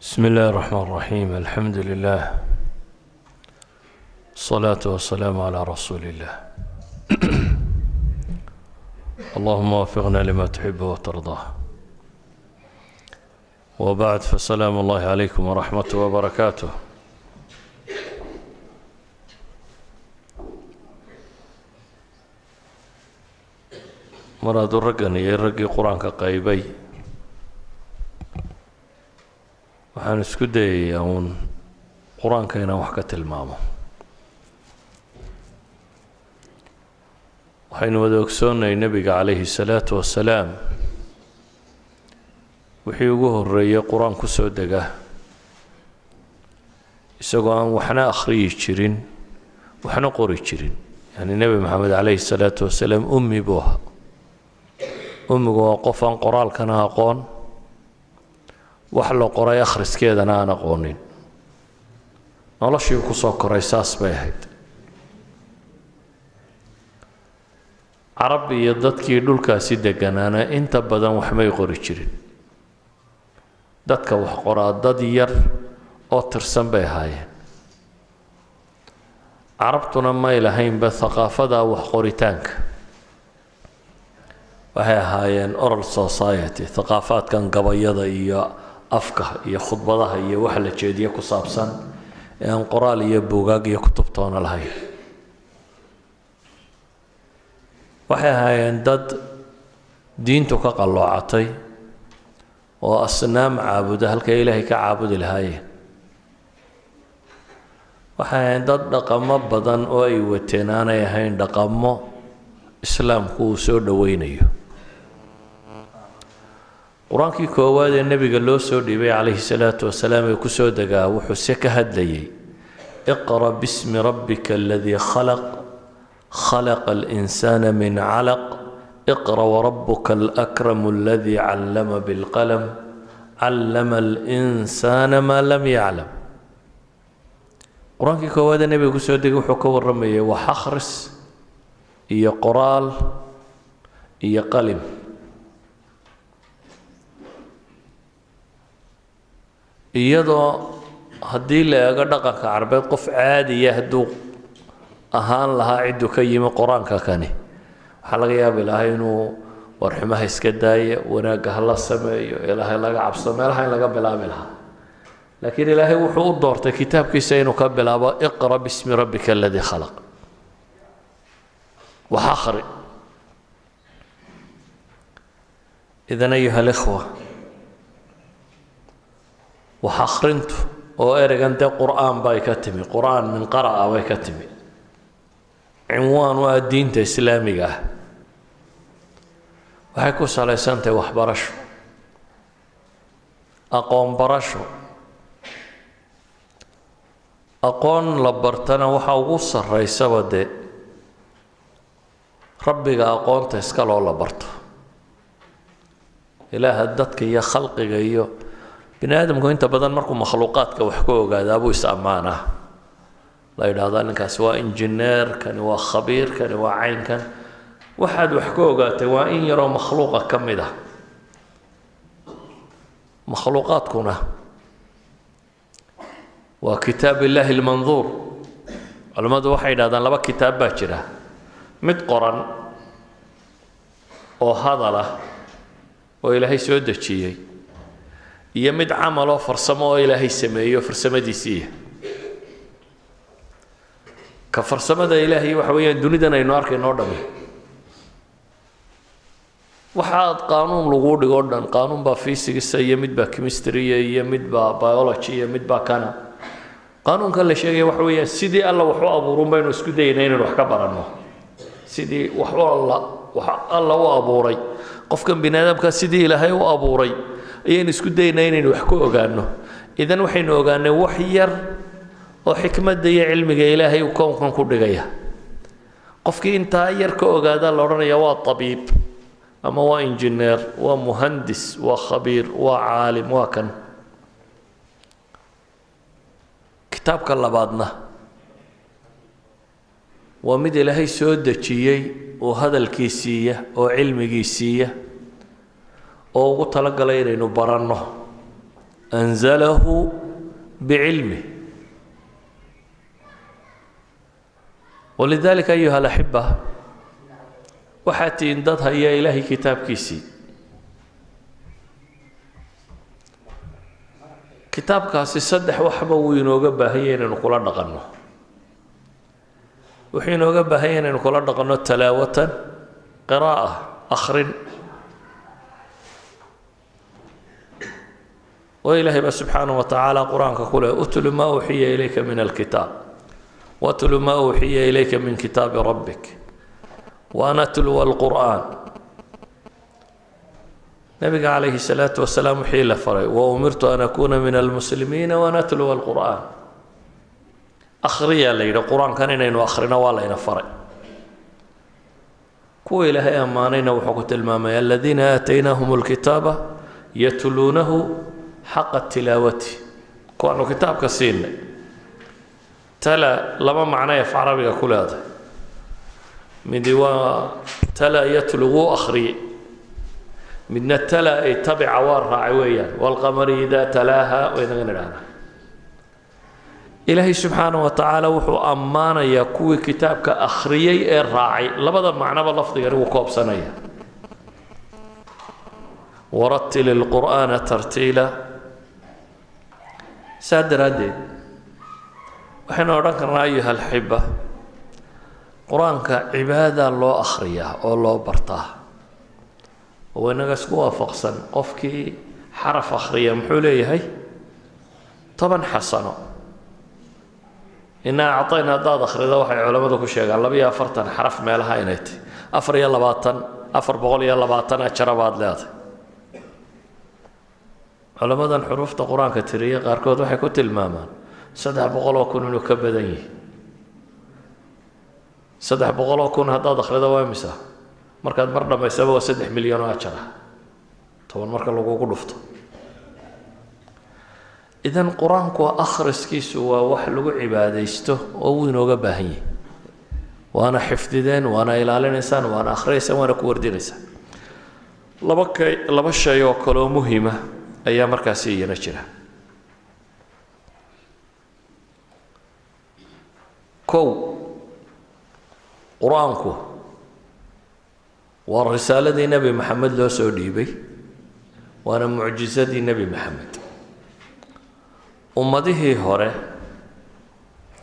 بسم الله الرحمن الرحيم، الحمد لله، الصلاة والسلام على رسول الله. اللهم وفقنا لما تحب وترضاه. وبعد، فسلام الله عليكم ورحمته وبركاته. Mar hadduu raggan iyo raggii Qur-aanka qaybay, waxaan isku dayayaa uun Qur-aanka inaan wax ka tilmaamo. Waxaynu wada ogsoonnay nebiga calayhi salaatu wasalaam wixii ugu horreeyey Qur-aan ku soo dega, isagoo aan waxna akhriyi jirin, waxna qori jirin. Yani Nebi Maxamed calayhi salaatu wasalaam ummi buu ahaa. Ummigu waa qof aan qoraalkana aqoon, wax la qoray akhriskeedana aan aqoonin. Noloshii kusoo koray saas bay ahayd. Carab iyo dadkii dhulkaasi deganaana inta badan waxmay qori jirin. Dadka wax qoraa dad yar oo tirsan bay ahaayeen. Carabtuna may lahaynba thaqaafada wax qoritaanka. Waxay ahaayeen oral society, thaqaafaadkan gabayada iyo afka iyo khudbadaha iyo waxa la jeediye ku saabsan ee aan qoraal iyo buugaag iyo kutubtoona lahayn. Waxay ahaayeen dad diintu ka qalloocatay oo asnaam caabuda halkay Ilaahay ka caabudi lahaayeen. Waxay ahaayeen dad dhaqamo badan oo ay wateen aanay ahayn dhaqamo Islaamku uu soo dhoweynayo. Qur-aankii koowaad ee nebiga loo soo dhiibay calayhi salaatu wasalaam ee kusoo degaa wuxuu se ka hadlayay iqra bismi rabbika aladii khalaq, khalaqa alinsaana min calaq, iqra warabuka alakramu aladii callama bilqalam, callama alinsaana maa lam yaclam. Qur-aankii koowaad ee nebiga kusoo degay wuxuu ka warramayay wax akhris iyo qoraal iyo qalim. Iyadoo haddii la eego dhaqanka Carbeed, qof caadiya hadduu ahaan lahaa cidduu ka yimi qur-aanka kani, waxaa laga yaabi lahaa inuu warxumaha iska daaya, wanaagga hala sameeyo, Ilaahay laga cabsado, meelaha in laga bilaabi lahaa. Laakiin Ilaahay wuxuu u doortay kitaabkiisa inuu ka bilaabo iqra bismi rabbika aladii khalaq, wax akhri. Idan, ayuha alikhwa, wax akhrintu oo ereygan dee Qur'aan bay ka timi, Qur'aan min qara'a bay ka timi, cinwaan u ah diinta Islaamiga ah, waxay ku salaysantahay waxbarasho, aqoon barasho. Aqoon la bartana waxa ugu sarraysaba dee Rabbiga aqoonta iska loo la barto, Ilaaha dadka iyo khalqiga iyo bini aadamku. Inta badan markuu makhluuqaadka wax ka ogaadaa buu is ammaanaa, la yidhaahdaa ninkaasi waa injineer, kani waa khabiir, kani waa caynkan. Waxaad wax ka ogaatay waa in yaroo makhluuqa ka mid ah. Makhluuqaadkuna waa kitaab Illaahi almanduur. Culimmadu waxay yidhahdaan laba kitaab baa jira: mid qoran oo hadal ah oo Ilaahay soo dejiyey, iyo mid camal oo farsamo oo Ilaahay sameeyo farsamadiisiiya. Ka farsamada Ilaahay waxa weeyaan dunidan aynu arkayno o dhami. Waxaad qaanuun laguu dhigo o dhan, qaanuun baa physicsa iyo mid baa chemistry iyo mid baa biology iyo mid baa kana. Qaanuunkan la sheegaya waxa weeyaan sidii Alla wax u abuurun baynu isku dayayna inaynu wax ka baranno. Sidii wax u Alla, wax Alla u abuuray, qofkan bini aadamka sidii Ilaahay u abuuray ayaynu isku dayaynaa inaynu wax ku ogaano. Idan waxaynu ogaanay wax yar oo xikmadda iyo cilmiga Ilaahay uu kownkan ku dhigaya. Qofkii intaa yar ka ogaadaa la odhanaya waa tabiib ama waa injineer, waa muhandis, waa khabiir, waa caalim, waa kan. Kitaabka labaadna waa mid Ilaahay soo dejiyey oo hadalkiisiiya oo cilmigiisiiya oo ugu talagalay inaynu baranno. Anzalahu bicilmih. Walidaalika, ayuha alaxiba, waxaad tihiin dad haya Ilaahay kitaabkiisii. Kitaabkaasi saddex waxba wuu inooga baahan yahay inaynu kula dhaqanno. Wuxuu inooga baahan yahay inaynu kula dhaqanno talaawatan, qiraa'a, akhrin, oo Ilaahay baa subxaanaه wa tacaala Qur-aanka ku leh: "Utlu maa uuxiya ilayka min alkitaab, watlu maa uuxiya ilayka min kitaabi rabbik wa an atluwa alqur'aan." Nabiga calayhi الsalaatu wasalaam wixii la faray: "Wa umirtu an akuna min almuslimiina waan atluwa alqur'aan." Akhriyaa la yidhi. Qur-aankan inaynu akhrino waa layna faray. Kuwa Ilaahay ammaanayna wuxuu ku tilmaamay: "Aladiina aataynaahum alkitaaba yatluunahu xaqa tilaawati." Kuwaanu kitaabka siinay. Tala laba macno af Carabiga ku leedahay. Midi waa tala yatlu, wuu akhriyey. Midna tala ay tabica, waa raacay weeyaan. "Walqamari idaa talaaha" waynagan idhahnaa. Ilaahay subxaanaه wa tacaala wuxuu ammaanayaa kuwii kitaabka akhriyey ee raacay. Labada macnoba lafdigani wuu koobsanaya. "Waratil ilqur'aana tartiila." Saa daraaddeed waxaynu odhan karnaa, ayuha alxiba, Qur-aanka cibaada loo akhriyaa oo loo bartaa, oo inaga isku waafaqsan qofkii xaraf akhriya muxuu leeyahay? 10 xasano. "Inaa acطayna" haddaad akhrida, waxay culammadu ku sheegaan 42 xaraf meelaha inay tahy, 24, 420 ajara baad leedahay. Culammadan xuruufta Qur-aanka tiriyey qaarkood waxay ku tilmaamaan 300,000 inuu ka badan yihi. 300,000 haddaad akhrida waa imisa? Markaad mar dhammaysaba waa 3 milyan oo ajar ah, 10 marka lagugu dhufto. Idan Qur-aanku akhriskiisu waa wax lagu cibaadaysto oo wuu inooga baahan yahay. Waana xifdideen, waana ilaalinaysaan, waana akhriyaysaan, waana ku wardinaysaan. Laba kay laba shay oo kaloo muhima ayaa markaasi iyana jira. Kow, Qur-aanku waa risaaladii Nebi Maxamed loo soo dhiibay, waana mucjisadii Nebi Maxamed. Ummadihii hore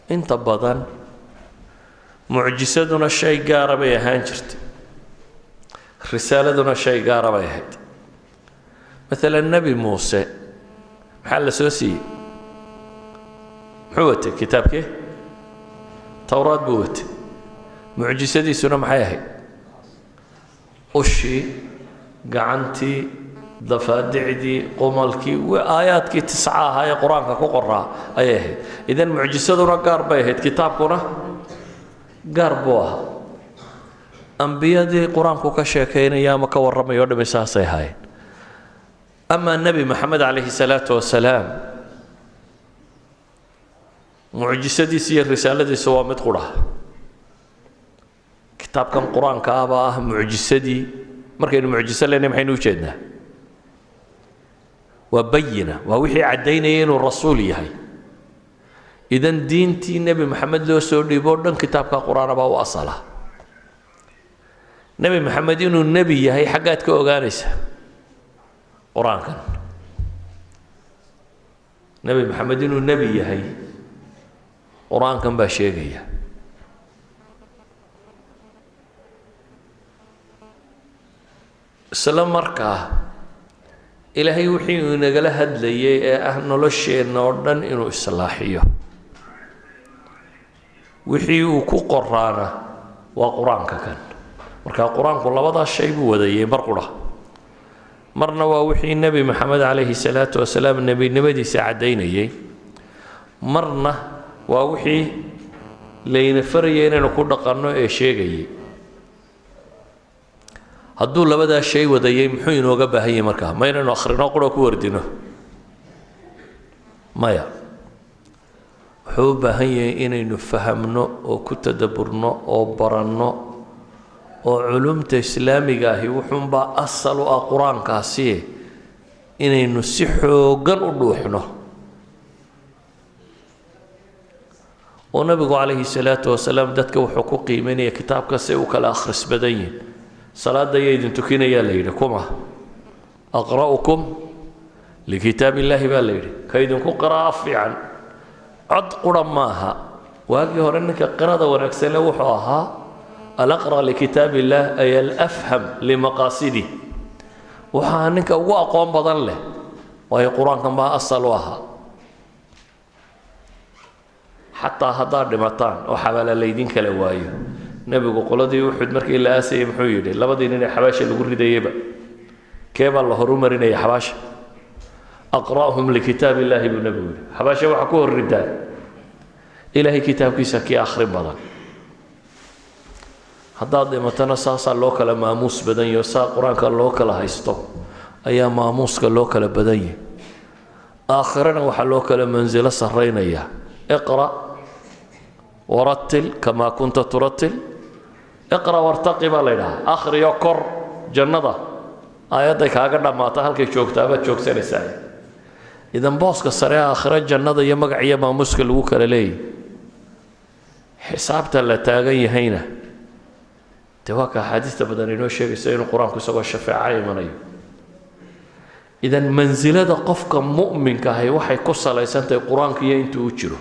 inta badan mucjisaduna shay gaara bay ahaan jirtay, risaaladuna shay gaara bay ahayd. Maalan, Nebi Muuse maxaa la soo siiyey? Muxuu watay? Kitaabkee? Towraad buu watay. Mucjisadiisuna maxay ahayd? Ushii, gacantii, dafaadicdii, qumalkii, aayaadkii tisca ahaa ee Qur-aanka ku qoraa ayay ahayd. Idan mucjisaduna gaar bay ahayd, kitaabkuna gaar buu ahaa. Ambiyadii Qur-aanku ka sheekaynaya ama ka warramaya o dhami saasay ahaayeen. Amaa Nebi Maxamed calayhi salaatu wasalaam, mucjisadiisa iyo risaaladiisu waa mid qura. Kitaabkan Qur-aanka ah baa ah mucjisadii. Markaynu mucjiso leynay, maxaynu ujeednaa? Waa bayina, waa wixii caddaynaya inuu rasuul yahay. Idan diintii Nebi Maxamed loo soo dhiibo o dhan kitaabka Qur-aana baa u asala. Nebi Maxamed inuu nebi yahay xaggaad ka ogaanaysa? Qur-aankan. Nebi Maxamed inuu nebi yahay Qur-aankan baa sheegaya. Isla markaa Ilaahay wixii uu inagala hadlayay ee ah nolosheenna oo dhan inuu islaaxiyo, wixii uu ku qoraana waa Qur-aanka kan. Marka Qur-aanku labadaas shay buu wadayay mar qura. Marna waa wixii Nebi Maxamed calayhi salaatu wasalaam nebinimadiisa caddaynayay, marna waa wixii layna farayay inaynu ku dhaqanno ee sheegayay. Hadduu labadaa shay wadayay, muxuu inooga baahan yahay markaa? Ma inaynu akhrino qura ku wardino? Maya, wuxuu u baahan yahay inaynu fahamno oo ku tadaburno oo baranno, oo culumta islaamiga ahi wuxuunbaa asal u ah Qur-aankaasi. Inaynu si xooggan u dhuuxno, oo Nabigu calayhi salaatu wasalaam dadka wuxuu ku qiimeynaya kitaabka say u kala akhris badan yihin. Salaadda ayaa idin tukinayaa la yidhi, kuma aqra'ukum likitaab illaahi baa la yidhi, ka idinku qira'a fiican. Cod qura maaha. Waagii hore ninka qirada wanaagsanle wuxuu ahaa alaqra likitaab illaah, ay alafham limaqaasidih, wuxuu ahaa ninka ugu aqoon badan leh, waayo Qur-aankan baa asal u ahaa. Xataa haddaad dhimataan oo xabaala laydin kala waayo, Nebigu qoladii Uxud markii la aasayay muxuu yidhi? Labadii nin ee xabaasha lagu ridayeyba, kee baa la horumarinaya xabaasha? Aqra'hum likitaab illaahi buu Nebigu yidhi. Xabaasha waxaa ku hor ridaan Ilaahay kitaabkiisa kii akhrin badan. Haddaad dhimatana saasaa loo kala maamuus badan yaho, saa Qur-aanka loo kala haysto ayaa maamuuska loo kala badan yahay. Aakhirana waxaa loo kala mansilo sarraynaya iqra warattil kamaa kunta turattil. Iqra wartaqi baa la yidhahaa, akhriyo kor jannada. Aayadday kaaga dhammaata halkay joogtaabaad joogsanaysaa. Idan booska sare aakhiro, jannada iyo magac iyo maamuuska lagu kala leeyahy, xisaabta la taagan yahayna dee waa ka axaadiista badan inoo sheegaysa inuu Qur-aanku isagoo shafeeco imanayo. Idan mansilada qofka mu'minka ahi waxay ku salaysantahay Qur-aanka iyo intuu u jiro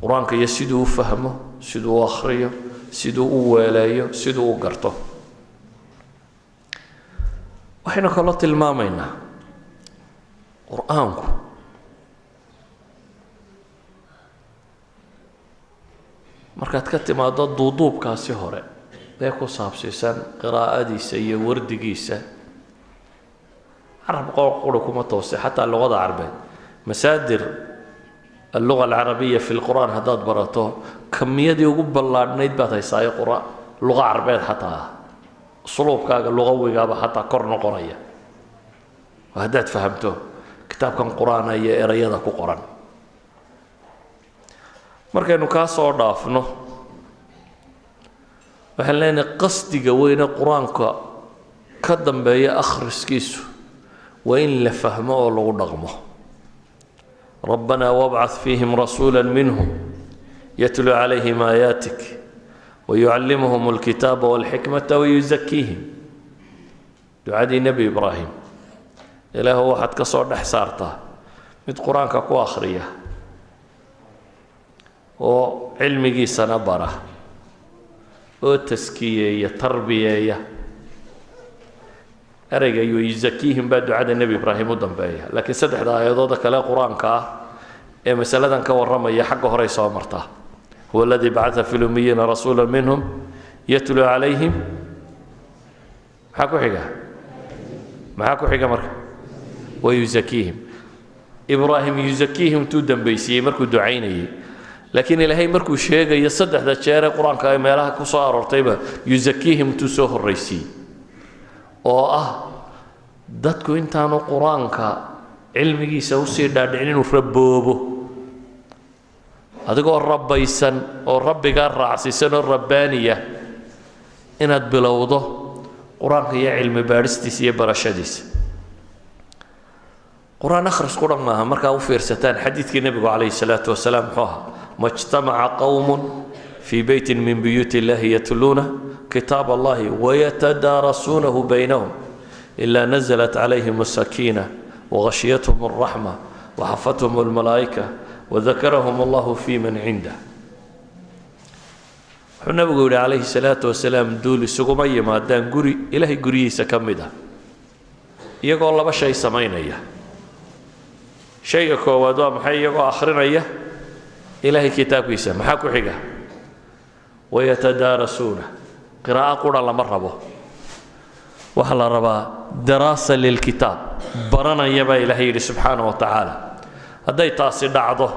Qur-aanka iyo siduu u fahmo, siduu u akhriyo, siduu u weeleeyo, siduu u garto. Waxaynu kaloo tilmaamaynaa Qur-aanku markaad ka timaado duuduubkaasi hore ee ku saabsiisan qiraa'adiisa iyo wardigiisa, carab qura kuma toose, xataa luqada Carbeed, masaadir alluga alcarabiya fi lqur'aan haddaad barato, kamiyadii ugu ballaadhnayd baad haysaayo qura luqa Carbeed, xataa ah usluubkaaga luqawigaaba xataa kor noqonaya haddaad fahamto kitaabkan Qur-aana iyo erayada ku qoran. Markaynu kaa soo dhaafno, waxaan leenahay qasdiga weyne Qur-aanka ka dambeeya akhriskiisu waa in la fahmo oo lagu dhaqmo. Rabbanaa wabcath fiihim rasuula minhum yatluu calayhim aayaatik wayucallimuhum alkitaaba walxikmata wayuzakiihim. Ducadii Nebi Ibraahim: Ilaahu, waxaad ka soo dhex saartaa mid Qur-aanka ku akhriya oo cilmigiisana bara oo taskiyeeya, tarbiyeeya. Ereyga yuzakiihim baa ducada Nebi Ibraahim u dambeeya, laakiin saddexda aayadooda kale Qur-aanka ah ee masaladan ka warramaya xagga horey soo martaa. Huwa aladii bacaa fi lumiyiina rasuula minhum yatluu calayhim. Maxaa ku xiga? Maxaa ku xiga marka? Wayuzakiihim. Ibraahim yuzakiihim tuu dambaysiiyey markuu ducaynayey, laakiin Ilaahay markuu sheegayo saddexda jeer ee Qur-aanka ay meelaha ku soo aroortayba yuzakiihim tuu soo horraysiiyey, oo ah dadku intaanu Qur-aanka cilmigiisa usii dhaadhicin inuu raboobo. Adigoo rabbaysan oo Rabbigaa raacsiisan oo rabbaaniya inaad bilowdo Qur-aanka iyo cilmi baadhistiisa iyo barashadiisa. Qur-aan akhris qura maaha. Markaa u fiirsataan xadiidkii Nebigu calayhi salaatu wasalaam muxuu ahaa? Ma ijtamaca qowmun fii beytin min buyuuti illahi yatluuna kitaab allahi wayatadaarasuunahu baynahum ila naزlat calayhim asakiina wagashyathum alraxma waxafathum almalaa'ika wadakarahum allahu fi man cindah. Wuxuu Nabigu yidhi calayhi salaatu wasalaam: duul isuguma yimaadaan guri Ilaahay guryihiisa ka mid ah iyagoo laba shay samaynaya. Shayga koowaad waa maxay? Iyagoo akhrinaya Ilaahay kitaabkiisa. Maxaa ku xiga? Wayatadaarasuuna. Qiraa'o qura lama rabo, waxaa la rabaa daraasa lilkitaab, baranaya baa Ilaahay yidhi subxaana wa tacaala. Hadday taasi dhacdo,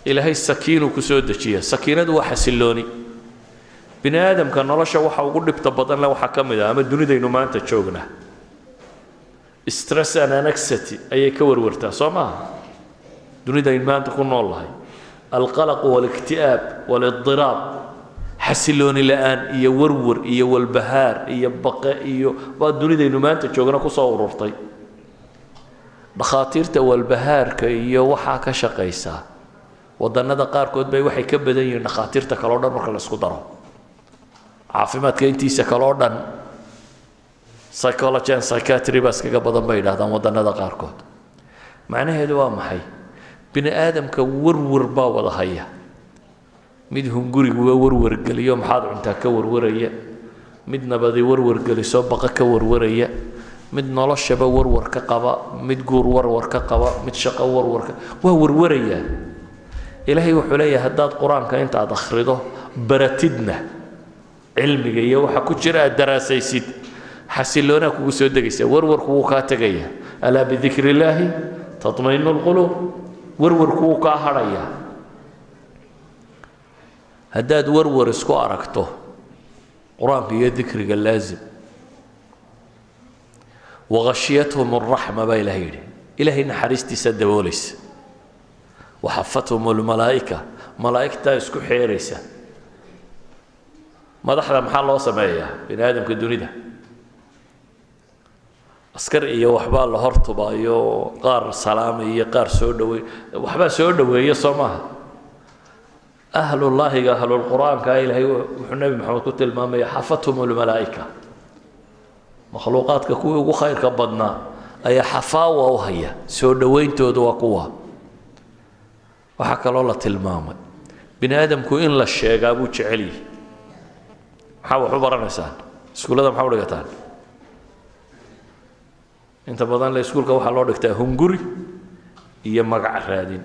Ilaahay sakiinuu ku soo dejiya. Sakiinadu waa xasillooni. Bini aadamka nolosha waxa ugu dhibta badan le waxaa ka mid ah, ama dunidaynu maanta joognaa, stress and anxiety ayay ka warwartaa, soo maaha? Dunidaynu maanta ku nool lahay alqalaq waاlikti'aab wاlidiraab. Xasilooni la'aan iyo warwar iyo walbahaar iyo baqe iyo waa dunidaynu maanta joogna kusoo ururtay. Dhakhaatiirta walbahaarka iyo waxaa ka shaqaysaa wadannada qaarkood bay waxay ka badan yihiin dhakhaatiirta kale o dhan marka la isku daro, caafimaadka intiisa kale oo dhan psychology and psychiatry baa iskaga badan bay yidhahdaan wadannada qaarkood. Macnaheedu waa maxay? Bini aadamka warwar baa wada haya. Mid hunguriguba warwar geliyo, maxaad cuntaa ka warwaraya, mid nabadi warwar geliso, baqa ka warwaraya, mid noloshaba warwar ka qaba, mid guur warwar ka qaba, mid shaqo warwarka waa warwarayaa. Ilaahay wuxuu leeyahay, haddaad Qur-aanka intaad akhrido baratidna cilmiga iyo waxa ku jira aad daraasaysid, xasiloonaa kugu soo degaysa, warwarku wuu kaa tegaya. ألا بذكر الله تطمئن القلوب. Warwarku wuu kaa hadhaya. Haddaad warwar isku aragto, Qur-aanka iyo dikriga laazim. وغشيتهم الرحمة baa Ilahay yidhi. Ilaahay naxariistiisa daboolaysa. وحفتهم الملائكة, malaa'igtaa isku xeeraysa. Madaxda maxaa loo sameeyaa? Bini aadamka dunida askar iyo waxbaa la hortubaayo, qaar salaamay iyo qaar soo dhaweey, waxbaa soo dhoweeya, soo maaha? Ahlullaahiga, ahlulqur-aanka, Ilaahay wuxuu Nebi Maxamed ku tilmaamaya حفتهم الملائكة. Makhluuqaadka kuwii ugu khayrka badnaa ayaa xafaawa u haya, soo dhowayntoodu waa kuwa. Waxaa kaloo la tilmaamay bini aadamku in la sheegaa buu jecel yihi. Maxaa wax u baranaysaan? Iskuullada maxaa u dhigataan? Inta badan le iskuulka waxaa loo dhigtaa hunguri iyo magac raadin,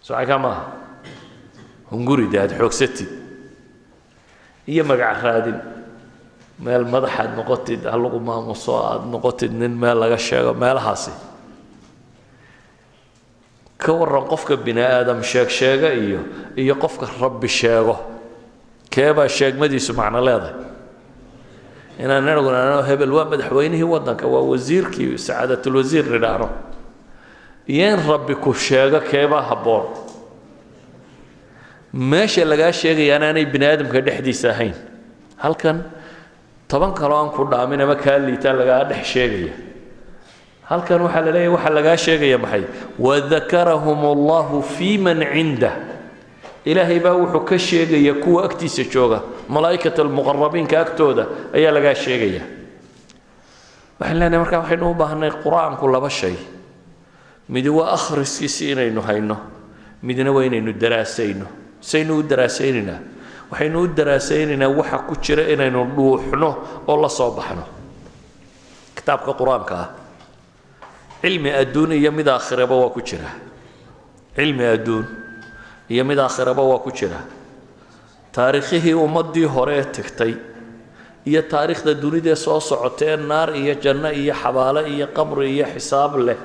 socaka maaha? Hunguri de aad xoogsatid iyo magac raadin, meel madaxaad noqotid, ha lagu maamuso, aada noqotid nin meel laga sheego meelahaasi. Ka warran qofka bini aadam sheeg sheega iyo qofka Rabbi sheego, keebaa sheegmadiisu macno leedahay? Inaan inagu nidhaahno hebel waa madaxweynihii waddanka, waa wasiirkii, sacaadatulwasiir nidhaahno, iyo in Rabbi ku sheego, keebaa habboon? Meesha lagaa sheegaya inaanay bini aadamka dhexdiisa ahayn, halkan 10 kaloo aan ku dhaamin ama kaa liitaa lagaa dhex sheegaya. Halkan waxaa la leeyahy, waxaa lagaa sheegaya maxay? وذكرهم الله فيمن عنده. Ilaahay baa wuxuu ka sheegaya kuwa agtiisa jooga, malaa'ikata almuqarabiinka agtooda ayaa lagaa sheegaya. Waxaan leenahay markaa waxaynu u baahnay Qur-aanku laba shay: midi waa akhriskiisi inaynu hayno, midna waa inaynu daraasayno. Saynu u daraasaynaynaa? Waxaynu u daraasaynaynaa waxa ku jira inaynu dhuuxno oo la soo baxno. Kitaabka Qur-aanka ah cilmi adduun iyo mid aakhiraba waa ku jira, cilmi adduun iyo mid aakhiraba waa ku jira. Taariikhihii ummaddii hore ee tagtay iyo taariikhda dunidee soo socota ee naar iyo janno iyo xabaale iyo qabri iyo xisaab leh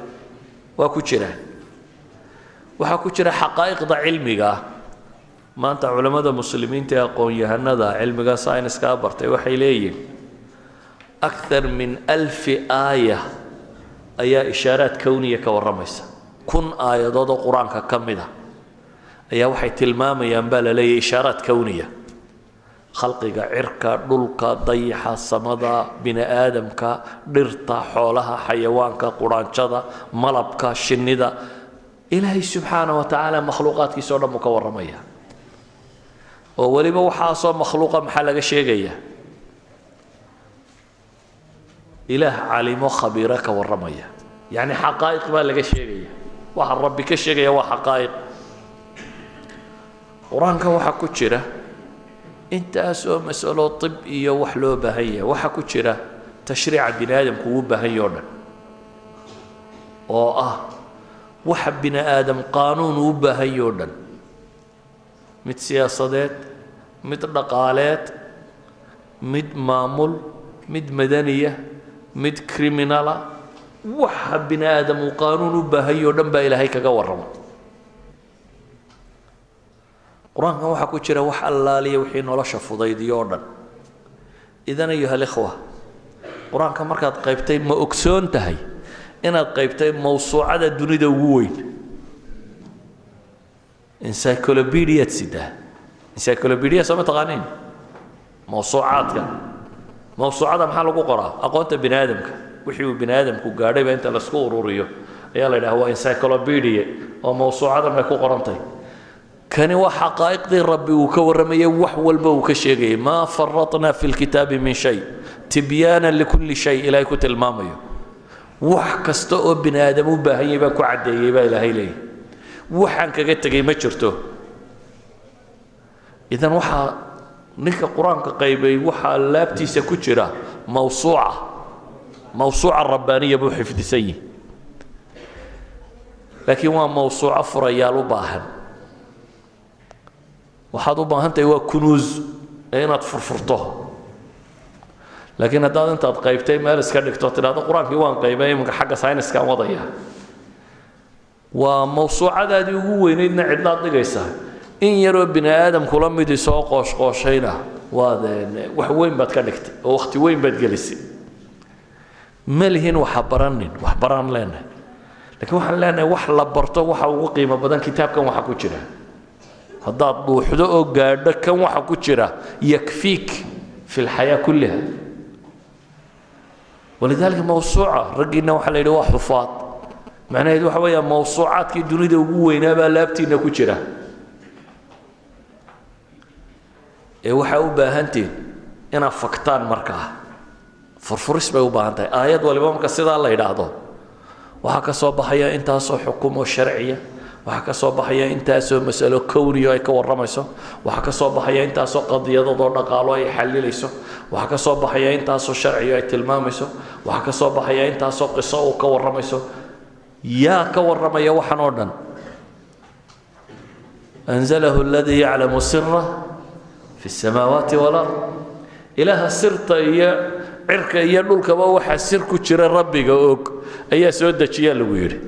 waa ku jiraan. Waxaa ku jira xaqaa'iqda cilmiga ah. Maanta culammada Muslimiinta ee aqoon-yahanada cilmiga sayniskaa bartay waxay leeyihin أكثر من 1000 آية ayaa ishaaraad kowniya ka warramaysa. 1000 aayadood oo Qur-aanka ka mid a ayaa waxay tilmaamayaan, baa la leeyahay, ishaaraad kowniya: khalqiga cirka, dhulka, dayaxa, samada, bini aadamka, dhirta, xoolaha, xayawaanka, quraanjada, malabka, shinnida. Ilaahay subxaana wa tacaala makhluuqaadkiisa o dhan buu ka warramaya. Oo weliba waxaasoo makhluuqa maxaa laga sheegaya? Ilaah calimo khabiiro ka warramaya, yacni xaqaa'iq baa laga sheegaya. Waxa Rabbi ka sheegaya waa xaqaa'iq. Qur-aanka waxaa ku jira intaas oo masalo tib iyo wax loo baahan yahay. Waxaa ku jira tashriica bini aadamku uu baahan yahy o dhan, oo ah waxa bini aadam qaanuun uu baahan yahy o dhan, mid siyaasadeed, mid dhaqaaleed, mid maamul, mid madaniya, mid criminala. Waxa bini aadam uu qaanuun u baahan yahy o dhan baa Ilaahay kaga warrama Qur-aankan. Waxaa ku jira wax allaaliya wixii nolosha fudaydiyo oo dhan. إذن أيها الإخوة, Qur-aanka markaad qaybtay, ma ogsoon tahay inaad qaybtay mawsuucada dunida ugu weyn? Encyclopediaad sidaa. Encyclopedia soo ma taqaaniin? Mawsuucaadka, mawsuucada maxaa lagu qoraa? Aqoonta bini aadamka, wixii uu bini aadamku gaadhayba inta laisku ururiyo ayaa la yidhaha waa encyclopedia, oo mawsuucadan bay ku qorantahay. Kani waa xaqaa'iqdii Rabbi uu ka warramayay, wax walba uu ka sheegayay. ما فرطنا في الكتاب من شيء، تبيانا لكل شيء. Ilaahay ku tilmaamayo wax kasta oo bini aadam u baahan yahay baa ku caddeeyey baa Ilaahay leeyahy, waxaan kaga tegay ma jirto. Idan waxaa ninka Qur-aanka qaybay waxaa laabtiisa ku jira mawsuuca, mawsuuca rabbaaniya buu xifdisan yihi, laakiin waa mawsuuco furayaal u baahan. Waxaad u baahan tahay waa kunuus ee inaad furfurto. Laakiin haddaad intaad qaybtay meel iska dhigto, tidhahdo "Qur-aankii waan qaybay, iminka xagga sayniskaan wadaya," waa mawsuucadaadii ugu weynaydna cidlaad dhigaysaa. In yaroo bini aadam kula midii soo qooshqooshayna waad wax weyn baad ka dhigtay oo wakhti weyn baad gelisay. Ma lihin waxa baranin, wax baraan leenahay, laakiin waxaan leenahay wax la barto waxa ugu qiimo badan kitaabkan waxa ku jira. Haddaad dhuuxdo oo gaadho kan waxa ku jira، يكفيك في الحياة كلها. ولذلك mawsuuca raggiinna waxaa la yidhi waa xufaad, macnaheedu waxa weeya mawsuucaadkii dunida ugu weynaa baa laabtiinna ku jira. Ee waxaa u baahantihin inaad faktaan. Markaa furfuris bay u baahan tahay. Aayad waliba marka sidaa la yidhaahdo waxaa ka soo baxaya intaasoo xukumo sharciya, waxaa ka soo baxaya intaasoo masalo kowniyo ay ka warramayso, waxaa ka soo baxaya intaasoo qadiyadadoo dhaqaalo ay xallilayso, waxaa ka soo baxaya intaasoo sharciyo ay tilmaamayso, waxaa ka soo baxaya intaasoo qiso uu ka warramayso. Yaa ka warramaya waxan oo dhan? أنزله الذي يعلم السر في السماوات والأرض. Ilaaha sirta iyo cirka iyo dhulkaba waxaa sir ku jira Rabbiga og ayaa soo dejiyaa lagu yidhi.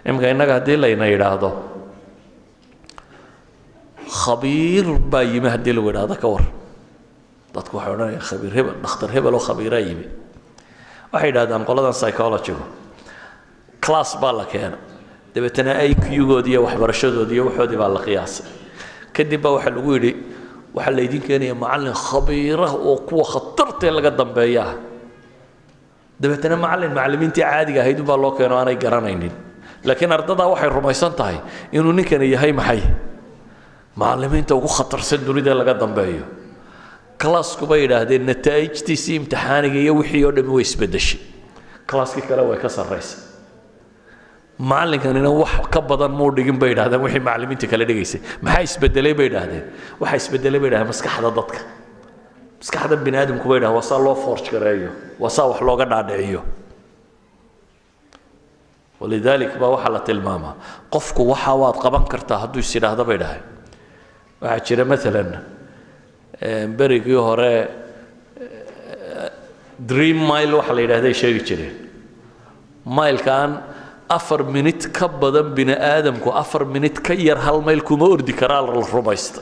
Iminka innaga haddii layna yidhaahdo khabiir baa yimi, haddii lagu yidhaahdo ka war, dadku waxay odhanayaan khabiir hebel, dhakhtar hebel oo khabiiraa yimi. Waxay yidhahdaan qoladan psychologygu, class baa la keena, dabeetana IQ-goodii iyo waxbarashadoodii iyo waxoodii baa la qiyaasay. Kadib baa waxaa lagu yidhi waxaa laydin keenaya macallin khabiira oo kuwa khatartee laga dambeeya ah. Dabeetana macallin macallimiintii caadiga ahayd unbaa loo keeno aanay garanaynin, laakiin ardadaa waxay rumaysan tahay inuu ninkani yahay maxay macallimiinta ugu khatarsan dunida laga dambeeyo. Classku bay yidhaahdeen nataa'ijtiisii imtixaaniga iyo wixii oo dhami way isbeddeshay, classkii kale way ka sarraysa. Macallinkanina wax ka badan muu dhigin bay yidhahdeen wixii macallimiinta kale dhigaysay. Maxaa isbedelay bay yidhaahdeen? Waxaa isbedelay bay yidhahdeen maskaxda dadka, maskaxda bini aadamku bay yidhahdeen waa saa loo forge gareeyo, waa saa wax looga dhaadhiciyo. ولذلك baa waxaa la tilmaamaa qofku waxa waad qaban kartaa hadduu is yidhaahdo bay dhahay. Waxaa jira maalan berigii hore Dream Mile waxa la yidhahday sheegi jireen, maylkaan 4 minit ka badan bini aadamku 4 minit ka yar hal mayl kuma ordi karaa la rumaysta,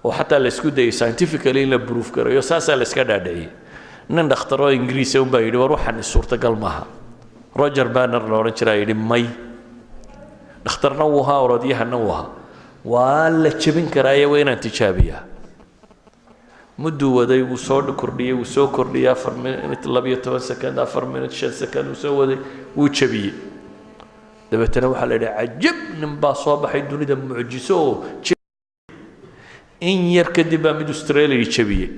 oo xataa la isku dayay scientifically in la proof gareeyo, saasaa la iska dhaadhiciyey. Nin dhakhtaroo Ingiriisa unbaa yidhi war waxaan suurtagal maaha. Roger Banner la odhan jiraa yidhi may, dhakhtarna wuu ahaa, orodyahanna wuu ahaa, waa la jebin karaaye, waa inaan tijaabiyaa. Mudduu waday, wuu soo kordhiyey, wuu soo kordhiyey, 4 minute 12 second, 4 minute 5 second wuu soo waday, wuu jebiyey. Dabeetana waxaa la yidhi cajab, nin baa soo baxay dunida mucjiso oo. In yar kadib baa mid Australia jebiyey.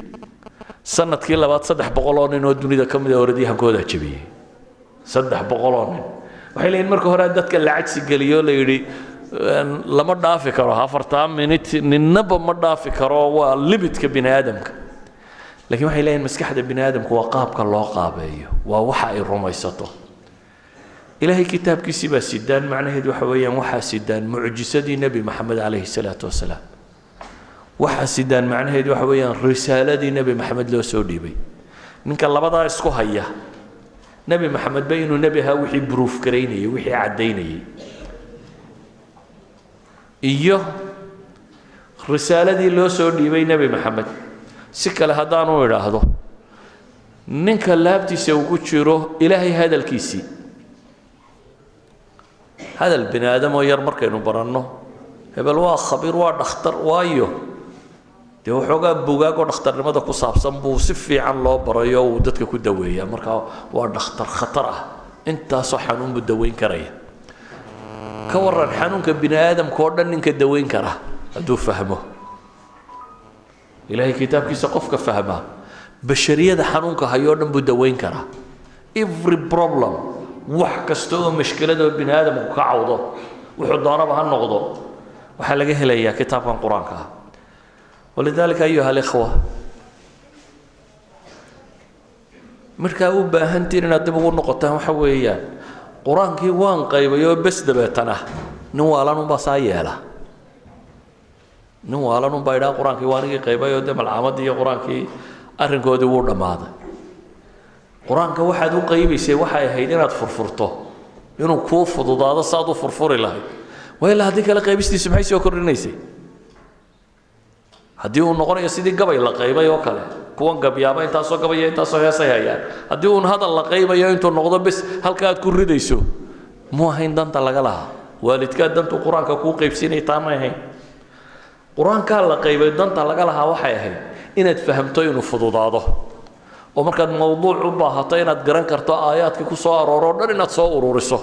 Sanadkii labaad 300 oo nin oo dunida ka mid a orodyahankoodaa jebiyey, 300 oo nin. Waxay leeyihin marka hore dadka la cagsi geliyo, la yidhi lama dhaafi karo 4-taa minit, ninnaba ma dhaafi karo, waa limitka bini aadamka. Laakiin waxay leeyihin maskaxda bini aadamku waa qaabka loo qaabeeyo, waa waxa ay rumaysato. Ilaahay kitaabkiisii baa sidaan, macnaheedu waxa weeyaan waxaa sidaan mucjisadii Nebi Maxamed calayhi salaatu wasalaam, waxaa sidaan macnaheedu waxa weeyaan risaaladii Nebi Maxamed loo soo dhiibay. Ninka labadaa isku haya, Nebi Maxamed ba inuu nebi ahaa wixii proof garaynayay, wixii caddaynayay, iyo risaaladii loo soo dhiibay Nebi Maxamed. Si kale haddaanu idhaahdo, ninka laabtiisa uu ku jiro Ilaahay hadalkiisii, hadal bini aadamoo yar markaynu baranno. Hebel waa khabiir, waa dhakhtar, waayo dee waxoogaa bugaagoo dhakhtarnimada ku saabsan buu si fiican loo barayo, uu dadka ku daweeyaa. Markaa waa dhakhtar khatar ah, intaasoo xanuun buu daweyn karaya. Ka warran xanuunka bini aadamka oo dhan ninka daweyn kara hadduu fahmo Ilaahay kitaabkiisa? Qofka fahmaa bashariyada xanuunka hayoo dhan buu daweyn karaa. Every problem, wax kasta oo mashkilada oo bini aadamku ka cawdo, wuxuu doonaba ha noqdo, waxaa laga helayaa kitaabkan Qur-aanka ah. ولذلك أيها الإخوة, markaa u baahantiin inaad dib ugu noqotaan waxa weeyaan Qur-aankii waan qaybay oo bes. Dabeetana nin waalan unbaa saa yeela, nin waalan unbaa idhaha Qur-aankii waa anigii qaybay oo dee malcaamadii iyo Qur-aankii arrinkoodii wuu dhammaaday. Qur-aanka waxaad u qaybaysay waxay ahayd inaad furfurto, inuu kuu fududaado saad u furfuri lahayd. Waa ilaa haddii kale qaybistiisu maxay soo kordhinaysay haddii uu noqonayo sidii gabay la qaybay oo kale? Kuwan gabyaaba intaasoo gabaya, intaasoo heesay hayaan. Haddii uun hadal la qaybayo intuu noqdo bes halka aad ku ridayso, muu ahayn danta laga lahaa? Waalidkaa dantuu Qur-aanka kuu qaybsiinaya taa may ahayn. Qur-aankaa la qaybay danta laga lahaa waxay ahayd inaad fahamto, inuu fududaado, oo markaad mowduuc u baahato inaad garan karto aayaadkii ku soo arooro o dhan, inaad soo ururiso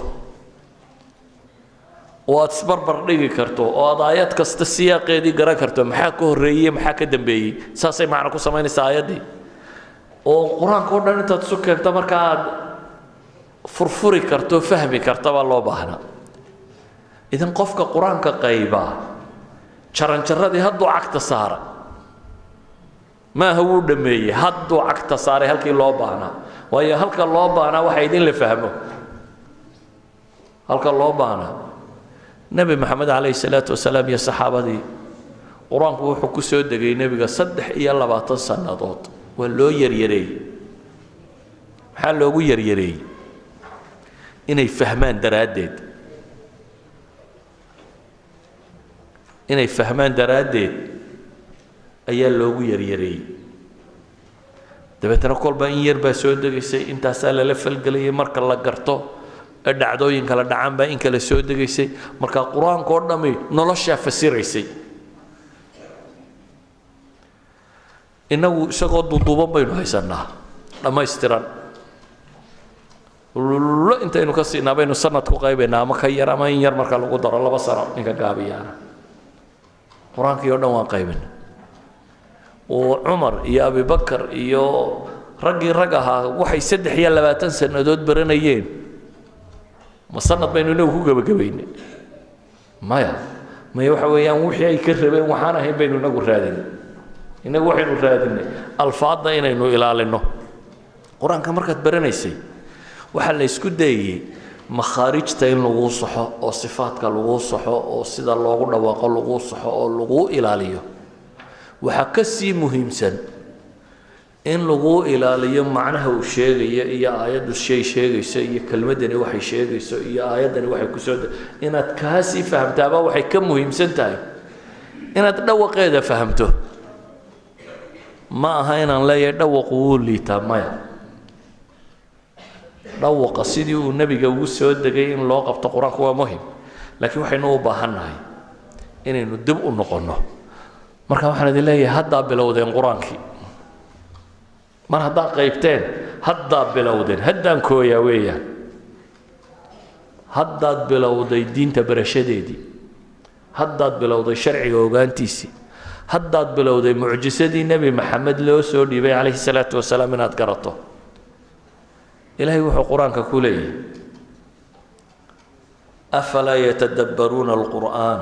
oo aad isbarbar dhigi karto, oo aad aayad kasta siyaaqeedii garan karto, maxaa ka horreeyey, maxaa ka dambeeyey. Saasay macno ku samaynaysaa aayaddii. Oo Qur-aanka o dhan intaad isu keento marka aad furfuri karto, fahmi karta baa loo baahnaa. Idan qofka Qur-aanka qaybaa jaranjaradii hadduu cagta saara maaha, wuu dhammeeyey, hadduu cagta saaray halkii loo baahnaa. Waayo, halka loo baahnaa waxa idin la fahmo halka loo baahnaa. Nebi Maxamed calayhi salaatu wasalaam iyo saxaabadii, Qur-aanku wuxuu ku soo degay nebiga 23 sannadood. Waa loo yaryareeyey. Maxaa loogu yaryareeyey? Inay fahmaan daraaddeed. Inay fahmaan daraaddeed ayaa loogu yaryareeyey. Dabeetana kolba in yar baa soo degaysay, intaasaa lala falgelayay. Marka la garto ee dhacdooyin kala dhacaan baa in kale soo degaysay. Marka Qur-aanka oo dhammi noloshaa fasiraysay. Innagu isagoo duuduuban baynu haysanaa, dhammaystiran lullo intaynu ka siinaa baynu sanad ku qaybaynaa ama ka yar ama in yar marka lagu daro 2 sano. Ninka gaabiyaana Qur-aankii oo dhan waan qaybina. Oo Cumar iyo Abibakar iyo raggii rag ahaa waxay 23 sannadood baranayeen, ma sanad baynu inagu ku gebagabaynay? Maya, maya. Waxa weeyaan wixii ay ka rabeen waxaan ahayn baynu inagu raadinay. Inagu waxaynu raadinay alfaadda inaynu ilaalino. Qur-aanka markaad baranaysay waxaa la isku dayayey makhaarijta in laguu saxo, oo sifaadka laguu saxo, oo sida loogu dhawaaqo laguu saxo, oo laguu ilaaliyo. Waxaa ka sii muhiimsan in laguu ilaaliyo macnaha uu sheegayo, iyo aayaddu shay sheegayso, iyo kelmaddani waxay sheegayso, iyo aayaddani waxay kusoo, inaad kaasii fahamtaaba waxay ka muhiimsan tahay inaad dhawaqeeda fahamto. Ma aha inaan leeyahay dhawaqu wuu liitaa, maya. Dhawaqa sidii uu nebiga ugu soo degay in loo qabto Qur-aanku waa muhim, laakiin waxaynu u baahan nahay inaynu dib u noqonno. Marka waxaan idin leeyahay, haddaa bilowdeen Qur-aankii. Mar haddaa qaybteen, haddaa bilowdeen, haddaan kooyaa weeyaan, haddaad bilowday diinta barashadeedii, haddaad bilowday sharciga ogaantiisii, haddaad bilowday mucjisadii Nebi Maxamed loo soo dhiibay calayhi salaatu wasalaam inaad garato. Ilaahay wuxuu Qur-aanka ku leeyahay: أفلا يتدبرون القرآن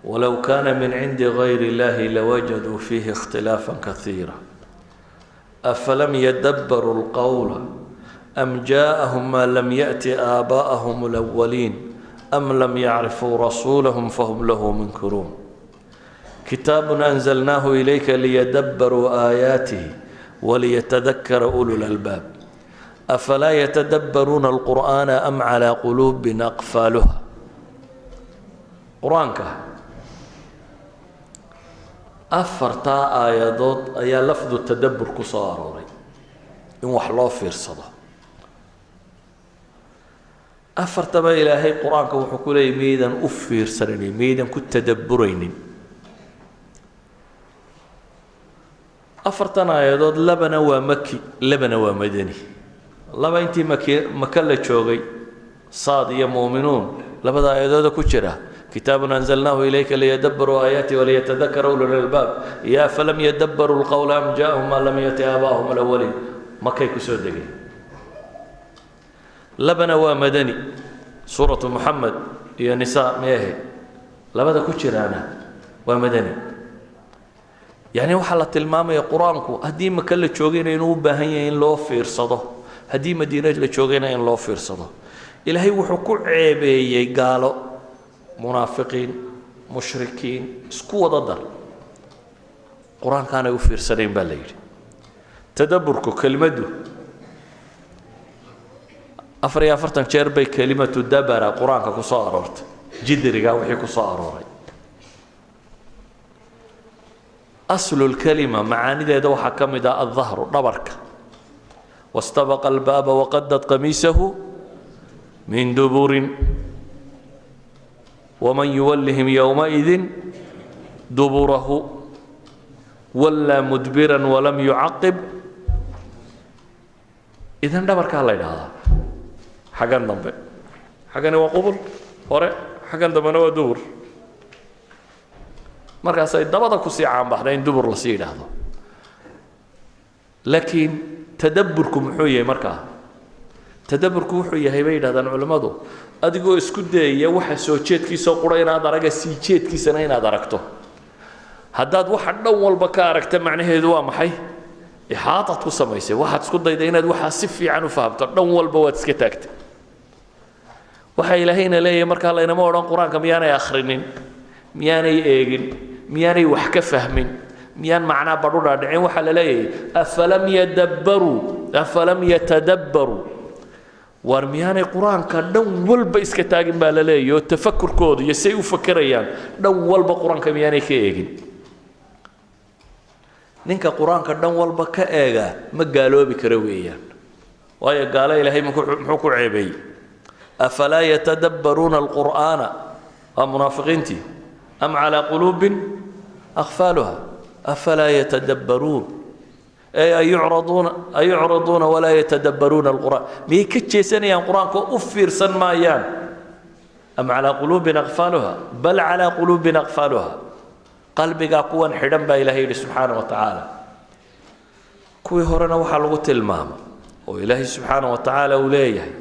ولو كان من عند غير الله لوجدوا فيه اختلافا كثيرا أفلم يدبروا القول أم جاءهم ما لم يأت آباءهم الأولين أم لم يعرفوا رسولهم فهم له منكرون كتاب أنزلناه إليك ليدبروا آياته وليتذكر أولو الألباب أفلا يتدبرون القرآن أم على قلوب أقفالها. Qur-aanka afartaa aayadood ayaa lafdu tadabbur ku soo arooray, in wax loo fiirsado. Afartaba Ilaahay Qur-aanka wuxuu ku leeyay: miyaydan u fiirsanaynin? Miyaydan ku tadabburaynin? Afartan aayadood labana waa maki, labana waa madani. Laba intii maki Maka la joogay, Saad iyo Muuminuun, labada aayadooda ku jira: kitaabun anzalnaahu ilayka liyadabbaruu aayaati waliyatadakara ulul albaab, iyo afalam yadabbaruu lqawla am jaa'ahum maa lam yati aabaa'ahum alawaliin, Makay kusoo degeen. Labana waa madani, Suuratu Muxamed iyo Nisaa miyay ahayd? Labada ku jiraana waa madani. Yacni waxaa la tilmaamaya Qur-aanku haddii Maka la joogayna inuu u baahan yahay in loo fiirsado, haddii Madiine la joogayna in loo fiirsado. Ilaahay wuxuu ku ceebeeyey gaalo, munaafiqiin, mushrikiin, isku wada dar, Qur-aankaanay u fiirsanayn baa la yidhi. Tadabburku kelimaddu 44 jeer bay kelimatu dabara Qur-aanka ku soo aroortay, jidrigaa wixii ku soo arooray. Aslulkelima macaanideeda waxaa ka mid ah aldahru, dhabarka. Wastabaqa albaaba waqadad qamiisahu min duburin, waman yuwallihim yowmaidin duburahu wallaa mudbiran walam yucaqib. Idan dhabarkaa la yidhaahdaa xaggan dambe, xaggani waa qubul hore, xaggan dambena waa dubur. Markaasay dabada kusii caanbaxday in dubur lasii yidhaahdo. Laakiin tadabburku muxuu yahay? Markaa tadabburku wuxuu yahay, bay yidhahdaan culimmadu, adigoo isku dayaya waxa soo jeedkiisao qura inaad araga, sii jeedkiisana inaad aragto. Haddaad waxa dhan walba ka aragta, macnaheedu waa maxay? Ixaataad ku samaysay, waxaad isku dayday inaad waxaa si fiican u fahamto, dhan walba waad iska taagtay. Waxa Ilaahayna leeyahay markaa, laynama odhan Qur-aanka miyaanay akhrinin, miyaanay eegin, miyaanay wax ka fahmin, miyaan macnaa badhu dhaadhicin. Waxaa la leeyahay: afalam yadabbaruu, afalam yatadabbaruu? Waar miyaanay Qur-aanka dhan walba iska taagin baa la leeyahy, oo tafakurkooda iyo say u fakerayaan dhan walba Qur-aanka miyaanay ka eegin? Ninka Qur-aanka dhan walba ka eega ma gaaloobi karo weeyaan. Waayo, gaalo Ilaahay muxuu ku ceebeeyey? Afalaa yatadabbaruuna alqur'aana, waa munaafiqiintii, am calaa quluubin aqfaaluha. Afalaa yatadabbaruun ey ayucraduuna, ayucraduuna walaa yatadabbaruuna alqur'aan? Miyay ka jeesanayaan Qur-aanka oo u fiirsan maayaan? Am calaa quluubin aqfaaluha? Bal calaa quluubin aqfaaluha, qalbigaa kuwan xidhan baa Ilahay yidhi subxaana wa tacaala. Kuwii horena waxaa lagu tilmaama oo Ilaahay subxaana wa tacaala uu leeyahay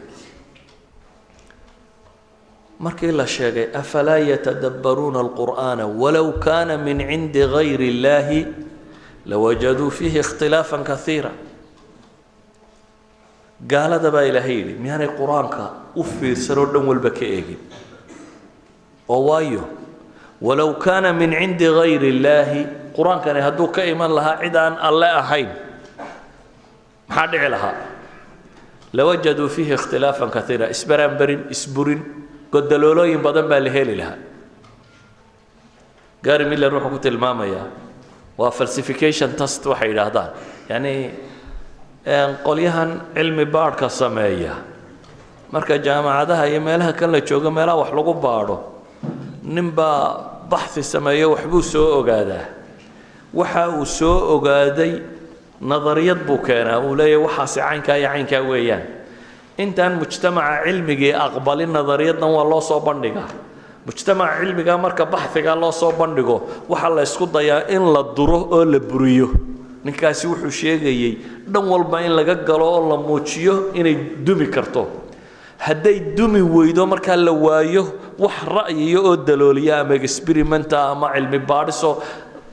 markii la sheegay: afalaa yatadabbaruuna alqur'aana walow kaana min cindi gayri اllahi lawajaduu fiihi ikhtilaafan kaiira. Gaalada baa Ilaahay yidhi: miyaanay Qur-aanka u fiirsan oo dhan walba ka eegin? Oo waayo, walow kaana min cindi gayri illaahi, Qur-aankani hadduu ka iman lahaa cid aan Alle ahayn, maxaa dhici lahaa? Lawajaduu fiihi ikhtilaafan kaiira, isbaraanbarin, isburin, godaloolooyin badan baa la heli lahaa. Gary Miller wuxuu ku tilmaamayaa waa falsification test waxay yidhaahdaan, yacni qolyahan cilmi baadhka sameeya marka jaamacadaha iyo meelaha kan la joogo, meelaha wax lagu baadho, ninbaa baxthi sameeyo, waxbuu soo ogaadaa. Waxa uu soo ogaaday nadariyad buu keenaa, uu leeyahay waxaasi caynkaa iyo caynkaa weeyaan. Intaan mujtamaca cilmigii aqbalin nadariyaddan waa loo soo bandhigaa. Mujtamaca cilmiga marka baxhigaa loo soo bandhigo, waxaa la isku dayaa in la duro oo la buriyo ninkaasi wuxuu sheegayey, dhan walba in laga galo oo la muujiyo inay dumi karto. Hadday dumi weydo, markaa la waayo wax ra'yiya oo dalooliya ama experimenta ama cilmi baadhisoo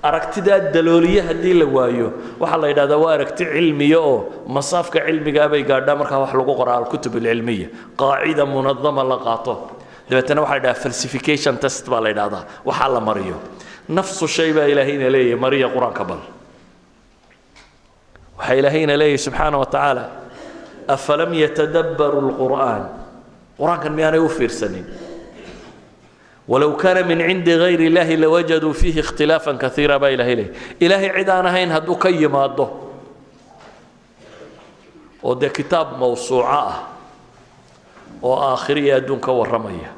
aragtidaa dalooliya, haddii la waayo, waxaa la yidhahdaa waa aragti cilmiya oo masaafka cilmigaa bay gaadhaa. Markaa wax lagu qoraa alkutub alcilmiya, qaacida munadama la qaato, dabeetana waxaa la yidhahdaa falsification test baa la yidhahdaa waxaa la mariyo. Nafsu shay baa Ilaahayna leeyahay: mariya Qur-aanka. Bal waxaa Ilaahayna leeyahay subxaana wa tacaala: afalam yatadabbaruu lqur'aan? Qur-aankan miyaanay u fiirsanin? Walow kaana min cindi gayri illahi lawajaduu fiihi ikhtilaafan kaiira baa Ilahay leeyahy. Ilaahay cid aan ahayn hadduu ka yimaado, oo dee kitaab mawsuuco ah Oo aakhir iyo adduun ka warramaya,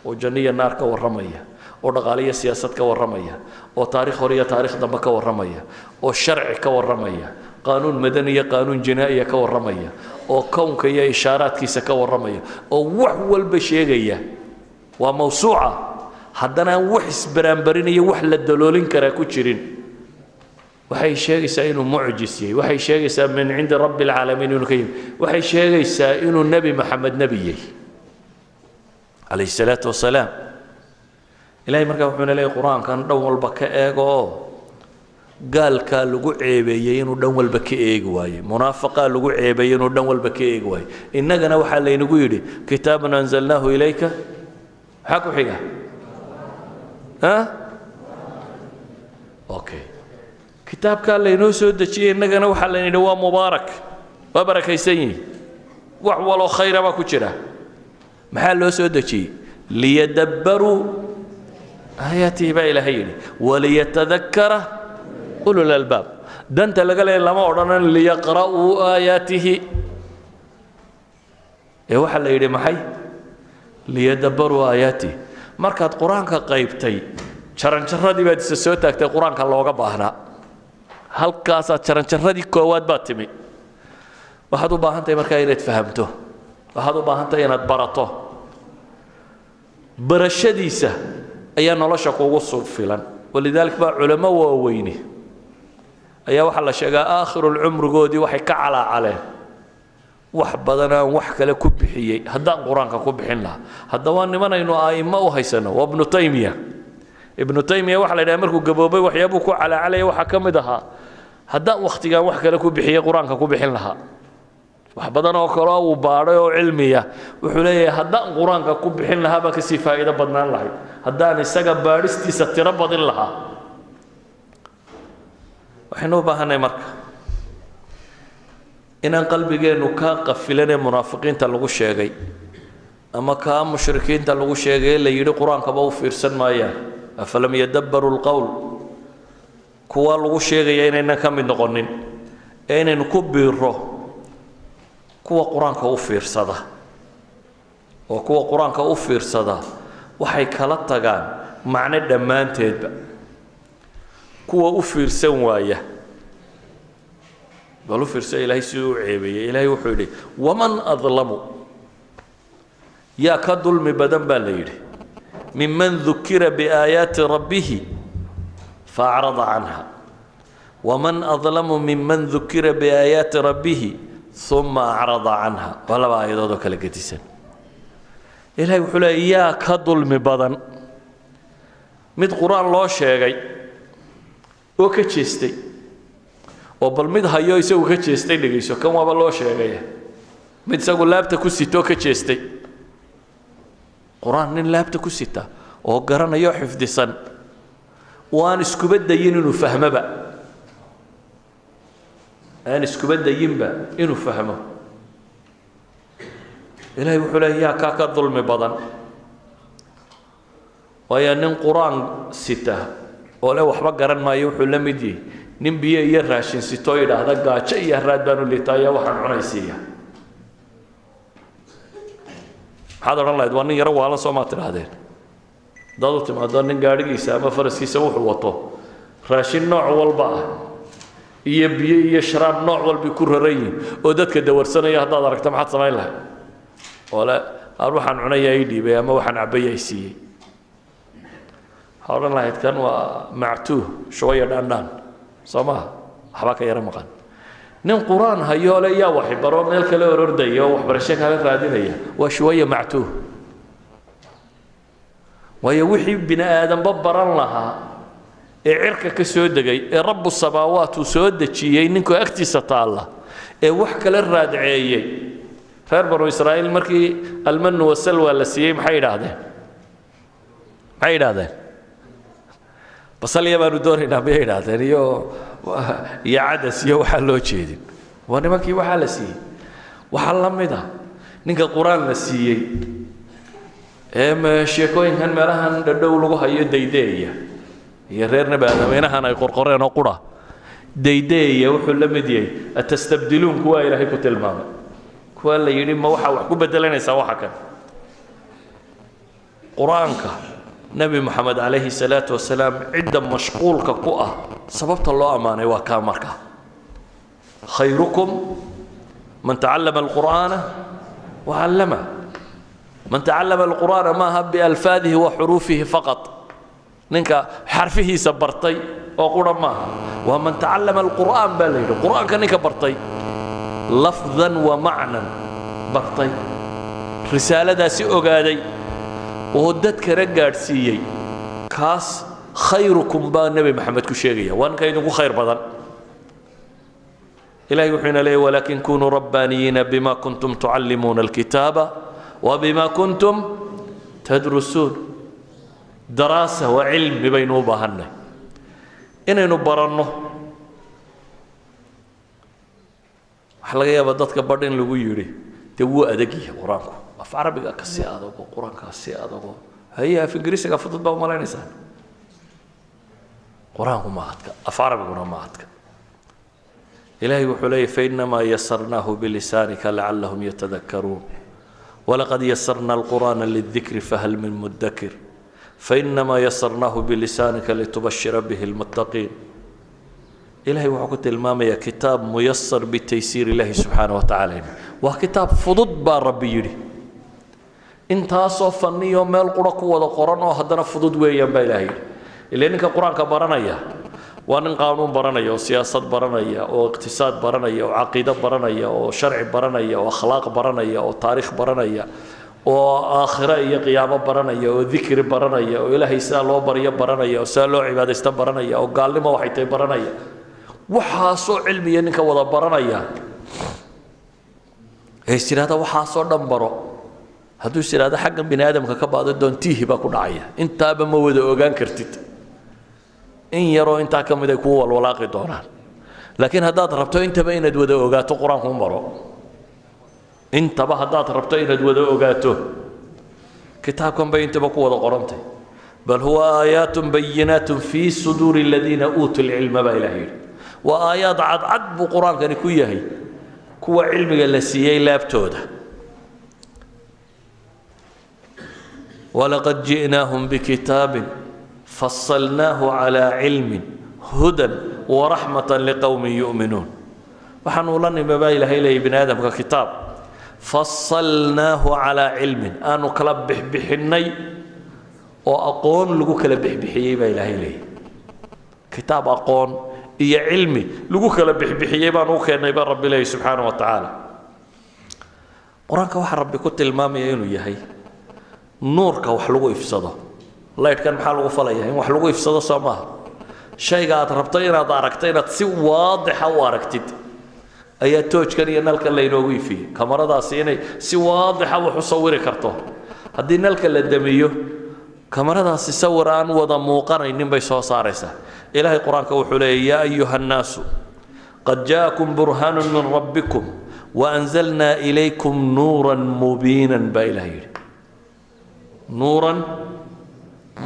oo janno iyo naar ka warramaya, oo dhaqaale iyo siyaasad ka warramaya, oo taarikh hore iyo taarikh dambe ka warramaya, oo sharci ka warramaya, qaanuun madani iyo qaanuun jinaa'iya ka warramaya, oo kownka iyo ishaaraadkiisa ka warramaya, oo wax walba sheegaya, waa mawsuuca. Haddana aan wax isbaraanbarinayo, wax la daloolin karaa ku jirin. Waxay sheegaysaa inuu mucjis yahay, waxay sheegaysaa min cindi rabbi alcaalamiin inuu ka yimi, waxay sheegaysaa inuu Nebi Maxamed nebi yahay calayhi salaatu wasalaam. Ilahay markaa wuxuuna leeyahy: qur-aankan dhan walba ka eego. Oo gaalkaa lagu ceebeeyey inuu dhan walba ka eegi waaye, munaafaqaa lagu ceebeeyey inuu dhan walba ka eegi waaye. Innagana waxaa laynagu yidhi: kitaabun anzalnaahu ilayka. Maxaa ku xiga? Okay, kitaabkaa laynoo soo dejiyey innagana waxaa layna yidhi waa mubaarak, waa barakaysan yihi, wax waloo khayra baa ku jira. Maxaa loo soo dejiyey? Liyadabbaruu aayaatihi baa Ilaahay yidhi, waliyatadakkara ulul albaab. Danta laga leeya lama odhanan liyaqra'uu aayaatihi, ee waxaa la yidhi maxay? Liyadabbaruu aayaatihi. Markaad qur-aanka qaybtay, jaranjaradii baad isa soo taagtay qur-aanka looga baahnaa. Halkaasaad jaranjaradii koowaad baad timi. Waxaad u baahan tahay markaa inaad fahamto, waxaad u baahan tahay inaad barato. Barashadiisa ayaa nolosha kugu filan. Walidalik baa culamo waaweyni ayaa waxaa la sheegaa aakhirul cumrigoodii waxay ka calaacaleen: wax badan aan wax kale ku bixiyey, haddaan qur-aanka ku bixin lahaa. Haddaba nimanaynu a'immo u haysano waa Ibnu Taymiya. Ibnu Taymiya waxaa la yidhaha markuu gaboobay waxyaabuu ku calaacalaya waxaa ka mid ahaa: haddaan wakhtigaan wax kale ku bixiyey, qur-aanka ku bixin lahaa. Wax badan oo kaleo uu baadhay oo cilmiya, wuxuu leeyahay haddaan qur-aanka ku bixin lahaa baa kasii faa'iido badnaan lahayd, haddaan isaga baadhistiisa tiro badin lahaa. Waxaynu u baahanay marka inaan qalbigeennu kaa qafilan ee munaafiqiinta lagu sheegay ama kaa mushrikiinta lagu sheegay la yidhi qur-aankaba u fiirsan maayaan, afalam yadabbaruu lqowl, kuwa lagu sheegaya inaynan ka mid noqonin, ee inaynu ku biiro kuwa qur-aanka u fiirsada. Oo kuwa qur-aanka u fiirsada waxay kala tagaan macno dhammaanteedba. Kuwa u fiirsan waaya, bal u fiirsa Ilaahay siduu u ceebeeyey. Ilaahay wuxuu yidhi: waman adlamu, yaa ka dulmi badan baa la yidhi, miman dukira biaayaati rabbihi faacrada canha. Waman adlamu miman dukira biaayaati rabbihi uma acrada canha. Waa laba aayadood oo kala gedisan. Ilahay wuxuu leeyay: yaa ka dulmi badan mid qur-aan loo sheegay oo ka jeestay? Oo bal mid hayo isagu ka jeestay dhegayso, kan waaba loo sheegay. Mid isagu laabta ku sitoo ka jeestay qur-aan, nin laabta ku sita oo garanayo, xifdisan, oo aan iskuba dayin inuu fahmoba, aan iskuba dayinba inuu fahmo, Ilahay wuxuu leeya: yaa kaa ka dulmi badan? Waayo nin qur-aan sita oo le waxba garan maayo wuxuu la mid yihi nin biyo iyo raashin sitoo yidhaahda gaajo iyo haraad baanu liitaayo, waxaan cunaysiiya. Maxaad odhan lahayd? Waa nin yaro waalan, soo maa tidhaahdeen? Haddaad u timaado nin gaadhigiisa ama faraskiisa wuxuu wato raashin nooc walba ah iyo biyo iyo sharaab nooc walbay ku raran yihin oo dadka dawarsanaya haddaad aragto, maxaad samayn lahayd? Oo le aan waxaan cunaya ii dhiibay ama waxaan cabaya i siiyey, waxaa odhan lahayd kan waa mactuuh, shubaya dhaandhaan, soo maha? Waxbaa ka yaro maqan. Nin qur-aan hayoo le yaa waxbaro meel kale orordaya oo waxbarasho kale raadinaya waa shuwaya mactuuh. Waayo wixii bini aadanba baran lahaa ee cirka ka soo degay ee rabu samaawaat uu soo dejiyey ninkuu agtiisa taalla ee wax kale raadceeyey. Reer Banu Israa'iil markii almanu wasalwa la siiyey maxay yidhaahdeen? Maxay yidhaahdeen? Basalya baanu doonaynaa miyay yidhaahdeen? Iyo cadas iyo waxaa loo jeedin. Waa nimankii waxaa la siiyey. Waxaa la mid ah ninka qur-aan la siiyey ee sheekooyinkan meelahan dhadhow lagu hayo daydeeya iyo reer Nebi Aadameynahan ay qorqoreen oo qura daydeeya wuxuu la mid yahay atastabdiluun, kuwaa Ilaahay ku tilmaamay, kuwaa la yidhi ma waxaa wax ku bedelanaysaa waxa kan. Qur-aanka Nebi Moxamed calayhi salaatu wasalaam cidda mashquulka ku ah sababta loo ammaanay waa kaa. Markaa khayrukum man tacallama alqur'aana wacallama. Man tacallama alqur'aana maaha bialfaadihi wa xuruufihi faqat, ninka xarfihiisa bartay oo qura maaha. Waa man tacallama alqur'aan baa la yidhi, qur'aanka ninka bartay lafdan wa macnan bartay, risaaladaasi ogaaday oo dadkana gaadhsiiyey, kaas khayrukum baa Nebi Maxamed ku sheegaya, waa ninka idinku khayr badan. Ilahay wuxuu ina leeyay: walaakin kunuu rabbaaniyiina bima kuntum tucallimuuna alkitaaba wa bima kuntum tadrusuun. Daraasa waa cilmi baynu u baahannay inaynu baranno. Waxaa laga yaabaa dadka badh in lagu yidhi dee wuu adag yahay qur-aanku, af carabiga ka sii adago, qur-aankaa sii adago, haye af ingiriisiga fudud baa umalaynaysaa. Qur-aanku ma adka, af carabiguna ma adka. Ilahay wuxuu leeyay: fainamaa yasarnaahu bilisaanika lacallahum yatadakaruun walaqad yasarna alqur'aana lidikri fahal min mudakir fainamaa yasarnaahu bilisaanika litubashira bihi lmuttaqiin. Ilahay wuxuu ku tilmaamayaa kitaab muyasar bitaysiir illahi subxaana wa tacaala, waa kitaab fudud baa Rabbi yidhi. Intaasoo fanniyo meel qura ku wada qoran oo haddana fudud weeyaan baa Ilahay yidhi. Ilaa ninka qur-aanka baranaya waa nin qaanuun baranaya oo siyaasad baranaya oo iqtisaad baranaya oo caqiido baranaya oo sharci baranaya oo akhlaaq baranaya oo taariikh baranaya oo aakhiro iyo qiyaamo baranaya oo dikri baranaya oo Ilaahay sidaa loo baryo baranaya oo sidaa loo cibaadaysto baranaya oo gaalnimo waxay tahay baranaya. Waxaasoo cilmiya ninka wada baranaya ee is yidhahda waxaasoo dhan baro, hadduu is yidhahdo xaggan bini aadamka ka baado doontiihi baa ku dhacaya. Intaaba ma wada ogaan kartid, in yaroo intaa ka mid ay kuu walwalaaqi doonaan. Laakiin haddaad rabto intaba inaad wada ogaato, qur-aanku maro. Intaba haddaad rabto inaad wada ogaato, kitaabkan bay intaba ku wada qorantay. Bal huwa aayaatun bayinaatun fii suduuri aladiina uutuu lcilma baa Ilaah yidhi. Waa aayaad cadcad buu qur-aankani ku yahay kuwa cilmiga la siiyey laabtooda. Walaqad ji'naahum bikitaabin fasalnaahu calaa cilmin hudan waraxmatan liqowmin yu'minuun. Waxaanu la nimi baa Ilaahay leeyay bini aadamka kitaab fasalnaahu calaa cilmin, aanu kala bixbixinnay oo aqoon lagu kala bixbixiyey baa Ilaahay leeyay. Kitaab aqoon iyo cilmi lagu kala bixbixiyey baan u keennay baa Rabbi leeyay subxaana wa tacaala. Qur-aanka waxaa Rabbi ku tilmaamaya inuu yahay nuurka wax lagu ifsado. Laydhkan maxaa lagu falaya? In wax lagu ifsado, soo maaha? Shayga aad rabto inaad aragto, inaad si waadixa u aragtid ayaa toojkan iyo nalkan laynoogu ifiyey. Kamaradaasi inay si waadixa wax u sawiri karto, haddii nalka la damiyo kamaradaasi sawir aan wada muuqanaynin bay soo saaraysaa. Ilaahay qur-aanka wuxuu leeyay: yaa ayuha annaasu qad jaakum burhaanu min rabbikum waanzalnaa ilaykum nuuran mubiinan baa Ilaah yidhi. Nuuran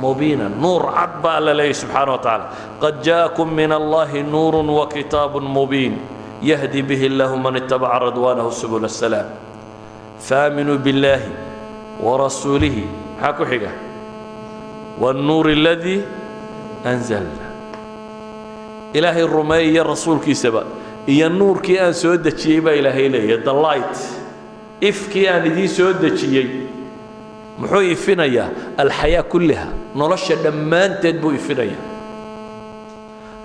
mubiinan, nuur cad baa Alla leeyay subxaana wa tacaala. Qad jaakum min Allahi nuurun wa kitaabun mubiin yahdi bihi illahu man ittabaca ridwaanahu subula asalaam faaminuu biاllahi warasuulihi, maxaa ku xiga? Wاnnuur aladii anzalna. Ilaahay rumeey iyo rasuulkiisaba iyo nuurkii aan soo dejiyey baa Ilaahay leeyahy. The light, ifkii aan idiin soo dejiyey, muxuu ifinayaa? Alxayaa kulliha, nolosha dhammaanteed buu ifinayaa.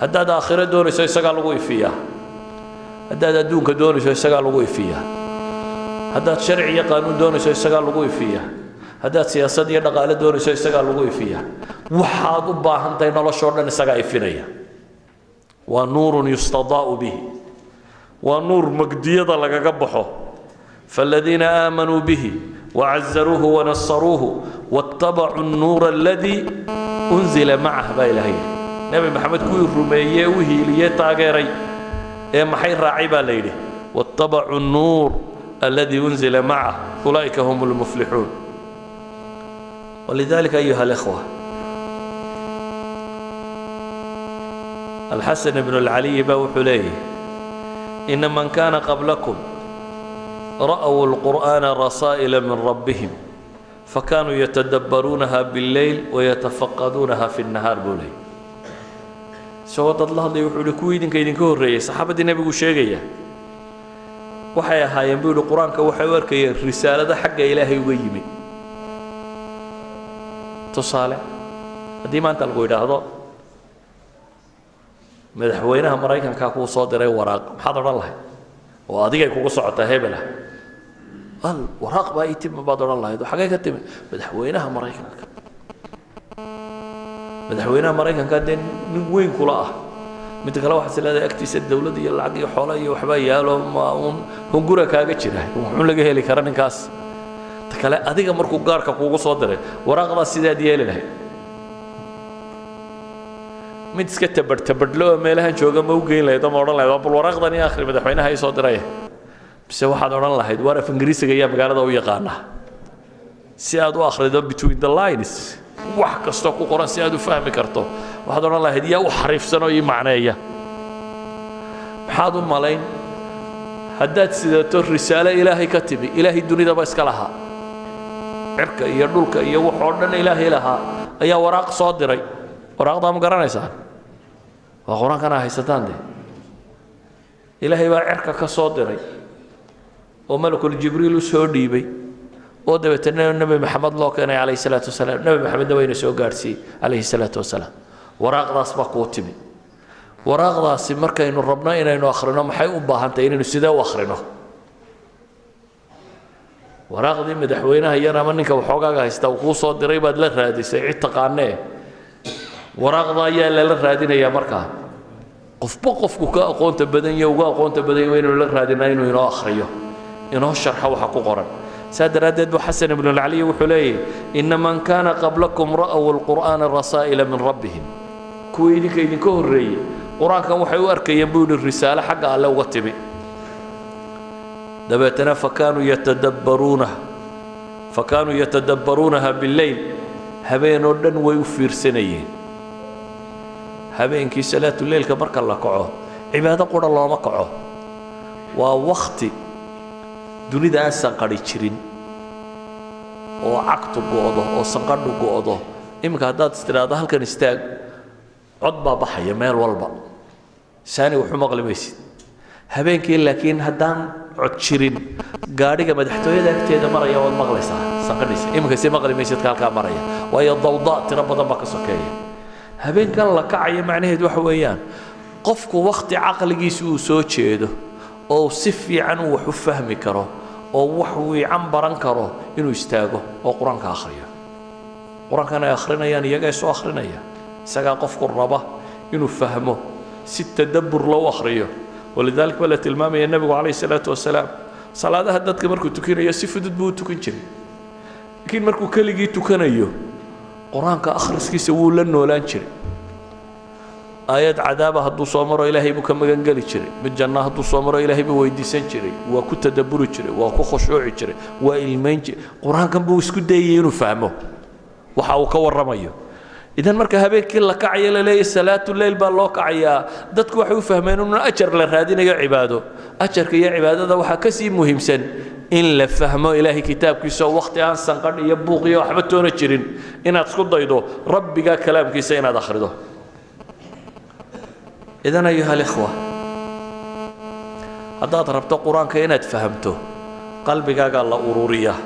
Haddaad aakhiro doonayso isagaa lagu ifiyaa, haddaad adduunka doonayso isagaa lagu ifiyaa, haddaad sharci iyo qaanuun doonayso isagaa lagu ifiyaa, haddaad siyaasad iyo dhaqaale doonayso isagaa lagu ifiyaa. Waxaad u baahan tahay noloshoo dhan isagaa ifinaya. Waa nuurun yustadaa'u bihi, waa nuur magdiyada lagaga baxo. فالذين آمنوا به وعزروه ونصروه واتبعوا النور الذي أنزل معه baa Ilahay. Nebi Maxamed kuwii rumeeyey, u hiiliyey, taageeray ee maxay raacay baa la yidhi? واتبعوا النور الذي أنزل معه أولئك هم المفلحون. ولذلك أيها الإخوة، الحسن بن العلي baa wuxuu leeyahy: إن من كان قبلكم رأوا القرآن رسائل من ربهم Fakanuu yatadabbaruunaha billeyl wayatafaqaduunaha fi nnahaar, buu leeyay. Isagoo dad la hadlaya wuxuu yihi, kuwii idinka idinka horreeyey, saxaabadii nebigu sheegaya, waxay ahaayeen, buu yihi, qur-aanka waxay u arkayeen risaalado xagga Ilaahay uga yimi. Tusaale, haddii maanta lagu yidhaahdo madaxweynaha Maraykankaa kuu soo diray waraaq, maxaad odhan lahayd? Oo adigay kugu socotaa, hebelah al waraaq baa ii timi baad odhan lahayd. Oo xagee ka timi? Madaxweynaha Maraykanka. Madaxweynaha Maraykanka dee nin weyn kula ah. Midda kale, waxaad is leedahay agtiisa dawlad iyo lacag iyo xoolo iyo waxbaa yaalo, ma uun hungura kaaga jira, wuxuun laga heli kara ninkaas. Ta kale, adiga markuu gaarka kuugu soo diray waraaqdaas, sidaad yeeli lahayd? Mid iska tabadh tabadhlo oo meelahan jooga ma u geyn lahayd oo ma odhan lahayd, bal waraaqdan ii akhri, madaxweynaha ii soo diraya? Mise waxaad odhan lahayd, waar af Ingiriisiga ayaa magaalada u yaqaana, si aad u akhrido between the lines, wax kastoo ku qoran si aad u fahmi karto? Waxaad odhan lahayd, yaa u xariifsan oo ii macneeya? Maxaad u malayn haddaad sidato risaalo Ilaahay ka timi, Ilaahay dunidaba iska lahaa, cirka iyo dhulka iyo wax oo dhan Ilaahay lahaa ayaa waraaq soo diray? Waraaqdaa ma garanaysaan? Waa qur-aankana haysataan. De Ilaahay baa cirka ka soo diray oo malakul Jibriil u soo dhiibay, oo dabeetana Nebi Maxamed loo keenay calayhi salaatu wasalaam. Nebi Maxamedna wayna soo gaadhsiiyey calayhi salaatu wasalaam. Waraaqdaas baa kuu timi. Waraaqdaasi markaynu rabno inaynu akhrino, maxay u baahantahay? Inaynu sidee u akhrino waraaqdii madaxweynaha yar ama ninka waxoogaaga haysta uu kuu soo diray baad la raadisay cid taqaanee? Waraaqda ayaa lala raadinayaa markaa. Qofba qofku ka aqoonta badan iyo uga aqoonta badan yahay inaynu la raadinaa, inuu inoo akhriyo, inoo sharxo waxa ku qoran. Saa daraaddeed bu Xasan ibnulcaliy wuxuu leeyahy, ina man kaana qablakum ra'w alqur'aana rasaa'ila min rabbihim. Kuwii idinka idinka horreeyey qur-aankan waxay u arkayeen, buu yidhi, risaalo xagga Alle uga timi. Dabeetana fakaanuu yatadabbaruunaha billeyl, habeenoo dhan way u fiirsanayeen. Habeenkii salaatuleylka marka la kaco, cibaado qura looma kaco, waa wakti dunida aan sanqadhi jirin oo cagtu go'do oo sanqadhu go'do. Iminka haddaad istidhaahdo halkan istaag, cod baa baxaya meel walba, saani waxu maqli maysid. Habeenkii laakiin haddaan cod jirin, gaadhiga madaxtooyada agteeda maraya waad maqlaysaa sanqadhiisa. Iminka si maqli maysid ka halkaa maraya, waayo dawda tiro badan baa ka sokeeya. Habeenkan la kacayo macnaheedu waxa weeyaan qofku wakhti caqligiisu uu soo jeedo oo si fiican uu wax u fahmi karo oo wax wiican baran karo inuu istaago oo qur-aanka akhriyo. Qur-aankan ay akhrinayaan iyagaa isu akhrinaya, isagaa qofku raba inuu fahmo, si tadabbur loo akhriyo. Walidalik baa la tilmaamaya nebigu calayhi salaatu wasalaam salaadaha dadka markuu tukinayo si fudud buu u tukan jiray, laakiin markuu keligii tukanayo qur-aanka akhriskiisa wuu la noolaan jiray. Aayad cadaaba hadduu soo maro, Ilaahay buu ka magangeli jiray. Mid janna hadduu soo maro, Ilaahay buu weydiisan jiray. Waa ku tadabburi jiray, waa ku khushuuci jiray, waa ilmayn jiray. Qur-aankan buu isku dayayay inuu fahmo waxa uu ka warramayo. Idan marka habeenkii la kacayo, la leeyahy salaatu leyl baa loo kacayaa, dadku waxay u fahmeen inuu ajar la raadinayo, cibaado. Ajarka iyo cibaadada waxaa ka sii muhiimsan in la fahmo Ilaahay kitaabkiisa, oo wakhti aan sanqadh iyo buuq iyo waxba toona jirin inaad isku daydo Rabbiga kalaamkiisa inaad akhrido. Idan ayuha alikhwa, haddaad rabto qur-aanka inaad fahamto, qalbigaagaa la ururiyaa.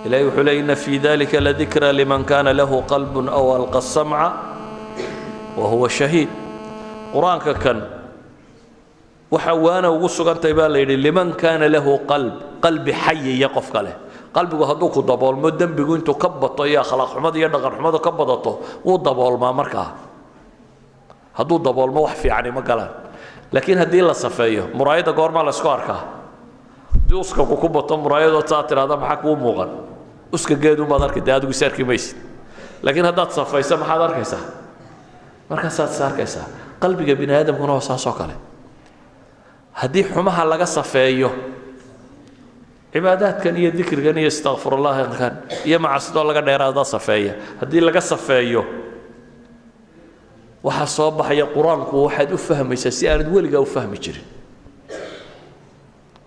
Ilahay wuxuu leey, ina fii dalika ladikra liman kana lahu qalbun aw alqa asamca wa huwa shahiid. Qur-aanka kan waxa waana ugu sugantahay, baa la yidhi, liman kaana lahu qalb, qalbi xayiya qofka leh. Qalbigu hadduu ku daboolmo, dembigu intuu ka bato iyo akhlaaq xumada iyo dhaqan xumadu ka badato, wuu daboolmaa. Markaa hadduu daboolmo, wax fiicani ma galaan. Laakiin haddii la safeeyo, muraayadda goormaa la isku arkaa? Haddii uskaku ku bato muraayadoo saa tidhahda, maxaa kuu muuqan? Uska geedumaad arki, dee adigu is arki maysid. Laakiin haddaad safayso, maxaad arkaysaa? Markaasaad is arkaysaa. Qalbiga bini aadamkuna waa saas oo kale. Haddii xumaha laga safeeyo, cibaadaadkan iyo dikrigan iyo istakfirullahkan iyo macasidoo laga dheeraada safeeya, haddii laga safeeyo, waxaa soo baxaya qur-aanku. Waxaad u fahmaysaa si aanad weligaa u fahmi jirin,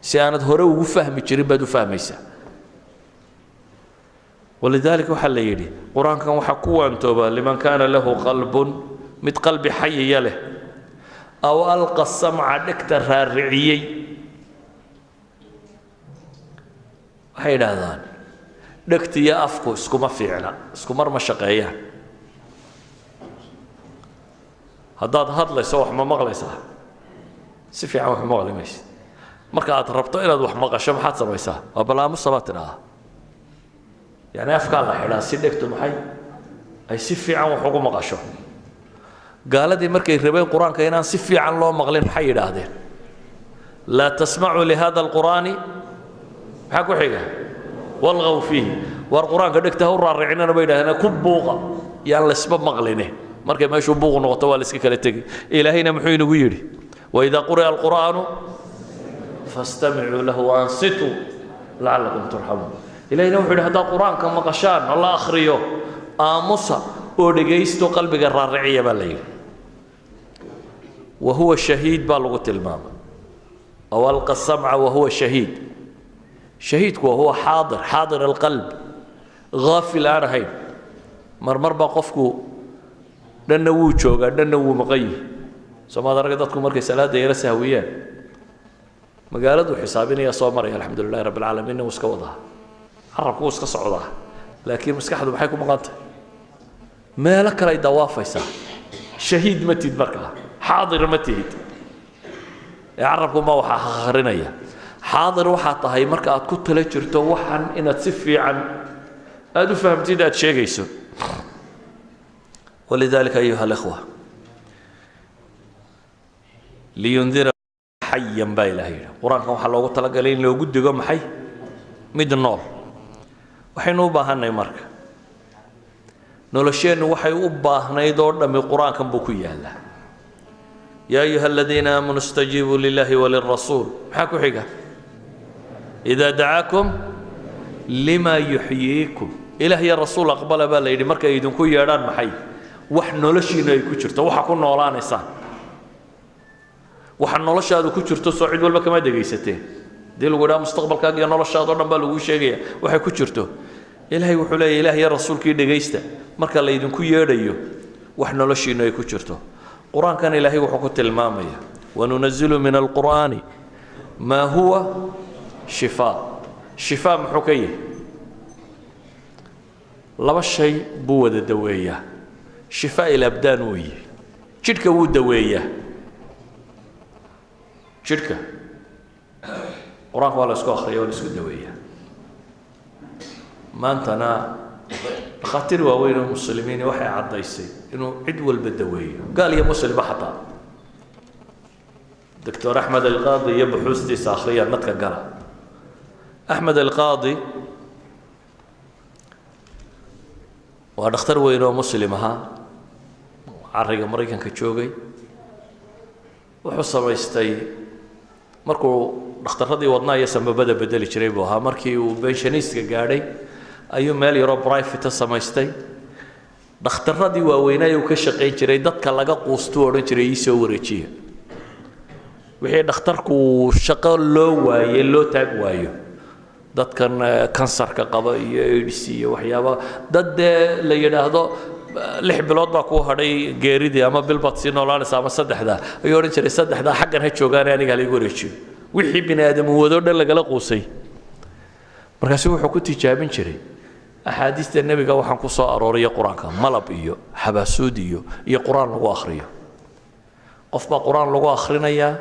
si aanad hore ugu fahmi jirin baad u fahmaysaa. Walidaalika waxaa la yidhi qur-aankan waxaa ku waantooba liman kaana lahu qalbun, mid qalbi xayiya leh, aw alqa samca, dhegta raariciyey. Waxay idhaahdaan dhegta iyo afku iskuma fiicna, isku mar ma shaqeeyaan. Haddaad hadlayso wax ma maqlaysaa? Si fiican wax ma maqli maysid. Marka aad rabto inaad wax maqasho maxaad samaysaa? Waa balaamusa baad tidhaahdaa, yacni afkaa la xidhaa si dhegtu maxay ay si fiican wax ugu maqasho. Gaaladii markay rabeen qur-aanka inaan si fiican loo maqlin maxay yidhaahdeen? Laa tasmacuu lihada alqur'aani, maxaa ku xiga? Walgaw fiihi. War qur-aanka dhegta ha u raaricinana bay yidhahdeen, ku buuqa, yaan laysba maqline. Markay meeshuu buuq noqoto waa la iska kala tegi. Ilaahayna muxuu inagu yidhi? Waidaa quri'a alqur'aanu fastamicuu lahu waansituu lacalakum turxamuun. Ilahayna wuxuu yidhi haddaad qur-aanka maqashaan oo la akhriyo, aamusa oo dhegaysto, qalbiga raariciya baa la yidhi. Wa huwa shahiid baa lagu tilmaamay, aw alqa samca wa huwa shahiid. Shahiidku wa huwa xaadir, xaadir alqalb, ghaafil aan ahayn. Marmar baa qofku dhanna wuu joogaa, dhanna wuu maqan yihi. Soomaad arga dadku markay salaadda yara sahwiyaan, magaaladuu xisaabinaya, soo maraya, alxamdu lilahi rabbi alcaalamiinna wuu iska wadaa, carabku wuu iska socdaa, laakiin maskaxdu maxay ku maqantay? Meelo kale ay dawaafaysaa. Shahiid ma tihid markaa, xaadir ma tihid, ee carabku ma waxaa akhrinaya. Xaadir waxaa tahay marka aad ku tala jirto waxan inaad si fiican aada u fahamtid aad sheegayso. Walidalika ayuha alikhwa, liyundira xayan baa ilaah yidhi. Qur-aankan waxaa loogu talagalay in loogu digo maxay? Mid nool. Waxaynu u baahanay marka nolosheennu waxay u baahnayd oo dhammi qur-aankan buu ku yaallaa. Yaa ayuha aladiina aamanuu istajiibuu lilahi walirasuul, maxaa ku xiga? Idaa dacaakum lima yuxyiikum. Ilaah iyo rasuul aqbala baa la yidhi markay idinku yeedhaan maxay? Wax noloshiinu ay ku jirto, waxa ku noolaanaysaan, waxa noloshaadu ku jirto. Soo cid walba kama dhegaysateen hadii lagu idhaha mustaqbalkaaga iyo noloshaada o dhan baa laguu sheegaya waxay ku jirto. Ilaahay wuxuu leeyahy ilaah iyo rasuulkii dhegaysta marka laydinku yeedhayo wax noloshiinu ay ku jirto. Qur-aankan ilaahay wuxuu ku tilmaamaya wanunazilu min alqur'aani maa huwa shifaa. Shifaa muxuu ka yahay? Laba shay buu wada daweeyaa. Shifaa ilabdaan weeye, jidhka wuu daweeyaa. Jidhka qur-aanka waa la isku akhriya, waa la isku daweeyaa. Maantana dhakhaatiir waaweyn oo muslimiini waxay caddaysay inuu cid walba daweeyo, gaal iyo muslimba xataa. Doctor Axmed Alqaadi iyo buxuustiisa akhriya, nadka gala. Axmed Alqaadi waa dhakhtar weyn oo muslim ahaa, cariga Maraykanka joogay. Wuxuu samaystay markuu dhakhtarradii wadnaha iyo sambabada bedeli jiray buu ahaa. Markii uu benshaniistka gaadhay ayuu meel yaroo private samaystay. Dhakhtarradii waaweynaaye uu ka shaqayn jiray dadka laga quustuu odhan jiray ii soo wareejiya, wixii dhakhtarku shaqo loo waaye, loo taag waayo, dadkan kansarka qaba iyo AIDS iyo waxyaaba, dad dee la yidhaahdo 6 bilood baa kuu hadhay geeridii ama bil baad sii noolaanaysa ama saddexdaa, ayuu odhan jiray saddexdaa xaggan ha joogaane, aniga halaigu wareejiyo. Wixii bini aadamu wadoo dhan lagala quusay. Markaasu wuxuu ku tijaabin jiray axaadiista nebiga waxaan ku soo arooriya qur-aanka, malab iyo xabaasuud iyo qur-aan lagu akhriyo. Qof baa qur-aan lagu akhrinayaa,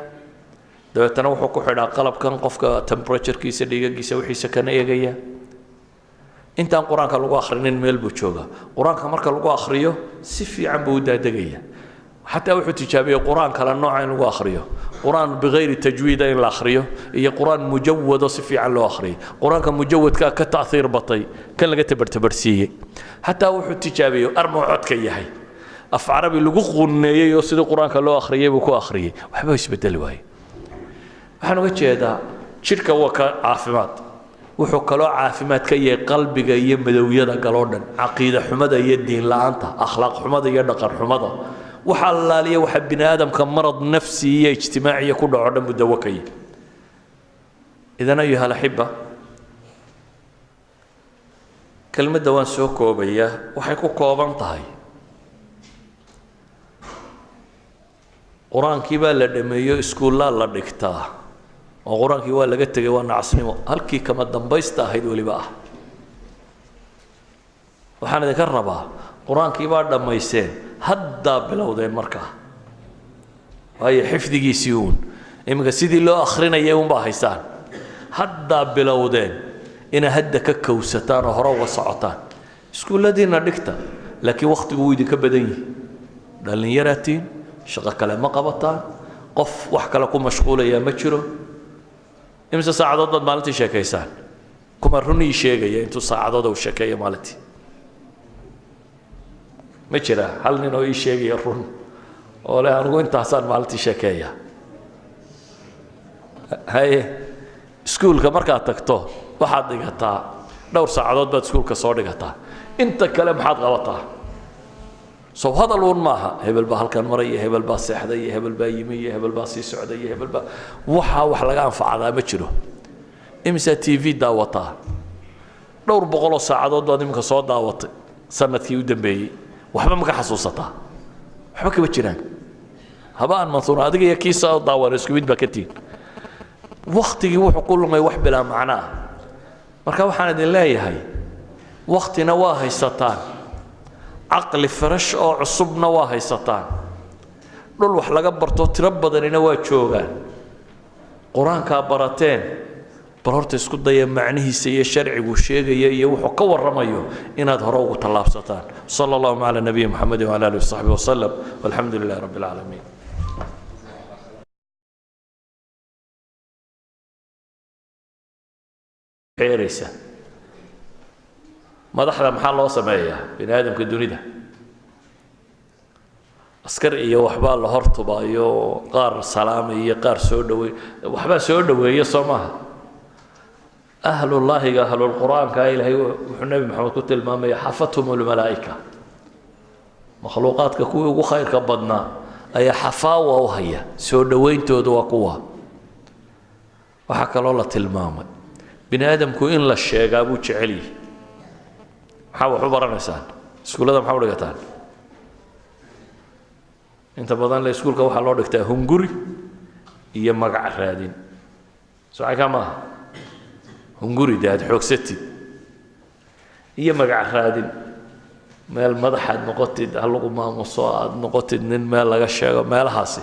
dabeetana wuxuu ku xidhaa qalabkan qofka temperaturekiisa, dhiigagiisa, wixiisa kana eegaya. Intaan qur-aanka lagu akhrinin meel buu joogaa. Qur-aanka marka lagu akhriyo si fiican buu u daadegaya. Xataa wuxuu tijaabiyey qur-aan kale nooca in lagu akhriyo, qur-aan bikayri tajwiida in la akhriyo iyo qur-aan mujawado si fiican loo akhriyo. Qur-aanka mujawadkaa ka ta'hiir batay kan laga tabartabarsiiyey. Xataa wuxuu tijaabiyey armuu codka yahay af carabi lagu qunneeyey oo sidii qur-aanka loo akhriyey buu ku akhriyey, waxba isbedeli waaye. Waxaan uga jeedaa jidhka waa ka caafimaad, wuxuu kaloo caafimaad ka yahay qalbiga iyo madowyada galoo dhan, caqiida xumada iyo diin la'aanta, akhlaaq xumada iyo dhaqan xumada, waxa allaaliya waxa bini aadamka marad nafsi iyo ijtimaaciya ku dhaco dhan buu dawo ka yahay. Idan ayuha alaxiba, Kelmadda waan soo koobayaa, waxay ku kooban tahay qur-aankii baa la dhameeyo, iskuullaa la dhigtaa oo qur-aankii waa laga tegay, waa nacasnimo halkii kama dambaysta ahayd weliba ah. Waxaan idinka rabaa qur-aankii baa dhammayseen, haddaa bilowdeen markaa, waayo xifdigiisii uun iminka sidii loo akhrinayay uunbaa haysaan. Haddaa bilowdeen inaa hadda ka kowsataan oo hore uga socotaan. Iskuulladiinna dhigta, laakiin wakhtigu wuu idinka badan yihi. Dhallinyaraatiin, shaqo kale ma qabataan, qof wax kale ku mashquulayaa ma jiro. Imise saacadood baad maalintii sheekaysaan? Kuma run ii sheegaya intuu saacadood uu sheekeeyo maalintii? Ma jira hal nin oo ii sheegaya run oo leh anigu intaasaan maalintii sheekeeya? Haye, iskuulka markaad tagto waxaad dhigataa dhowr saacadood baad iskuulka soo dhigataa, inta kale maxaad qabataa? Sow hadal uun maaha, hebel baa halkan maraya, hebel baa seexday, iyo hebel baa yimi, iyo hebel baa sii socday, iyo hebel baa waxaa wax laga anfacadaa ma jiro. Imisaa TV daawataa? Dhowr boqoloo saacadood baad iminka soo daawatay sanadkii u dambeeyey, waxba ma ka xasuusataa? Waxba kama jiraan. Haba aan mansuur, adiga iyo kii soo daawana isku mid baa ka tihin. Waktigii wuxuu ku lumay wax bilaa macno ah. Marka waxaan idin leeyahay, waktina waa haysataan, caqli farash oo cusubna waa haysataan, dhul wax laga barto tiro badanina waa joogaan. Qur-aankaa barateen, bal horta isku daya macnihiisa iyo sharcigu sheegaya iyo wuxuu ka warramayo inaad hore ugu tallaabsataan. Sala allahuma cala nabiyi Muxamedi wcala alihi wasaxbi wasalam, walxamdu lilahi rabbi alcaalamiin. Xeeraysa madaxda maxaa loo sameeyaa? Bini aadamka dunida askar iyo waxbaa la hortubaayo, qaar salaamay iyo qaar soo dhaweey, waxbaa soo dhoweeya, soo maaha? Ahlullaahiga, ahlulqur-aanka, Ilaahay wuxuu Nebi Maxamed ku tilmaamaya xafathum lmalaa'ika, makhluuqaadka kuwii ugu khayrka badnaa ayaa xafaawa u haya, soo dhowayntoodu waa kuwa. Waxaa kaloo la tilmaamay bini aadamku in la sheegaa buu jecel yihi. Maxaa wax u baranaysaan iskuullada? Maxaa u dhigataan inta badan? Le iskuulka waxaa loo dhigtaa hunguri iyo magac raadin, socaykaa maaha? Hunguri de aad xoogsatid iyo magac raadin, meel madaxaad noqotid, ha lagu maamuso, aad noqotid nin meel laga sheego meelahaasi.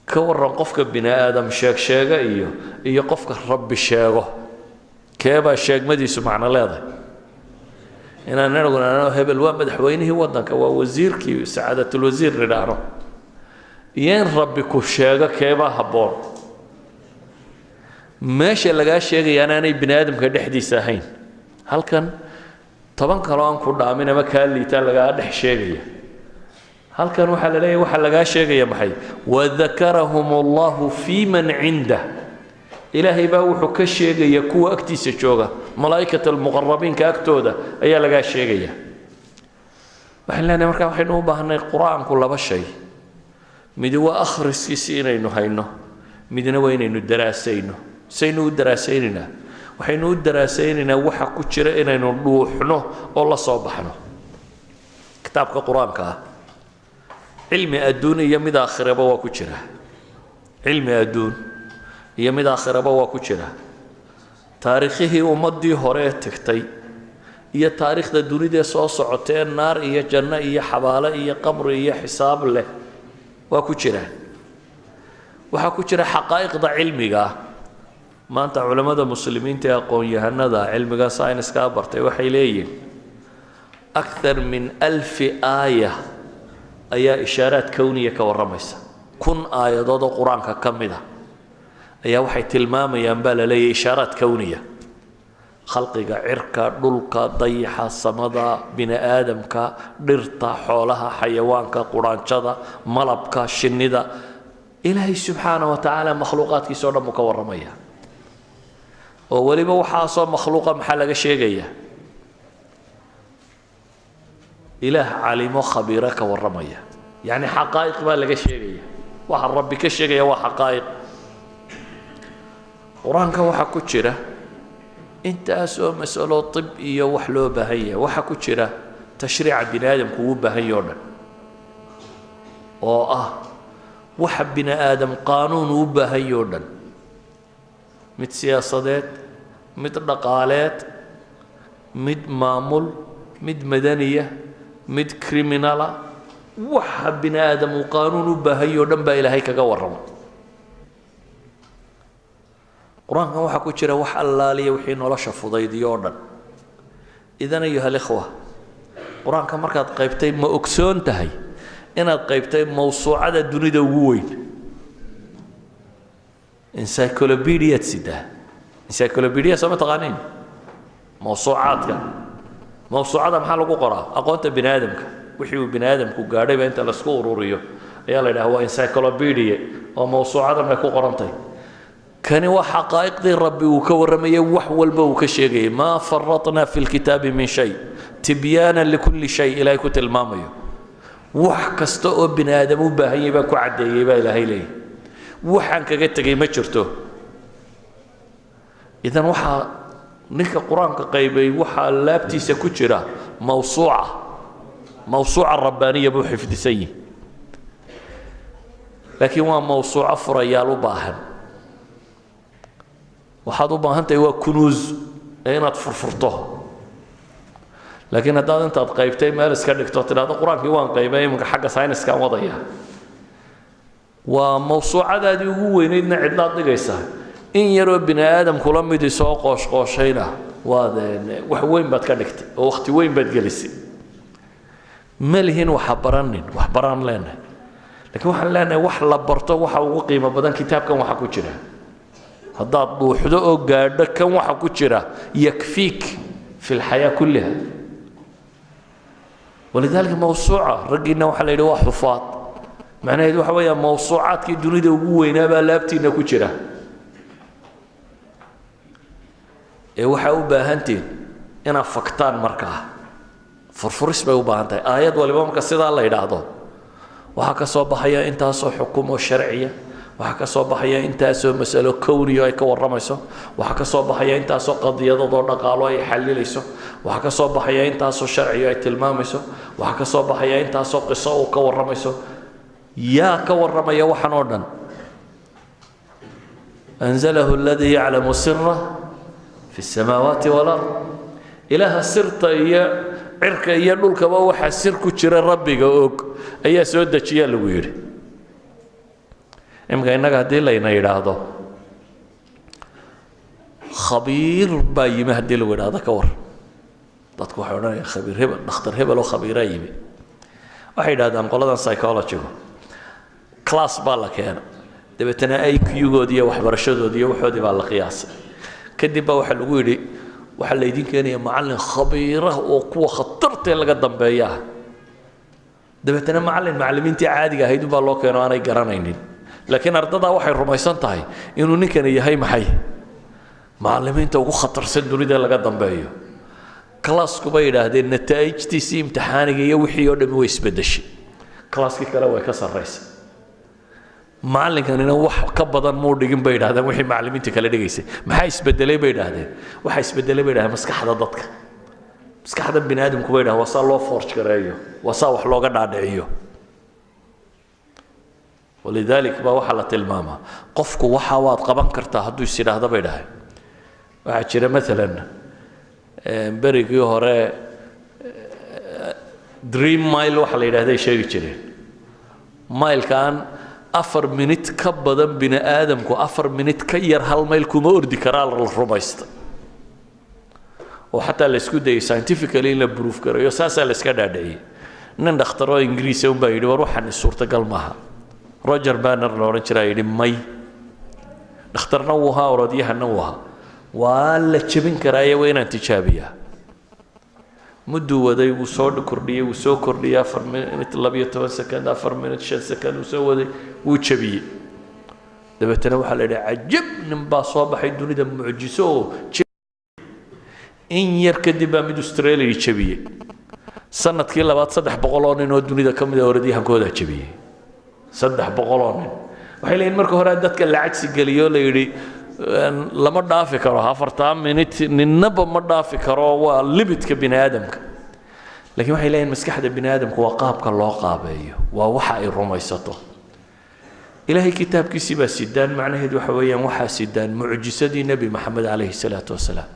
Ka warran qofka bini aadam sheeg sheega iyo qofka Rabbi sheego, keebaa sheegmadiisu macno leedahay? Inaan inagu nidhaahno hebel waa madaxweynihii waddanka, waa wasiirkii, sacaadatulwasiir nidhaahno, iyo in Rabbi ku sheego, keebaa habboon? Meesha lagaa sheegaya inaanay bini aadamka dhexdiisa ahayn, halkan 10 kaloo aan ku dhaamin ama kaa liitaa lagaa dhex sheegaya. Halkan waxaa la leeyahy waxaa lagaa sheegaya maxay? Wadakarahum allahu fii man cindah, Ilaahay baa wuxuu ka sheegaya kuwa agtiisa jooga, malaa'ikat almuqarabiinka agtooda ayaa lagaa sheegaya. Waxaan leenahay markaa waxaynu u baahnay qur-aanku laba shay: midi waa akhriskiisi inaynu hayno, midna waa inaynu daraasayno. Saynu u daraasaynaynaa? Waxaynu u daraasaynaynaa waxa ku jira inaynu dhuuxno oo la soo baxno. Kitaabka qur-aanka ah cilmi adduun iyo mid aakhiraba waa ku jira, cilmi adduun iyo mid aakhiraba waa ku jira. Taariikhihii ummaddii hore ee tagtay iyo taariikhda dunidee soo socotee naar iyo janno iyo xabaalo iyo qabri iyo xisaab leh waa ku jiraan. Waxaa ku jira xaqaa'iqda cilmiga ah. Maanta culammada muslimiinta ee aqoon-yahanada cilmiga sayniskaa bartay waxay leeyihin akthar min 1000 aaya ayaa ishaaraad kowniya ka warramaysa. 1000 aayadood oo qur-aanka ka mid a ayaa waxay tilmaamayaan baa la leeyahay ishaaraad kowniya, khalqiga cirka, dhulka, dayaxa, samada, bini aadamka, dhirta, xoolaha, xayawaanka, quraanjada, malabka, shinnida. Ilaahay subxaana wa tacaala makhluuqaadkiisa o dhan buu ka warramaya, oo weliba waxaasoo makhluuqa maxaa laga sheegaya? Ilaah calimo khabiiro ka warramaya, yacni xaqaa'iq baa laga sheegaya. Waxa Rabbi ka sheegaya waa xaqaa'iq. Qur-aanka waxaa ku jira Intaasoo masalo tib iyo wax loo baahan yahay waxaa ku jira, tashriica bini aadamku uu baahan yahay o dhan, oo ah waxa bini aadam qaanuun uu baahan yahay o dhan, mid siyaasadeed, mid dhaqaaleed, mid maamul, mid madaniya, mid criminal ah. Waxa bini aadam uu qaanuun u baahan yahay o dhan baa Ilaahay kaga warrama Qur-aankan. Waxaa ku jira wax allaaliya wixii nolosha fudaydiyo oo dhan. إذن أيها الإخوة, Qur-aanka markaad qaybtay, ma ogsoon tahay inaad qaybtay mawsuucada dunida ugu weyn? Encyclopediaad sidaa. Encyclopedia soo ma taqaaniin? Mawsuucaadka, mawsuucada maxaa lagu qoraa? Aqoonta bini aadamka, wixii uu bini aadamku gaadhayba inta laisku ururiyo ayaa la yidhaha waa encyclopedia, oo mawsuucadan bay ku qorantay. Kani waa xaqaa'iqdii Rabbi uu ka warramayay, wax walba uu ka sheegayay. ما فرطنا في الكتاب من شيء, تبيانا لكل شيء, Ilaahay ku tilmaamayo. Wax kasta oo bini aadam u baahan yahay baa ku caddeeyey baa Ilaahay leeyahy. Waxaan kaga tegay ma jirto. إذن waxaa ninka Qur-aanka qaybay, waxaa laabtiisa ku jira mawsuuca, mawsuuca rabbaaniya buu xifdisan yihi, laakiin waa mawsuuco furayaal u baahan. Waxaad u baahan tahay waa kunuus ee inaad furfurto. Laakiin haddaad intaad qaybtay meel iska dhigto, tidhahdo "Qur-aankii waan qaybay, iminka xagga sayniskaan wadaya," waa mawsuucadaadii ugu weynaydna cidlaad dhigaysaa. In yaroo bini aadam kula midii soo qooshqooshayna waad wax weyn baad ka dhigtay oo wakhti weyn baad gelisay. Ma lihin waxa baranin, wax baraan leenahay, laakiin waxaan leenahay wax la barto waxa ugu qiimo badan kitaabkan waxa ku jira. Haddaad dhuuxdo oo gaadho kan waxa ku jira, يكفيك في الحياة كلها. ولذلك mawsuuca raggiinna waxaa la yidhi waa xufaad. Macnaheedu waxa weeya mawsuucaadkii dunida ugu weynaa baa laabtiinna ku jira, ee waxaa u baahantihin inaad faktaan. Markaa furfuris bay u baahan tahay. Aayad waliba marka sidaa la yidhaahdo, waxaa ka soo baxaya intaasoo xukumo sharciya, waxaa ka soo baxaya intaasoo masalo kowniyo ay ka warramayso, waxaa ka soo baxaya intaasoo qadiyadadoo dhaqaalo ay xallilayso, waxaa ka soo baxaya intaasoo sharciyo ay tilmaamayso, waxaa ka soo baxaya intaasoo qiso uu ka warramayso. Yaa ka warramaya waxan oo dhan? أنزله الذي يعلم السر في السماوات والأرض. Ilaaha sirta iyo cirka iyo dhulkaba waxaa sir ku jira Rabbiga og ayaa soo dejiyaa lagu yidhi. Iminka innaga haddii layna yidhaahdo khabiir baa yimi, haddii lagu yidhaahdo ka war, dadku waxay odhanayaan khabiir hebel, dhakhtar hebel oo khabiiraa yimi. Waxay yidhahdaan qoladan psychologygu, class baa la keena, dabeetana IQ-goodii iyo waxbarashadoodii iyo waxoodii baa la qiyaasay. Kadib baa waxaa lagu yidhi waxaa laydin keenaya macallin khabiira oo kuwa khatartee laga dambeeya ah. Dabeetana macallin macallimiintii caadiga ahayd unbaa loo keeno, aanay garanaynin, laakiin ardadaa waxay rumaysan tahay inuu ninkani yahay maxay, macallimiinta ugu khatarsan dunida laga dambeeyo. Classku bay yidhaahdeen nataa'ijtiisii imtixaaniga iyo wixii oo dhami way isbeddeshay, classkii kale way ka sarraysa. Macallinkanina wax ka badan muu dhigin bay yidhahdeen wixii macallimiinta kale dhigaysay. Maxaa isbedelay bay yidhaahdeen? Waxaa isbedelay bay yidhahdeen maskaxda dadka, maskaxda bini aadamku bay yidhahdeen waa saa loo forge gareeyo, waa saa wax looga dhaadhiciyo. ولذلك baa waxaa la tilmaamaa qofku waxa waad qaban kartaa hadduu is yidhaahdo bay dhahay. Waxaa jira maalan berigii hore Dream Mile waxa la yidhahday sheegi jireen, maylkaan 4 minit ka badan bini aadamku 4 minit ka yar hal mayl kuma ordi karaa la rumaysta, oo xataa la isku dayay scientifically in la proof garayo. Saasaa la iska dhaadhiciyey. Nin dhakhtaroo Ingiriisa unbaa yidhi war waxaan suurtagal maaha. Roger Banner la odhan jiraa yidhi may. Dhakhtarna wuu ahaa, orodyahanna wuu ahaa. Waa la jebin karaaye, waa inaan tijaabiyaa. Mudduu waday, wuu soo kordhiyey, wuu soo kordhiyey, 4 minute 12 second, 4 minute 5 second wuu soo waday, wuu jebiyey. Dabeetana waxaa la yidhi cajab, nin baa soo baxay dunida mucjiso oo. In yar kadib baa mid Australia jebiyey. Sanadkii labaad 300 oo nin oo dunida ka mid a orodyahankoodaa jebiyey. 300 oo nin waxay leeyihin marka hore dadka la cagsi geliyo, la yidhi Lama dhaafi karo 4-taa minute, ninaba ma dhaafi karo, waa limitka bini aadamka. Lakiin waxay leeyihin maskaxda bini aadamku waa qaabka loo qaabeeyo, waa waxa ay rumaysato. Ilaahay kitaabkiisii baa sidaan, macnaheedu waxa weeyaan waxaa sidaan mucjisadii Nebi Maxamed calayhi salaatu wasalaam,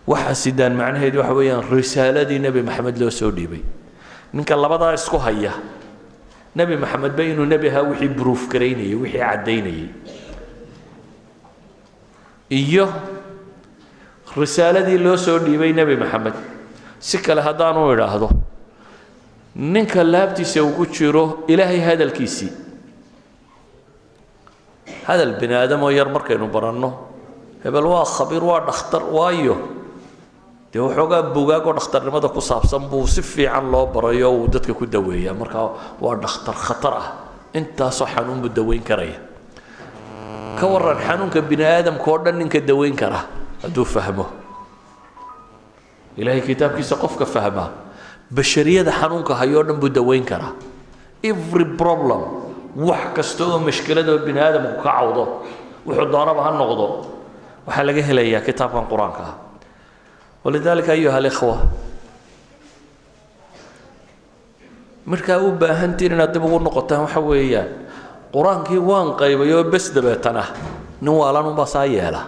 waxaa sidaan macnaheedu waxa weeyaan risaaladii Nebi Maxamed loo soo dhiibay. Ninka labadaa isku haya, Nebi Maxamed ba inuu nebi ahaa wixii proof garaynayay, wixii caddaynayay, iyo risaaladii loo soo dhiibay Nebi Maxamed. Si kale haddaanu idhaahdo, ninka laabtiisa ugu jiro Ilaahay hadalkiisii, hadal bini aadamoo yar markaynu baranno, hebel waa khabiir, waa dhakhtar, waayo dee waxoogaa bugaagoo dhakhtarnimada ku saabsan buu si fiican loo barayo, uu dadka ku daweeyaa, markaa waa dhakhtar khatar ah, intaasoo xanuun buu daweyn karaya. Ka waran xanuunka bini aadamka oo dhan ninka daweyn kara hadduu fahmo Ilaahay kitaabkiisa? Qofka fahmaa bashariyada xanuunka hayoo dhan buu daweyn karaa. Every problem, wax kasta oo mashkiladoo bini aadamku ka cawdo, wuxuu doonaba ha noqdo, waxaa laga helayaa kitaabkan Qur-aanka ah. ولذلك أيها الإخوة, markaa u baahantiin inaad dib ugu noqotaan waxa weeyaan Qur-aankii waan qaybay oo bes. Dabeetana nin waalanunbaa saa yeela,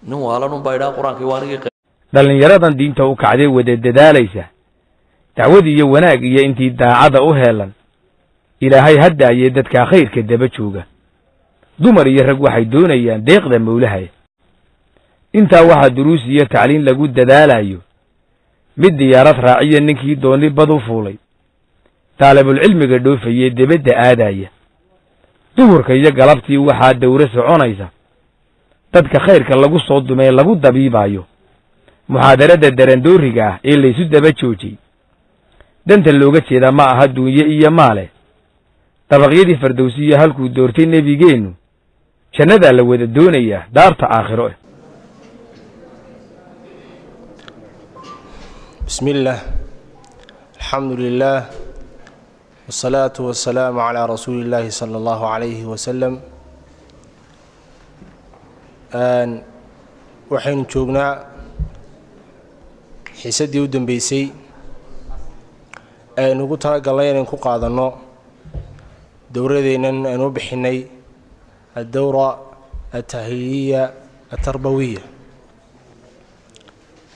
nin waalanunbaa idhaha Qur-aankii waa anigii. Dhallinyaradan diinta u kacday, wada dadaalaysa dacwad iyo wanaag iyo intii daacada u heelan, Ilaahay haddaayee dadkaa khayrka daba jooga, dumar iyo rag, waxay doonayaan deeqda Mawlahaya. Intaa waxaa duruus iyo tacliin lagu dadaalayo, mid diyaarad raaciya, ninkii dooni bad u fuulay, taalibulcilmiga dhoofayee debadda aadaya, duhurka iyo galabtii waxaa dawro soconaysa, dadka khayrka lagu soo dumee lagu dabiibaayo, muxaadarada darandooriga ah ee laysu daba joojiyey, danta looga jeedaa ma aha duunye iyo maale. Dabaqyadii Fardowsiya halkuu doortay Nebigeennu, jannadaa la wada doonayaa, daarta aakhiro eh. بسم الله، الحمد لله، والصلاة والسلام على رسول الله صلى الله عليه وسلم. Waxaynu joognaa xiisaddii u dambeysay aynu ugu talagalnay inaynu ku qaadanno dowradeennan aynu u bixinay الدورة التأهيلية التربوية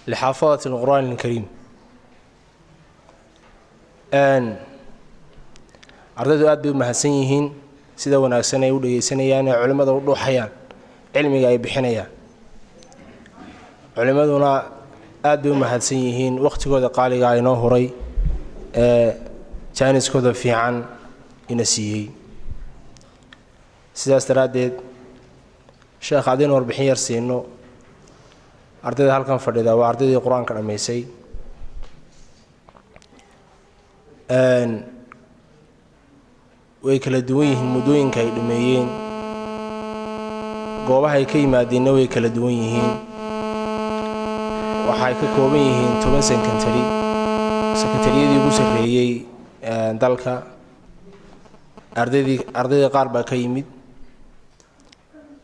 لحافظة القرآن الكريم. Ardaydu aad bay u mahadsan yihiin sida wanaagsan ay u dhegeysanayaan ee culimmada u dhuuxayaan cilmiga ay bixinayaan. Culimmaduna aad bay u mahadsan yihiin wakhtigooda qaaliga inoo huray ee jaaniskooda fiican ina siiyey. Sidaas daraaddeed, sheekh, haddaynu warbixin yar siino ardayda halkan fadhida, waa ardaydii Qur-aanka dhammaysay. Way kala duwan yihiin muddooyinka ay dhameeyeen, goobaha ay ka yimaadeenna way kala duwan yihiin. Waxay ka kooban yihiin 10 secondary, sekondariyadii ugu sarreeyey dalka. Ardaydii qaar baa ka yimid,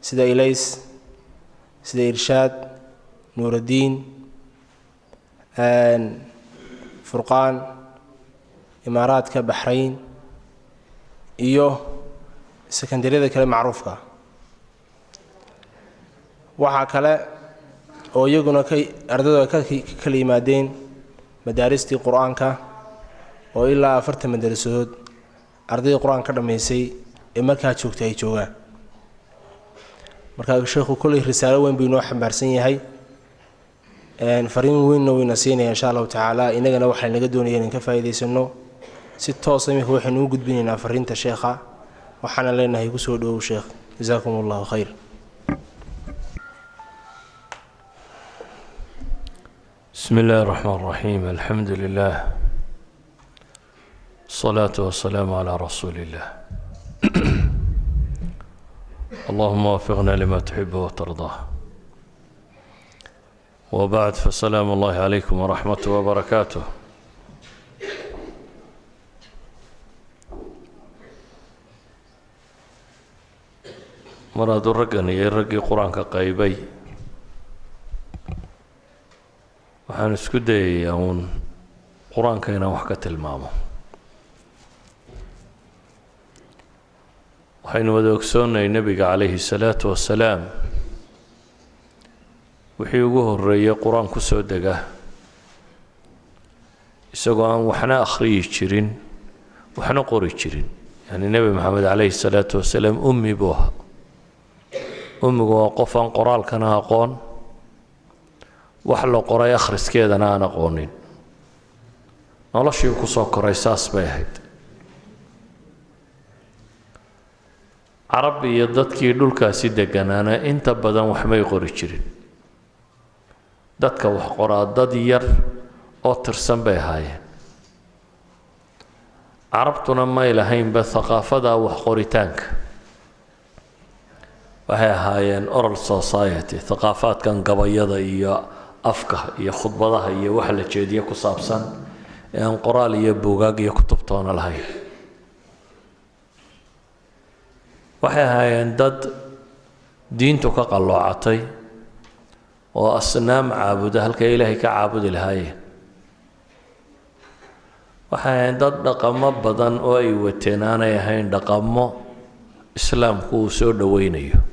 sida Ilays, sida Irshaad, Nuuraddiin, Furqaan, Imaaraadka, Baxrayn iyo sekondariyada kale macruufka. Waxaa kale oo iyaguna ka ardaydu ay ka kala yimaadeen madaaristii Qur-aanka, oo ilaa 40 madarasadood ardaydii Qur-aanka ka dhammaysay ee markaa joogtay ay joogaan. Marka sheekhu kolley risaalo weyn buu inoo xambaarsan yahay, fariin weynna wayna siinaya insha Allahu tacaala. Inagana waxay naga doonaya inaan ka faa'iidaysano si toosa. Iminka waxaynu u gudbinaynaa fariinta sheekha, waxaana leenahay kusoo dhowow sheekh. Jasaakum Allahu khayr. بسم الله الرحمن الرحيم، الحمد لله، الصلاة والسلام على رسول الله. اللهم وفقنا لما تحب وترضاه. وبعد، فسلام الله عليكم ورحمته وبركاته. Mar hadduu raggan iyo raggii qur-aanka qaybay, waxaan isku dayayaa uun qur-aanka inaan wax ka tilmaamo. Waxaynu wada ogsoonnay nebiga calayhi salaatu wasalaam wixii ugu horreeyey qur-aan ku soo dega, isagoo aan waxna akhriyi jirin waxna qori jirin. Yacni Nebi Maxamed calayhi salaatu wasalaam ummi buu ahaa. Ummigu waa qof aan qoraalkana aqoon, wax la qoray akhriskeedana aan aqoonin. Noloshii kusoo koray saas bay ahayd. Carab iyo dadkii dhulkaasi deganaana inta badan waxmay qori jirin. Dadka wax qoraa dad yar oo tirsan bay ahaayeen. Carabtuna may lahaynba thaqaafada wax qoritaanka. Waxay ahaayeen oral society, thaqaafaadkan gabayada iyo afka iyo khudbadaha iyo waxa la jeediye ku saabsan ee aan qoraal iyo buugaag iyo kutubtoona lahayn. Waxay ahaayeen dad diintu ka qalloocatay oo asnaam caabuda halkay Ilaahay ka caabudi lahaayeen. Waxay ahaayeen dad dhaqamo badan oo ay wateen aanay ahayn dhaqamo islaamku uu soo dhoweynayo.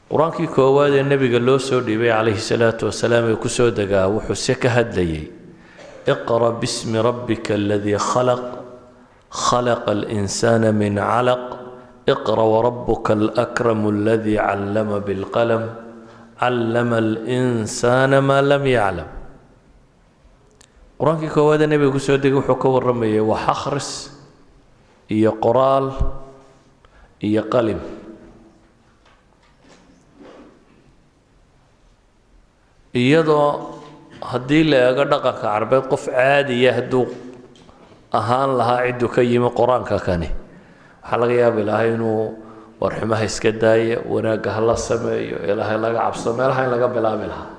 Qur-aankii koowaad ee nebiga loo soo dhiibay calayhi salaatu wasalaam ee kusoo degaa wuxuu se ka hadlayay iqra bismi rabbika aladii khalaq, khalaqa alinsaana min calaq, iqra warabuka alakramu aladii callama bilqalam, callama alinsaana maa lam yaclam. Qur-aankii koowaad ee nebiga kusoo degay wuxuu ka warramayay wax akhris iyo qoraal iyo qalim. Iyadoo haddii la eego dhaqanka carbeed, qof caadiya hadduu ahaan lahaa cidduu ka yimi qur-aanka kani, waxaa laga yaabi lahaa inuu warxumaha iska daayo, wanaagga ha la sameeyo, Ilaahay laga cabsado, meelaha in laga bilaabi lahaa.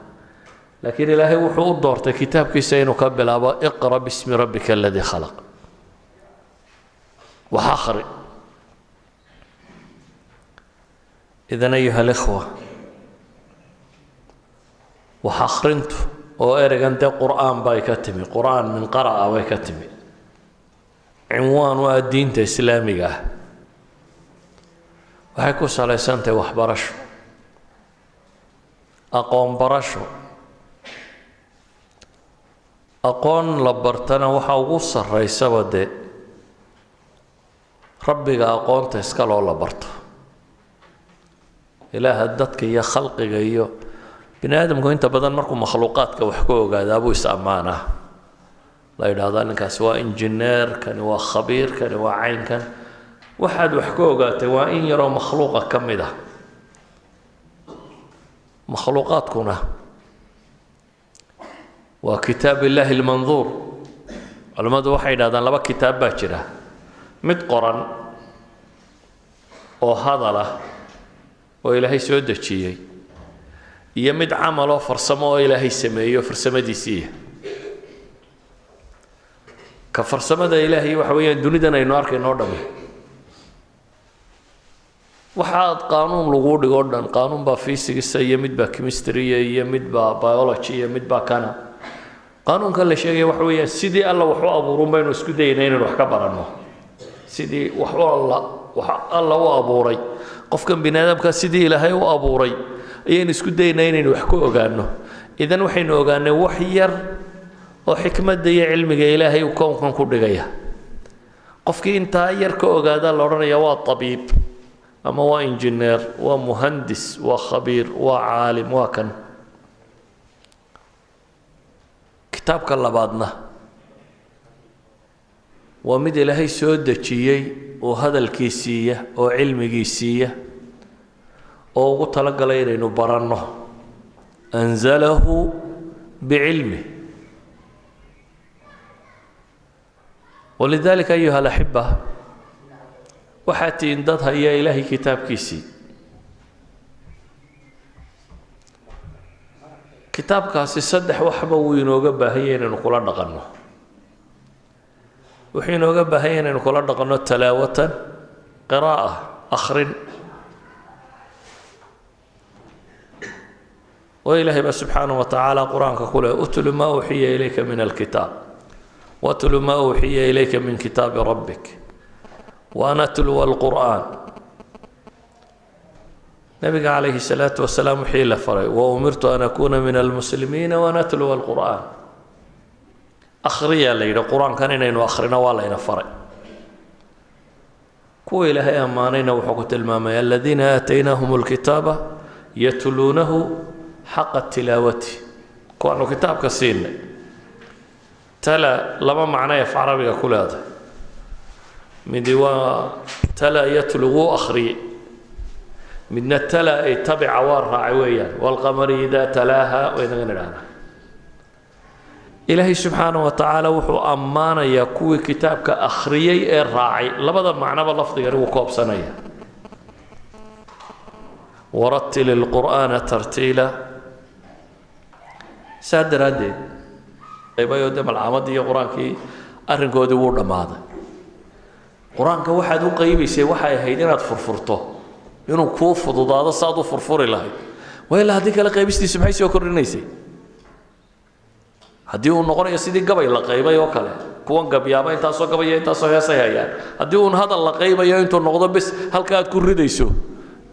Laakiin Ilaahay wuxuu u doortay kitaabkiisa inuu ka bilaabo iqra bismi rabbika aladii khalaq, wax akhri. Idan ayuha alikhwa, wax akhrintu oo ereygan dee qur-aan bay ka timi, qur-aan min qara'a bay ka timi, cinwaan u ah diinta islaamiga ah, waxay ku salaysantahay waxbarasho, aqoon barasho. Aqoon la bartana waxaa ugu sarraysaba dee rabbiga aqoonta iska loo la barto, Ilaaha dadka iyo khalqiga iyo bini aadamku. Inta badan markuu makhluuqaadka wax ka ogaadaa buu is ammaanaa, la yidhaahdaa ninkaasi waa injineer, kani waa khabiir, kani waa caynkan. Waxaad wax ka ogaatay waa in yaroo makhluuqa ka mid ah. Makhluuqaadkuna waa kitaab illaahi almanduur. Culimmadu waxay yidhahdaan laba kitaab baa jira, mid qoran oo hadal ah oo Ilaahay soo dejiyey, iyo mid camal oo farsamo oo Ilaahay sameeyo farsamadiisiiya. Ka farsamada Ilaahay waxa weeyaan dunidan aynu arkayno o dhami. Waxaad qaanuun laguu dhigo o dhan, qaanuun baa physics iyo mid baa chemistry iyo mid baa biology iyo mid baa kana. Qaanuunkan la sheegaya waxa weeyaan sidii Alla wax u abuurun baynu isku dayayna inaynu wax ka baranno. Sidii wax u alla wax Alla u abuuray, qofkan bini aadamka sidii Ilaahay u abuuray ayaynu isku dayaynaa inaynu wax ku ogaano. Idan waxaynu ogaanay wax yar oo xikmadda iyo cilmiga Ilaahay uu kownkan ku dhigaya. Qofkii intaa yar ka ogaada la odhanaya waa tabiib ama waa injineer, waa muhandis, waa khabiir, waa caalim, waa kan. Kitaabka labaadna waa mid Ilaahay soo dejiyey oo hadalkii siiya oo cilmigii siiya oo ugu talagalay inaynu baranno, anzalahu bicilmih. Walidalika ayuha alaxiba, waxaa tihiin dad haya Ilaahay kitaabkiisii. Kitaabkaasi saddex waxba wuu inooga baahan yahay inaynu kula dhaqanno. Wuxuu inooga baahan yahay inaynu kula dhaqanno talaawatan, qiraa'a, Akhrin oo Ilaahay baa subxaanaه wa tacaala Qur-aanka ku leh: "Utlu maa uuxiya ilayka min alkitaab, watlu maa uuxiya ilayka min kitaabi rabbik wa an atluwa alqur'aan." Nabiga calayhi salaatu wasalaam wixii la faray: "Wa umirtu an akuuna min almuslimiina waan atluwa alqur'aan." Akhriyaa la yidhi. Qur-aankan inaynu akhrino waa layna faray. Kuwa Ilaahay ammaanayna wuxuu ku tilmaamay: "Aladiina aataynaahum alkitaaba yatluunahu xaqa tilaawati." Kuwaanu kitaabka siinay. Tala laba macno af Carabiga ku leedahay. Midi waa tala yatlu, wuu akhriyey. Midna tala ay tabica, waa raacay weeyaan. "Waalqamari idaa talaaha" waynagan idhahnaa. Ilaahay subxaana wa tacaala wuxuu ammaanayaa kuwii kitaabka akhriyey ee raacay. Labada macnoba lafdigani wuu koobsanaya. "Waratil ilqur'aana tartiila." Saa daraaddeed qaybayo dee malcaamadii iyo Qur-aankii arrinkoodii wuu dhammaaday. Qur-aanka waxaad u qaybaysay waxay ahayd inaad furfurto, inuu kuu fududaado saad u furfuri lahayd. Waa ilaa haddii kale qaybistiisu maxay soo kordhinaysay? Haddii uu noqonayo sidii gabay la qaybay oo kale, kuwan gabyaaba intaasoo gabaya, intaasoo heesay hayaan, haddii uun hadal la qaybayo intuu noqdo bes halka aad ku ridayso,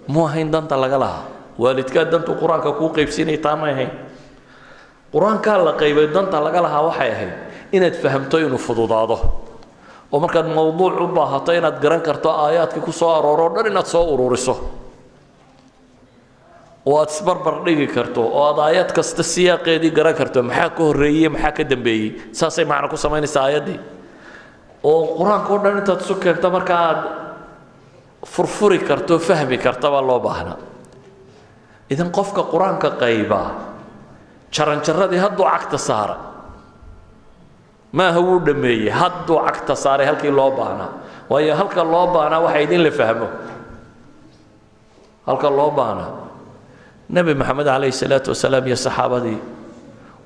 muu ahayn danta laga lahaa. Waalidkaa dantuu Qur-aanka kuu qaybsiinaya taa may ahayn. Qur-aankaa la qaybay danta laga lahaa waxay ahayd inaad fahamto, inuu fududaado, oo markaad mowduuc u baahato inaad garan karto aayaadkii ku soo arooro o dhan, inaad soo ururiso oo aad isbarbar dhigi karto, oo aad aayad kasta siyaaqeedii garan karto, maxaa ka horreeyey, maxaa ka dambeeyey. Saasay macno ku samaynaysaa aayaddii. Oo Qur-aanka o dhan intaad isu keento marka aad furfuri karto, fahmi karta baa loo baahnaa. Idan qofka Qur-aanka qaybaa jaranjaradii hadduu cagta saaray maaha wuu dhammeeyey, hadduu cagta saaray halkii loo baahnaa. Waayo, halka loo baahnaa waxa idin la fahmo halka loo baahnaa. Nebi Maxamed calayhi salaatu wasalaam iyo saxaabadii,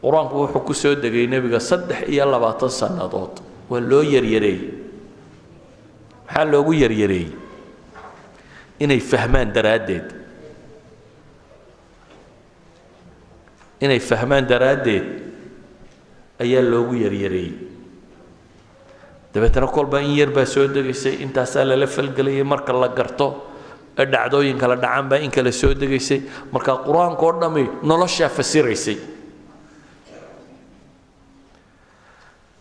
Qur-aanku wuxuu ku soo degay nebiga 23 sannadood. Waa loo yaryareeyey. Maxaa loogu yaryareeyey? Inay fahmaan daraaddeed. Inay fahmaan daraaddeed ayaa loogu yaryareeyey. Dabeetana kolba in yar baa soo degaysay, intaasaa lala falgelayay. Marka la garto ee dhacdooyin kala dhacaan baa in kale soo degaysay. Marka Qur-aanka oo dhammi noloshaa fasiraysay.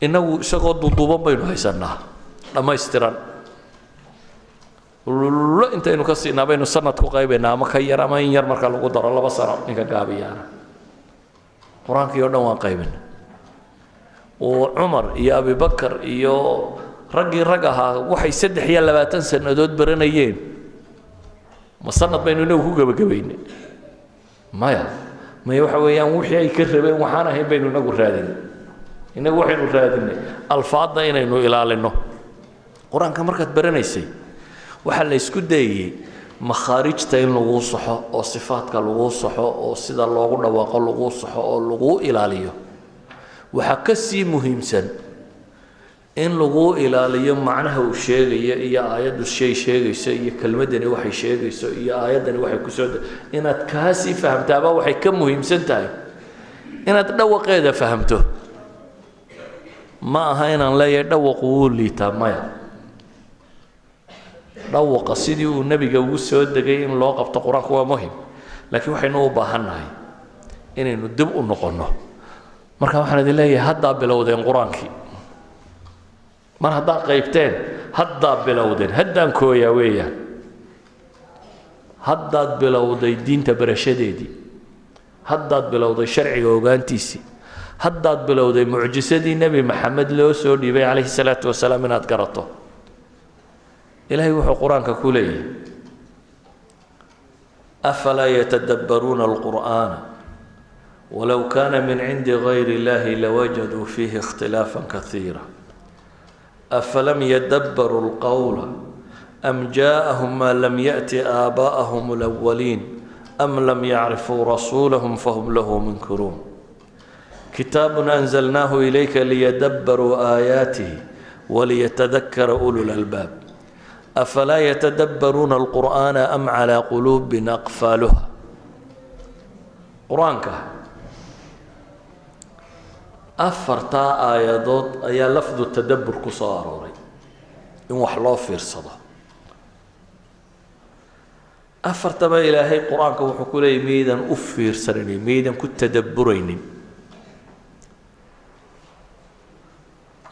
Innagu isagoo duuduuban baynu haysanaa, dhammaystiran lullo intaynu ka siinaa baynu sanad ku qaybaynaa ama ka yar ama in yar marka lagu daro 2 sano ninka gaabiyaana. Qur-aankii o dhan waan qaybina. Oo Cumar iyo Abibakar iyo raggii rag ahaa waxay 23 sannadood baranayeen, ma sanad baynu inagu ku gebagabaynay? Maya, maya. Waxa weeyaan wixii ay ka rabeen waxaan ahayn baynu inagu raadinay. Inagu waxaynu raadinay alfaadda inaynu ilaalino. Qur-aanka markaad baranaysay waxaa la isku dayayey makhaarijta in laguu saxo, oo sifaadka laguu saxo, oo sida loogu dhawaaqo laguu saxo, oo laguu ilaaliyo. Waxaa ka sii muhiimsan in laguu ilaaliyo macnaha uu sheegayo, iyo aayaddu shay sheegayso, iyo kelmaddani waxay sheegayso, iyo aayaddani waxay kusoo, inaad kaasii fahamtaaba waxay ka muhiimsan tahay inaad dhawaqeeda fahamto. Ma aha inaan leeyahay dhawaqu wuu liitaa, maya. Dhawaqa sidii uu nebiga ugu soo degay in loo qabto Qur-aanku waa muhim, laakiin waxaynu u baahannahay inaynu dib u noqonno. Marka waxaan idin leeyahay, haddaa bilowdeen Qur-aankii. Mar haddaa qaybteen, haddaa bilowdeen, haddaan kooyaa weeyaan, haddaad bilowday diinta barashadeedii, haddaad bilowday sharciga ogaantiisii, haddaad bilowday mucjisadii Nebi Maxamed loo soo dhiibay calayhi salaatu wasalaam inaad garato. Ilaahay wuxuu Qur-aanka ku leeyahay: "Afalaa yatadabbaruuna alqur'aana walow kana min cindi gayri illahi lawajaduu fiihi ikhtilaafa kaiira. Afalam yadabbaruu alqowla am jaءahum ma lam yaأti aabaa'ahum alawaliin am lam yacrifuu rasuulahum fahum lahu munkiruun. Kitaab anzalnaahu ilayka liyadabbaruu aayaatihi waliyatadakara ulu lalbaab." Afalaa yatadabbaruuna alqur'aana am calaa quluubin aqfaaluha. Qur-aanka afartaa aayadood ayaa lafdu tadabbur ku soo arooray, in wax loo fiirsado. Afartaba Ilaahay qur-aanka wuxuu ku leeyay miyaydan u fiirsanaynin, miyaydan ku tadabburaynin?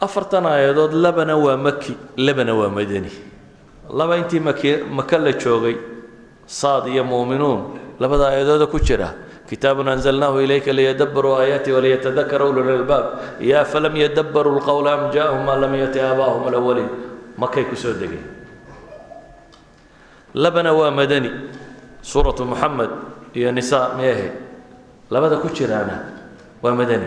Afartan aayadood labana waa maki, labana waa madani. Laba intii maki Maka la joogay, Saad iyo Muuminuun, labada aayadooda ku jira, kitaabun anzalnaahu ilayka liyadabbaruu aayaati waliyatadakara ulul albaab iyo afalam yadabbaruu lqowla am jaa'ahum maa lam yati aabaa'ahum alawaliin, Makay kusoo degeen. Labana waa madani, suuratu Muxamed iyo Nisaa meehe, labada ku jiraana waa madani.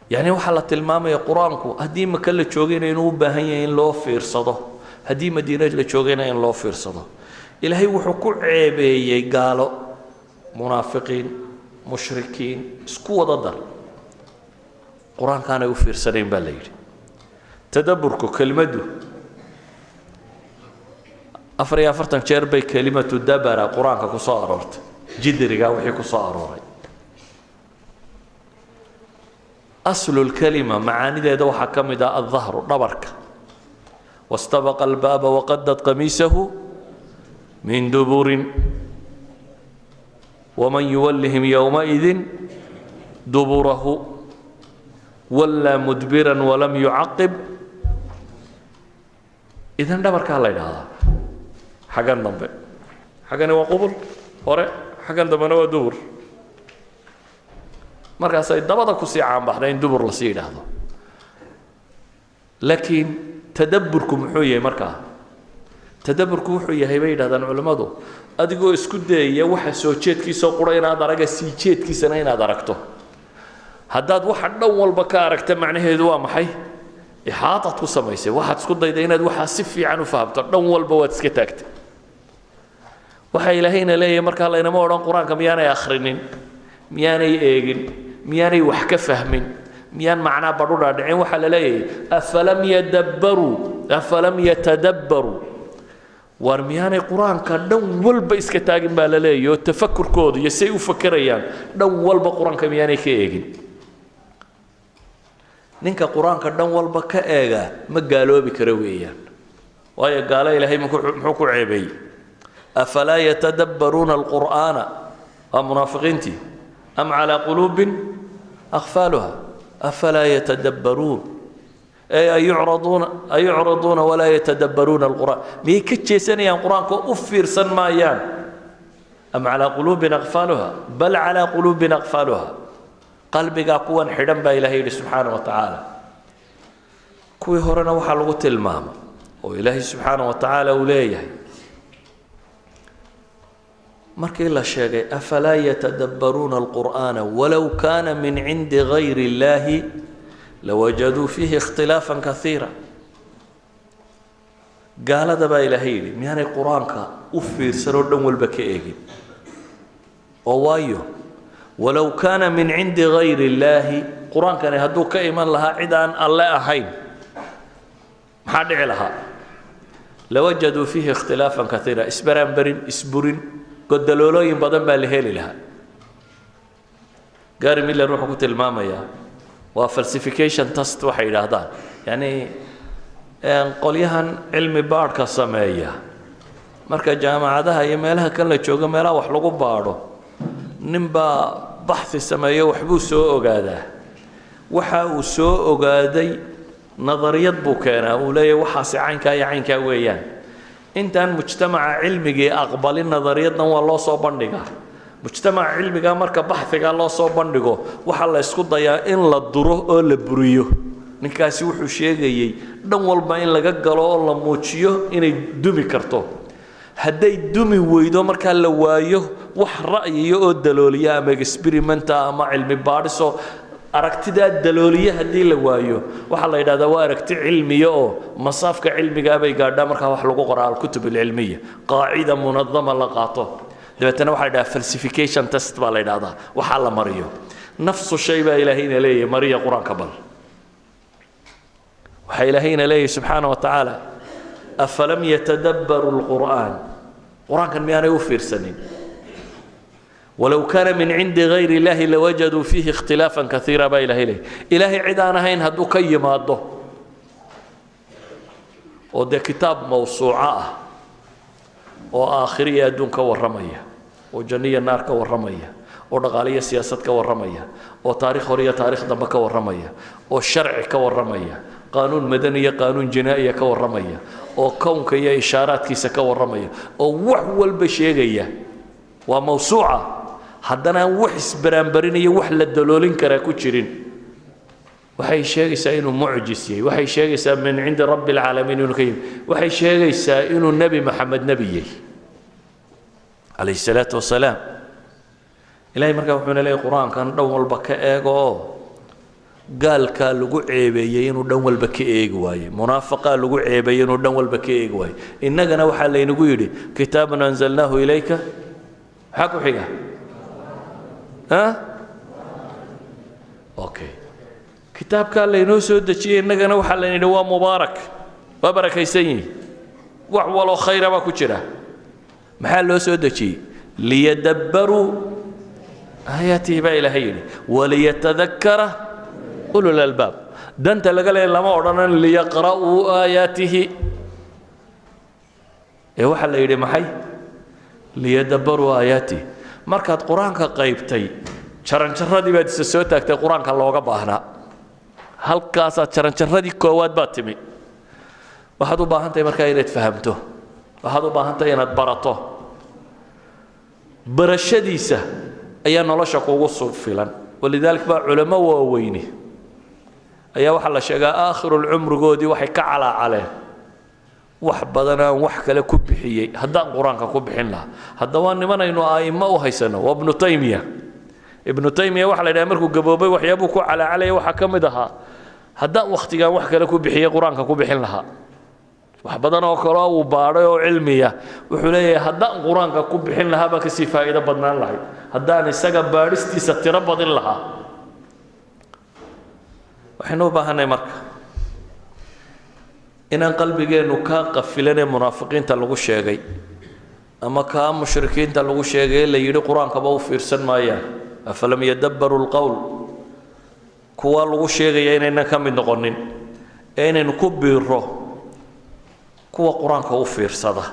Yacni waxaa la tilmaamaya qur-aanku haddii Maka la joogayna inuu u baahan yahay in loo fiirsado, haddii Madiine la joogayna in loo fiirsado. Ilaahay wuxuu ku ceebeeyey gaalo, munaafiqiin, mushrikiin, isku wada dar, qur-aankaanay u fiirsanayn baa la yidhi. Tadabburku kelimaddu 44 jeer bay kelimatu dabara qur-aanka ku soo aroortay, jidrigaa wixii ku soo arooray. Aslu lkalima macaanideeda waxaa ka mid ah aldahru, dhabarka. Wastabaqa albaaba waqadad qamiisahu min duburin waman yuwallihim yowmaidin duburahu wallaa mudbiran walam yucaqib. Idan dhabarkaa la yidhaahdaa xaggan dambe, xaggani waa qubul hore, xaggan dambena waa dubur. Markaasay dabada kusii caanbaxday in dubur lasii yidhaahdo. Laakiin tadabburku muxuu yahay? Markaa tadabburku wuxuu yahay, bay yidhahdaan culimmadu, adigoo isku dayaya waxa soo jeedkiisoo qura inaad araga, sii jeedkiisana inaad aragto. Haddaad waxa dhan walba ka aragta, macnaheedu waa maxay? Ixaataad ku samaysay, waxaad isku dayday inaad waxaa si fiican u fahamto, dhan walba waad iska taagtay. Waxaa Ilaahayna leeyahay markaa laynama odhan qur-aanka miyaanay akhrinin, miyaanay eegin, miyaanay wax ka fahmin, miyaan macnaa badhu dhaadhicin. Waxaa la leeyahay afalam yadabbaruu, afalam yatadabbaruu, waar miyaanay qur-aanka dhan walba iska taagin baa la leeyahy, oo tafakurkooda iyo say u fakerayaan dhan walba qur-aanka miyaanay ka eegin? Ninka qur-aanka dhan walba ka eega ma gaaloobi karo weeyaan. Waayo gaalo Ilaahay muxuu ku ceebeeyey? Afalaa yatadabbaruuna alqur'aana, waa munaafiqiintii, am calaa quluubin aqfaaluha. Afalaa yatadabbaruun ay ayucraduuna, ayucraduuna walaa yatadabbaruuna alqur'aan, miyay ka jeesanayaan qur-aanka oo u fiirsan maayaan? Am calaa quluubin aqfaaluha, bal calaa quluubin aqfaaluha, qalbigaa kuwan xidhan baa Ilahay yidhi subxaana wa tacaala. Kuwii horena waxaa lagu tilmaama oo Ilaahay subxaana wa tacaala uu leeyahay markii la sheegay afalaa yatadabbaruuna alqur'aana walow kaana min cindi gayri illahi lawajaduu fiihi ikhtilaafan kaiira. Gaalada baa Ilaahay yidhi miyaanay qur-aanka u fiirsan oo dhan walba ka eegin? Oo waayo walow kaana min cindi gayri illaahi, qur-aankani hadduu ka iman lahaa cid aan Alle ahayn, maxaa dhici lahaa? Lawajaduu fiihi ikhtilaafan kaiira, isbaraanbarin, isburin, godaloolooyin badan baa la heli lahaa. Gary Miller wuxuu ku tilmaamayaa waa falsification test waxay yidhaahdaan, yacni qolyahan cilmi baadhka sameeya marka jaamacadaha iyo meelaha kan la joogo, meelaha wax lagu baadho, ninbaa baxthi sameeyo, waxbuu soo ogaadaa. Waxa uu soo ogaaday nadariyad buu keenaa, uu leeyahay waxaasi caynkaa iyo caynkaa weeyaan. Intaan mujtamaca cilmigii aqbalin nadariyaddan waa loo soo bandhigaa. Mujtamaca cilmigaa marka baxhigaa loo soo bandhigo, waxaa la isku dayaa in la duro oo la buriyo ninkaasi wuxuu sheegayey, dhan walba in laga galo oo la muujiyo inay dumi karto. Hadday dumi weydo, markaa la waayo wax ra'yiya oo dalooliya ama experimenta ama cilmi baadhisoo aragtidaa dalooliya, haddii la waayo, waxaa la yidhahdaa waa aragti cilmiya oo masaafka cilmigaa bay gaadhaa. Markaa wax lagu qoraa alkutub alcilmiya, qaacida munadama la qaato, dabeetana waxaa la yidhahdaa falsification test baa la yidhahdaa waxaa la mariyo. Nafsu shay baa Ilaahayna leeyahay mariya qur-aanka. Bal waxaa Ilaahayna leeyahay subxaana wa tacaala Afalam yatadabbaruu lqur'aan, qur-aankan miyaanay u fiirsanin? Walow kaana min cindi gayri illaahi lawajaduu fiihi ikhtilaafan kaiira baa Ilahay leeyay. Ilaahay cid aan ahayn hadduu ka yimaado, oo dee kitaab mawsuuco ah oo aakhir iyo adduun ka warramaya, oo janno iyo naar ka warramaya, oo dhaqaale iyo siyaasad ka warramaya, oo taarikh hore iyo taarikh dambe ka warramaya, oo sharci ka warramaya, qaanuun madani iyo qaanuun jinaa'iya ka warramaya, oo kownka iyo ishaaraadkiisa ka warramaya, oo wax walba sheegaya, waa mawsuuca, haddana aan wax isbaraanbarinayo, wax la daloolin karaa ku jirin, waxay sheegaysaa inuu mucjis yahay, waxay sheegaysaa min cindi rabbi alcaalamiin inuu ka yimi, waxay sheegaysaa inuu Nebi Maxamed nebi yahay calayhi salaatu wasalaam. Ilahay markaa wuxuuna leeyahy qur-aankan dhan walba ka eego, oo gaalkaa lagu ceebeeyey inuu dhan walba ka eegi waaye, munaafaqaa lagu ceebeeyey inuu dhan walba ka eegi waaye. Innagana waxaa laynagu yidhi kitaabun anzalnaahu ilayka, maxaa ku xiga? Okay, kitaabkaa laynoo soo dejiyey innagana waxaa layna yidhi waa mubaarak, waa barakaysan yihi, wax waloo khayra baa ku jira. Maxaa loo soo dejiyey? Liyadabbaruu aayaatihi baa Ilaahay yidhi, waliyatadakkara ulul albaab. Danta laga leeya lama odhanan liyaqra'uu aayaatihi, ee waxaa la yidhi maxay? Liyadabbaruu aayaatihi. Markaad qur-aanka qaybtay, jaranjaradii baad isa soo taagtay qur-aanka looga baahnaa, halkaasaad jaranjaradii koowaad baad timi. Waxaad u baahan tahay markaa inaad fahamto, waxaad u baahan tahay inaad barato. Barashadiisa ayaa nolosha kugu filan. Walidaalika baa culamo waaweyni ayaa waxaa la sheegaa aakhirulcumrigoodii waxay ka calaacaleen wax badan aan wax kale ku bixiyey haddaan qur-aanka ku bixin lahaa. Haddaba nimanaynu a'immo u haysano waa Ibnu Taymiya. Ibnu Taymiya waxaa la yidhaha markuu gaboobay waxyaabuu ku calaacalaya waxaa ka mid ahaa haddaan wakhtigaan wax kale ku bixiyey qur-aanka ku bixin lahaa. Wax badan oo kaleo uu baadhay oo cilmiya wuxuu leeyahay haddaan qur-aanka ku bixin lahaa baa kasii faa'iido badnaan lahayd, haddaan isaga baadhistiisa tiro badin lahaa. Waxaynu u baahanay marka inaan qalbigeennu kaa qafilan ee munaafiqiinta lagu sheegay ama kaa mushrikiinta lagu sheegay la yidhi qur-aankaba u fiirsan maayaan, afalam yadabbaruu lqowl, kuwa lagu sheegaya inaynan ka mid noqonin ee inaynu ku biiro kuwa qur-aanka u fiirsada.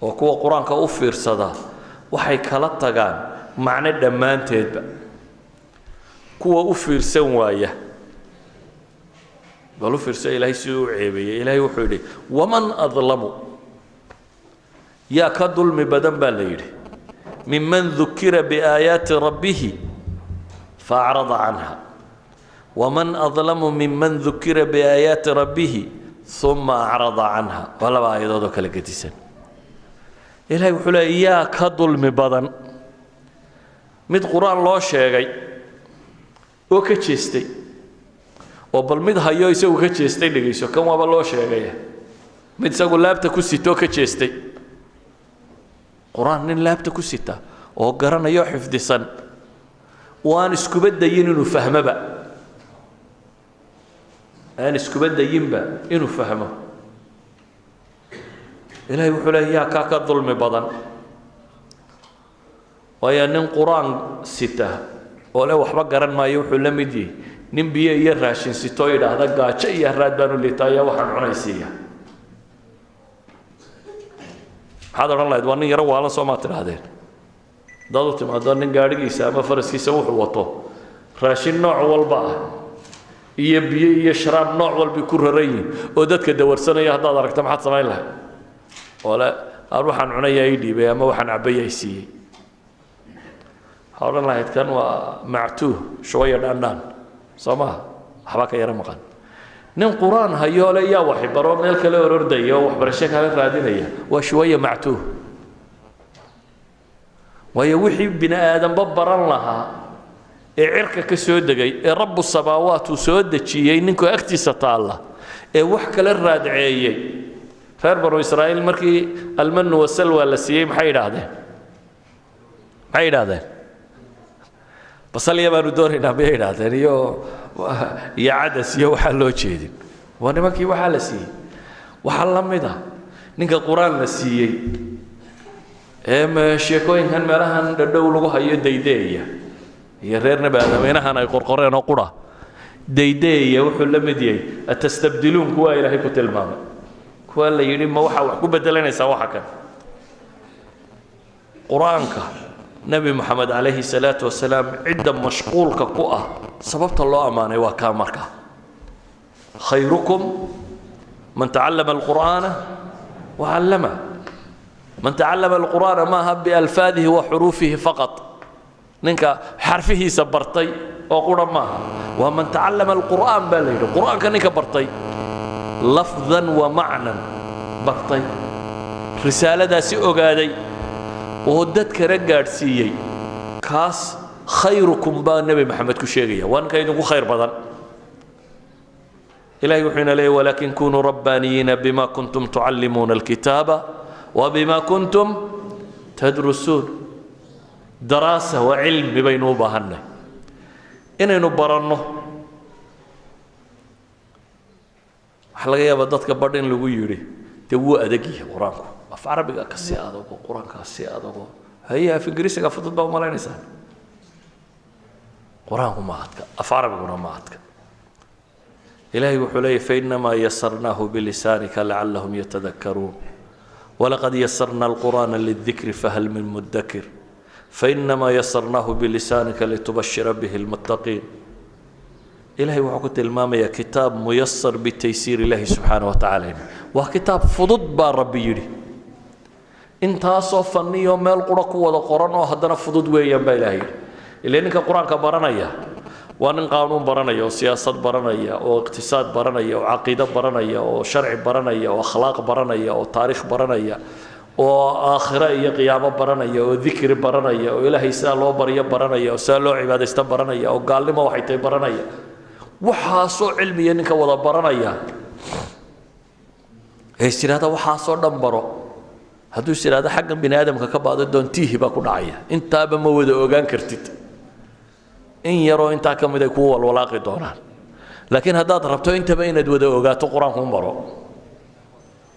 Oo kuwa qur-aanka u fiirsada waxay kala tagaan macno dhammaanteedba. Kuwa u fiirsan waaya, bal u fiirsa Ilaahay siduu u ceebeeyey. Ilaahay wuxuu yidhi waman adlamu, yaa ka dulmi badan baa la yidhi, miman dukira biaayaati rabbihi faacrada canha, waman adlamu miman dukira biaayaati rabbihi uma acrada canha. Waa laba aayadood oo kala gedisan. Ilahay wuxuu leeyay yaa ka dulmi badan mid qur-aan loo sheegay oo ka jeestay, oo bal mid hayo isagu ka jeestay dhegayso, kan waaba loo sheegaya, mid isagu laabta ku sitoo ka jeestay qur-aan, nin laabta ku sita oo garanayo xifdisan oo aan iskuba dayin inuu fahmoba, aan iskuba dayinba inuu fahmo. Ilahay wuxuu leeya yaa kaa ka dulmi badan? Waayo nin qur-aan sita oo le waxba garan maayo wuxuu la mid yahay nin biyo iyo raashin sitoo yidhaahda gaajo iyo haraad baan u liitaa ayaa waxaan cunaysiiya. Maxaad odhan lahayd? Waa nin yaro waalan soo maa tidhaahdeen? Haddaad u timaado nin gaadhigiisa ama faraskiisa wuxuu wato raashin nooc walba ah iyo biyo iyo sharaab nooc walbay ku raran yihin oo dadka dawarsanaya haddaad aragto, maxaad samayn lahayd? Oo le aan waxaan cunayaa ii dhiibay ama waxaan cabaya i siiyey, waxaa odhan lahayd kan waa mactuuh shuwaya dhaandhaan soo maha, waxbaa ka yaro maqan. Nin qur-aan hayoo le yaa waxbaro meel kale orordaya oo waxbarasho kale raadinaya waa shuwaya mactuuh. Waayo wixii bini aadanba baran lahaa ee cirka ka soo degay ee rabbu samaawaat uu soo dejiyey ninkuu agtiisa taalla ee wax kale raadceeyey. Reer Banu Israa'iil markii almanu wasalwa la siiyey maxay yidhaahdeen? Maxay yidhaahdeen? Basalya baanu doonaynaa miyay yidhaahdeen? Iyo cadas iyo waxaa loo jeedin waa nimankii waxaa la siiyey. Waxaa la mid ah ninka Qur-aan la siiyey ee sheekooyinkan meelahan dhadhow lagu hayo daydeeya iyo reer Nebi Aadameynahan ay qorqoreen oo qura daydeeya, wuxuu la mid yahay atastabdiluun, kuwaa Ilaahay ku tilmaamay, kuwaa la yidhi ma waxaa wax ku bedelanaysaa waxa kan. Qur-aanka Nebi Moxamed calayhi salaatu wasalaam cidda mashquulka ku ah sababta loo ammaanay waa kaa. Markaa khayrukum man tacallama alqur'aana wacallama. Man tacallama alqur'aana maaha bialfaadihi wa xuruufihi faqat, ninka xarfihiisa bartay oo qura maaha, waa man tacallama alqur'aan baa la yidhi, Qur'aanka ninka bartay lafdan wa macnan bartay, risaaladaasi ogaaday oo dadkana gaadhsiiyey, kaas khayrukum baa Nebi Maxamed ku sheegaya, waa ninka idinku khayr badan. Ilahay wuxuu ina leeyay: walaakin kunuu rabbaaniyiina bima kuntum tucallimuuna alkitaaba wa bima kuntum tadrusuun. Daraasa waa cilmi baynu u baahannay inaynu baranno. Waxaa laga yaabaa dadka badh in lagu yidhi dee wuu adag yahay Qur-aanku, af Carabiga ka sii adago, Qur-aankaa sii adago, haye af Ingiriisiga fudud baa umalaynaysaa. Qur-aanku ma adka, af Carabiguna ma adka. Ilahay wuxuu leeyay: fainamaa yasarnaahu bilisaanika lacallahum yatadakaruun walaqad yasarna alqur'aana lidikri fahal min mudakir fainamaa yasarnaahu bilisaanika litubashira bihi lmuttaqiin. Ilahay wuxuu ku tilmaamayaa kitaab muyasar bitaysiir Illahi subxaana wa tacaala, waa kitaab fudud baa Rabbi yidhi. Intaasoo fanniyo meel qura ku wada qoran oo haddana fudud weeyaan baa Ilahay yidhi. Ilaa ninka Qur-aanka baranaya waa nin qaanuun baranaya oo siyaasad baranaya oo iqtisaad baranaya oo caqiido baranaya oo sharci baranaya oo akhlaaq baranaya oo taariikh baranaya oo aakhiro iyo qiyaamo baranaya oo dikri baranaya oo Ilaahay sidaa loo baryo baranaya oo sidaa loo cibaadaysto baranaya oo gaalnimo waxay tahay baranaya. Waxaasoo cilmiya ninka wada baranaya ee is yidhahda waxaasoo dhan baro, hadduu is yidhahdo xaggan bini aadamka ka baado doontiihi baa ku dhacaya. Intaaba ma wada ogaan kartid, in yaroo intaa ka mid ay kuu walwalaaqi doonaan. Laakiin haddaad rabto intaba inaad wada ogaato, Qur-aanku baro.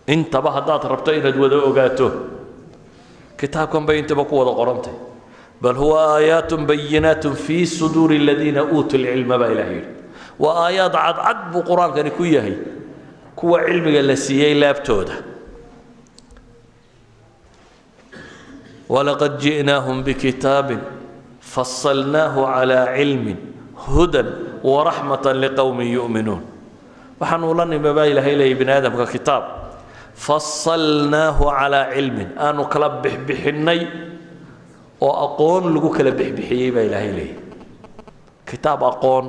Intaba haddaad rabto inaad wada ogaato, kitaabkan bay intaba ku wada qorantay. Bal huwa aayaatun bayinaatun fii suduuri aladiina uutuu lcilma baa Ilaah yidhi. Waa aayaad cadcad buu Qur-aankani ku yahay kuwa cilmiga la siiyey laabtooda. Walaqad ji'naahum bikitaabin fasalnaahu calaa cilmin hudan waraxmatan liqowmin yu'minuun. Waxaanu la nimi baa Ilaahay leeyay bini aadamka kitaab fasalnaahu calaa cilmin, aanu kala bixbixinnay oo aqoon lagu kala bixbixiyey baa Ilaahay leeyay. Kitaab aqoon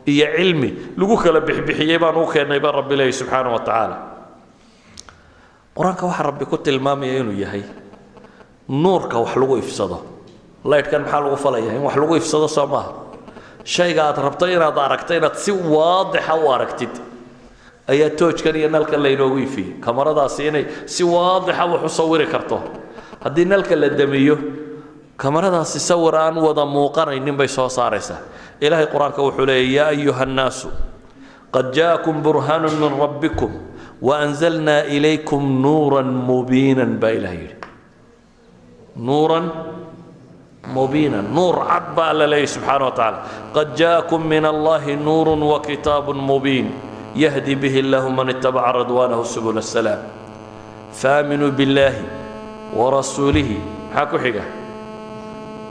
iyo cilmi lagu kala bixbixiyey baan u keennay baa Rabbi leeyay subxaana wa tacaala. Qur-aanka waxaa Rabbi ku tilmaamaya inuu yahay nuurka wax lagu ifsado. Laydhkan maxaa lagu falaya? In wax lagu ifsado, soo maaha? Shayga aad rabto inaad aragto, inaad si waadixa u aragtid ayaa toojkan iyo nalkan laynoogu ifiyey. Kamaradaasi inay si waadixa wax u sawiri karto, haddii nalka la damiyo kamaradaasi sawir aan wada muuqanaynin bay soo saaraysaa. Ilaahay Qur-aanka wuxuu leeyay: yaa ayuha annaasu qad jaakum burhaanu min rabbikum waanzalnaa ilaykum nuuran mubiinan baa Ilaah yidhi. Nuuran mubiinan, nuur cad baa Alla leeyahy subxaana wa tacaala. Qad jaakum min Allahi nuurun wa kitaabun mubiin yahdi bihi illahu man itabaca ridwaanahu subula asalaam faaminuu billaahi warasuulihi, maxaa ku xiga?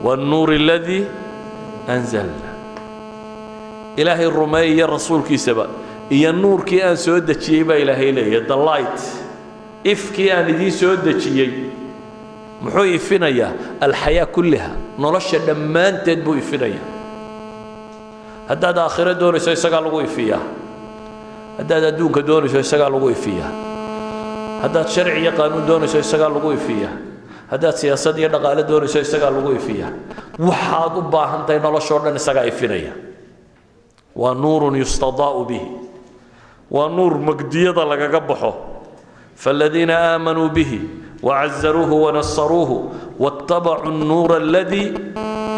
Wannuuri aladii anzalna. Ilaahay rumeeya, rasuulkiisaba iyo nuurkii aan soo dejiyey baa Ilaahay leeyahy. The light, ifkii aan idiin soo dejiyey, muxuu ifinayaa? Alxayaa kulliha, nolosha dhammaanteed buu ifinayaa. Haddaad aakhiro doonayso isagaa lagu ifiyaa, haddaad adduunka doonayso isagaa lagu ifiyaa, haddaad sharci iyo qaanuun doonayso isagaa lagu ifiyaa, haddaad siyaasad iyo dhaqaale doonayso isagaa lagu ifiyaa. Waxaad u baahan tahay noloshoo dhan isagaa ifinaya. Waa nuurun yustadaa'u bihi, waa nuur magdiyada lagaga baxo. فالذين آمنوا به وعزروه ونصروه واتبعوا النور الذي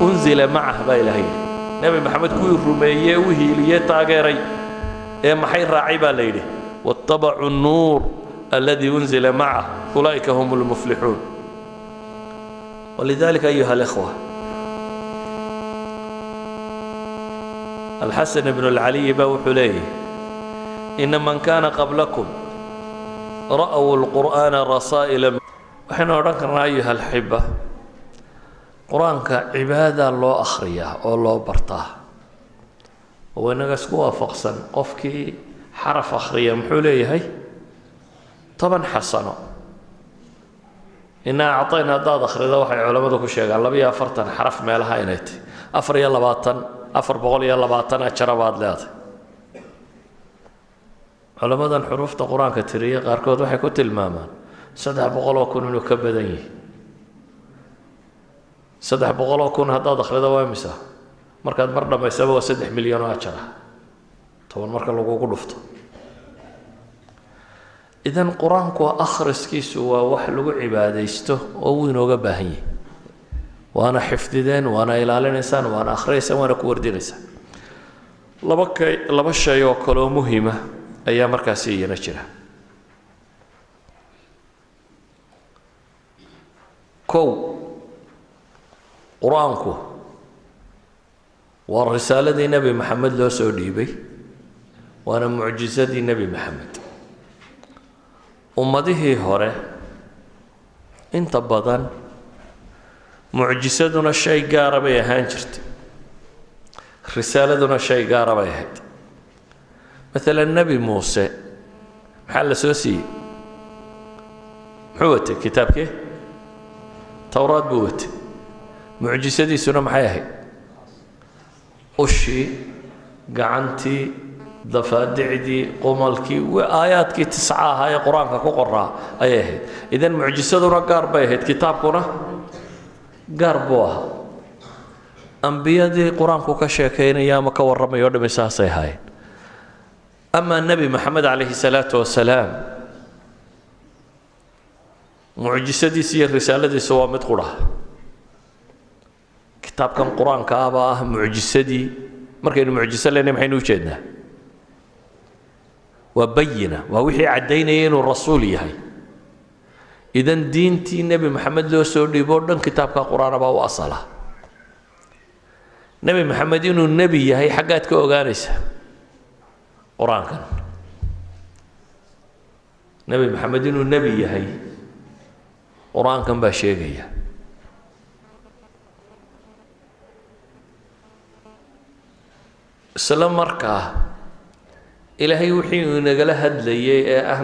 أنزل معه baa Ilahay yidhi. Nebi Maxamed kuwii rumeeyey, u hiiliyey, taageeray ee maxay raacay baa la yidhi? واتبعوا النور الذي أنزل معه أولئك هم المفلحون. ولذلك أيها الإخوة، الحسن بن العلي بوحليه إن من كان قبلكم رأوا القرآن رسائل. وحين أردنا أيها الحبة، قرآنك عبادة الله أخرية الله برتاه، وإنك اسكوا فقصا قفك حرف أخرية محوليه هي طبعا حسنه. إن أعطينا ضاد أخرية وحي علماء كل شيء قال لبيا فرتن حرف ما لها إنتي أفر يلا باطن أفر بقول يلا باطن أشربات لات. علماء الحروف القرآن كترية قاركود وحي كتل ماما 300 إنه كبدني 300 هذا دخل ذا وامسه مركز مرة ما يسوى 6 مليون وعشرة طبعا مركز لو قلفته. إذن قرآنك أخرس كيسوا وحلو عباديسته أو باهي، وأنا حفظ وأنا إلى الإنسان وأنا أخريسا وأنا كوردينيسا. لبا شيء وكلو مهمة أيام مركزية نشرة. كو قرآنك والرسالة دي نبي محمد لو سعودي وأنا معجزة دي نبي محمد. ummadihii hore inta badan mucjisaduna shay gaara bay ahaan jirtay, risaaladuna shay gaara bay ahayd. Maalan Nebi Muuse maxaa la soo siiyey? Muxuu watay? Kitaabkee? Towraad buu watay. Mucjisadiisuna maxay ahayd? Ushii, gacantii, dafaadicdii, qomalkii, aayaadkii 9 ahaa ee qur-aanka ku qoraa ayay ahayd. Idan mucjisaduna gaar bay ahayd, kitaabkuna gaar buu ahaa. Ambiyadii qur-aanku ka sheekaynaya ama ka warramayo dhami saasay ahaayeen. Amaa Nebi Maxamed calayhi salaatu wasalaam mucjisadiisa iyo risaaladiisa waa mid qura. Kitaabkan qur-aanka ah baa ah mucjisadii. Markaynu mucjiso leenahay maxaynu u jeednaa? وبينة ووحي عدينا إنه الرسول يهي. إذن دينتي نبي محمد لو سوري بوردن كتابك القرآن باو أصله. نبي محمد إنه النبي يهي حقاتك أوغانيسة قرآن كان. نبي محمد إنه النبي يهي قرآن كان باشيقية. السلام مركاه إلهي وحي نقل هدلي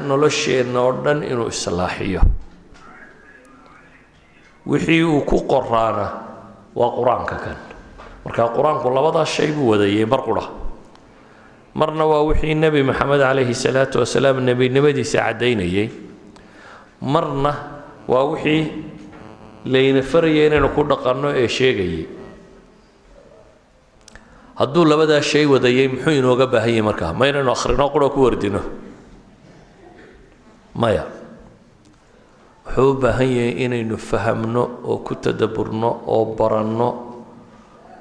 nolosheenna oo dhan inuu islaaxiyo. Wixii uu ku qoraana waa qur-aanka kan. Marka qur-aanku labadaas shay buu wadayay mar qura. Marna waa wixii Nebi Maxamed calayhi salaatu wasalaam nebinimadiisa caddaynayay, marna waa wixii layna farayay inaynu ku dhaqanno ee sheegayay. Hadduu labadaa shay wadayay muxuu inooga baahan yahay markaa? Ma inaynu akhrino qura ku wardino? Maya. Wuxuu u baahan yahay inaynu fahamno oo ku tadabburno oo baranno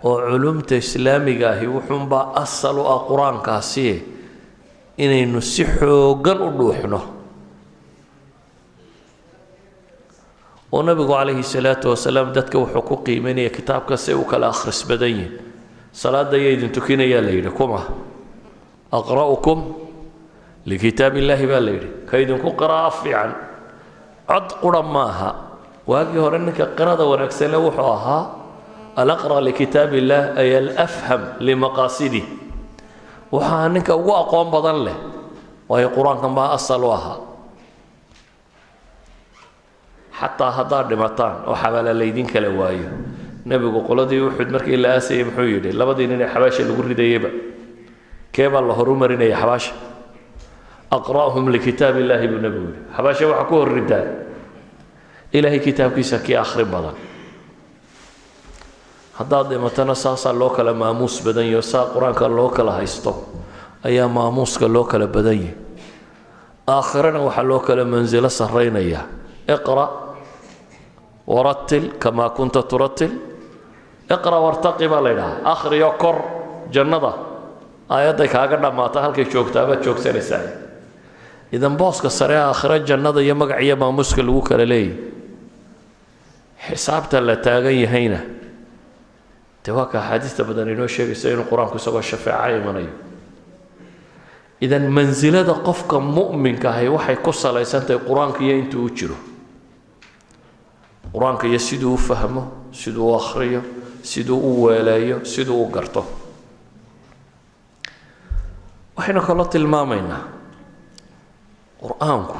oo culumta islaamiga ahi wuxuunbaa asal u ah qur-aankaasi inaynu si xooggan u dhuuxno. Oo nabigu calayhi salaatu wasalaam dadka wuxuu ku qiimeynaya kitaabka si u kala akhris badan yihin. Salaada ayaa idin tukinayaa la yidhi, kuma aqra'ukum likitaab illaahi baa la yidhi, ka idinku qira'a fiican. Cod qura maaha. Waagii hore ninka qirada wanaagsanle wuxuu ahaa alaqra likitaab illaah ay alafham limaqaasidih, waxaa ninka ugu aqoon badan leh, waayo qur-aankan baa asal u ahaa. Xataa haddaad dhimataan oo xabaala laydin kala waayo, nabigu qoladii Uxud markii la aasayay muxuu yidhi? Labadii nin ee xabaasha lagu ridayayba kee baa la horumarinaya xabaasha? Aqra'hum likitaab illaahi buu nabigu yidhi. Xabaasha waxaa ku hor ridaa ilaahay kitaabkiisa kii akhri badan. Haddaad dhimatana saasaa loo kala maamuus badan yaho, saa qur-aanka loo kala haysto ayaa maamuuska loo kala badan yahay. Aakhirana waxaa loo kala mansilo sarraynaya. Iqra' warattil kamaa kunta turattil. Iqra' wartaqi baa la yidhahaa, akhriyo kor jannada aayadday kaaga dhammaata halkay joogtaa baad joogsanaysaa. Idan booska sare aakhiro jannada iyo magac iyo maamuuska lagu kala leeyahy, xisaabta la taagan yahayna dee waa ka axaadiista badan inoo sheegaysa inuu qur-aanku isagoo shafeeca imanayo. Idan mansilada qofka mu'minka ahi waxay ku salaysantahay qur-aanka iyo intuu u jiro, qur-aanka iyo siduu u fahmo, siduu u akhriyo, siduu u weeleeyo, siduu u garto. Waxaynu kaloo tilmaamaynaa qur-aanku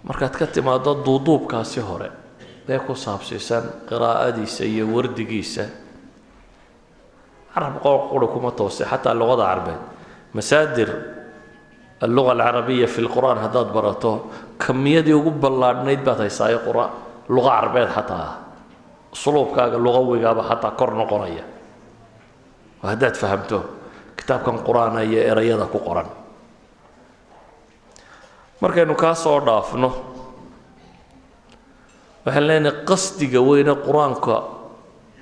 markaad ka timaado duuduubkaasi hore ee ku saabsiisan qiraa'adiisa iyo wardigiisa, carab qura kuma toose, xataa luqada carbeed masaadir alluga alcarabiya fi lqur'aan haddaad barato kamiyadii ugu ballaadhnayd baad haysaayo qura luqa carbeed, xataa ah usluubkaaga luqawigaaba xataa kor noqonaya oo haddaad fahamto kitaabkan qur-aana iyo erayada ku qoran. Markaynu kaa soo dhaafno, waxaan leenahay qasdiga weyne qur-aanka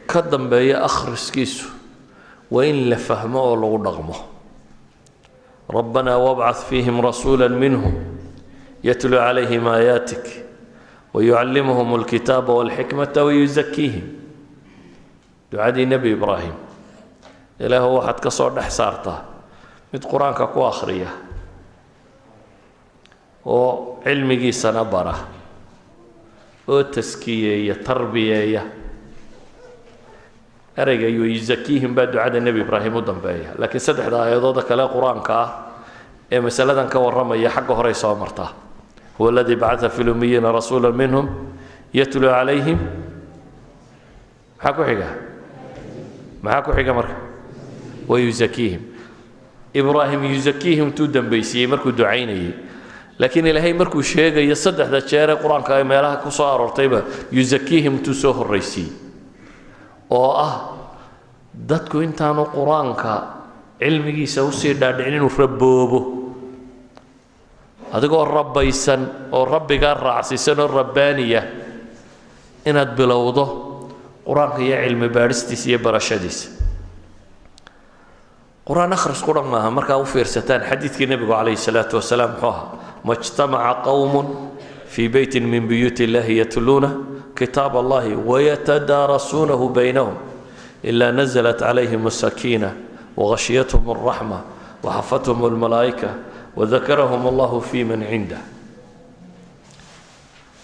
ka dambeeya akhriskiisu waa in la fahmo oo lagu dhaqmo. Rabbanaa wabcath fiihim rasuula minhum yatluu calayhim aayaatik wayucallimuhum alkitaaba walxikmata wayuzakiihim. Ducadii Nebi Ibraahim, Ilaahu waxaad ka soo dhex saartaa mid qur-aanka ku akhriya oo cilmigiisana bara oo taskiyeeya, tarbiyeeya. Ereyga yuzakiihim baa ducada Nebi Ibraahim u dambeeya, laakiin saddexda aayadooda kale qur-aanka ah ee masaladan ka warramaya xagga horey soo martaa. Huwa aladii bacatha fi lumiyiina rasuula minhum yatluu calayhim, maxaa ku xiga? Maxaa ku xiga marka? Wayuzakiihim. Ibraahim yuzakiihim tuu dambaysiiyey markuu ducaynayey, laakiin Ilaahay markuu sheegayo saddexda jeer ee qur-aanka ay meelaha ku soo aroortayba yuzakiihim tuu soo horraysiiyey, oo ah dadku intaanu qur-aanka cilmigiisa usii dhaadhicin inuu raboobo. Adigoo rabbaysan oo rabbigaa raacsiisan oo rabbaaniya inaad bilowdo qur-aanka iyo cilmi baadhistiisa iyo barashadiisa. Qur-aan akhris qura maaha. Markaa u fiirsataan xadiidkii nebigu calayhi salaatu wasalaam muxuu ahaa? Ma ijtamaca qowmun fii beytin min buyuuti illahi yatluuna kitaab allahi wayatadaarasuunahu baynahum ilaa naزlat calayhim asakiina wagashyathum alraxma waxafathum almalaa'ika wadakarahum allahu fi man cindah.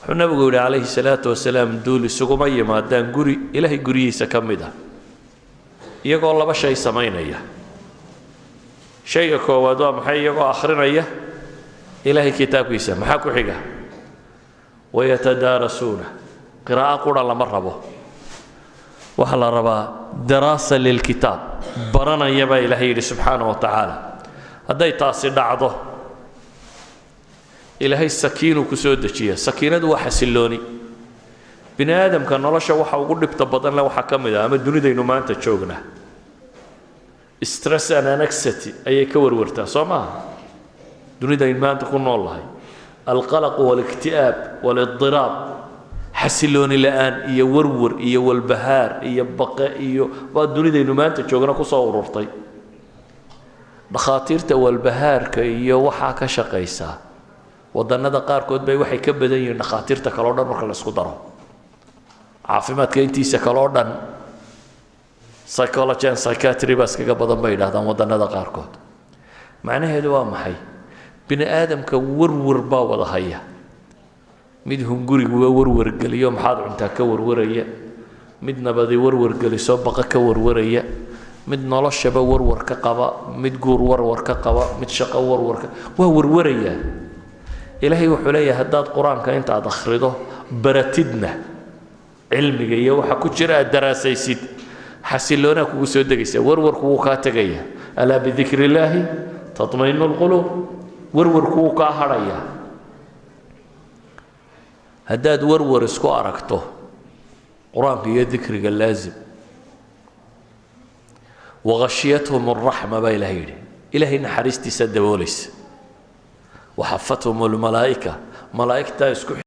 Wuxuu nabigu yidhi calayhi salaatu wasalaam, duul isuguma yimaadaan guri Ilaahay guryihiisa ka mid ah iyagoo laba shay samaynaya. Shayga koowaad waa maxay? Iyagoo akhrinaya Ilaahay kitaabkiisa. Maxaa ku xiga? Wayatadaarasuuna. Qiraa'o qura lama rabo, waxaa la rabaa daraasa lilkitaab, baranaya baa Ilaahay yidhi subxaana wa tacaala. Hadday taasi dhacdo, Ilaahay sakiinuu ku soo dejiya. Sakiinadu waa xasillooni. Bini aadamka nolosha waxa ugu dhibta badan le waxaa ka mid ah, ama dunidaynu maanta joognaa, stress and anxiety ayay ka warwartaa, soo maaha? Dunidaynu maanta ku nool lahay alqalaq walikti'aab walidiraab, xasilooni la-aan iyo warwar iyo walbahaar iyo baqe iyo waa dunidaynu maanta joogna kusoo ururtay. Dhakhaatiirta walbahaarka iyo waxaa ka shaqaysaa wadannada qaarkood bay waxay ka badan yihiin dhakhaatiirta kale o dhan marka la isku daro, caafimaadka intiisa kale oo dhan psychology and psychiatry baa iskaga badan bay yidhahdaan wadannada qaarkood. Macnaheedu waa maxay? Bini aadamka warwar baa wada haya. Mid hunguriguba warwar geliyo, maxaad cuntaa ka warwaraya, mid nabadi warwar geliso, baqa ka warwaraya, mid noloshaba warwar ka qaba, mid guur warwar ka qaba, mid shaqo warwar ka waa warwarayaa. Ilaahay wuxuu leeyahay, haddaad qur-aanka intaad akhrido baratidna cilmiga iyo waxa ku jira aad daraasaysid, xasiloonaa kugu soo degaysa, warwarku wuu kaa tegaya. Alaa bidikri illaahi tatmainu lquluub. Warwarku wuu kaa hadhaya. Haddaad warwar isku aragto, qur-aanka iyo dikriga laazim. Waqashiyathum araxma baa Ilahay yidhi, Ilaahay naxariistiisa daboolaysa. Waxafathum almalaa'ika, malaa'igtaa isku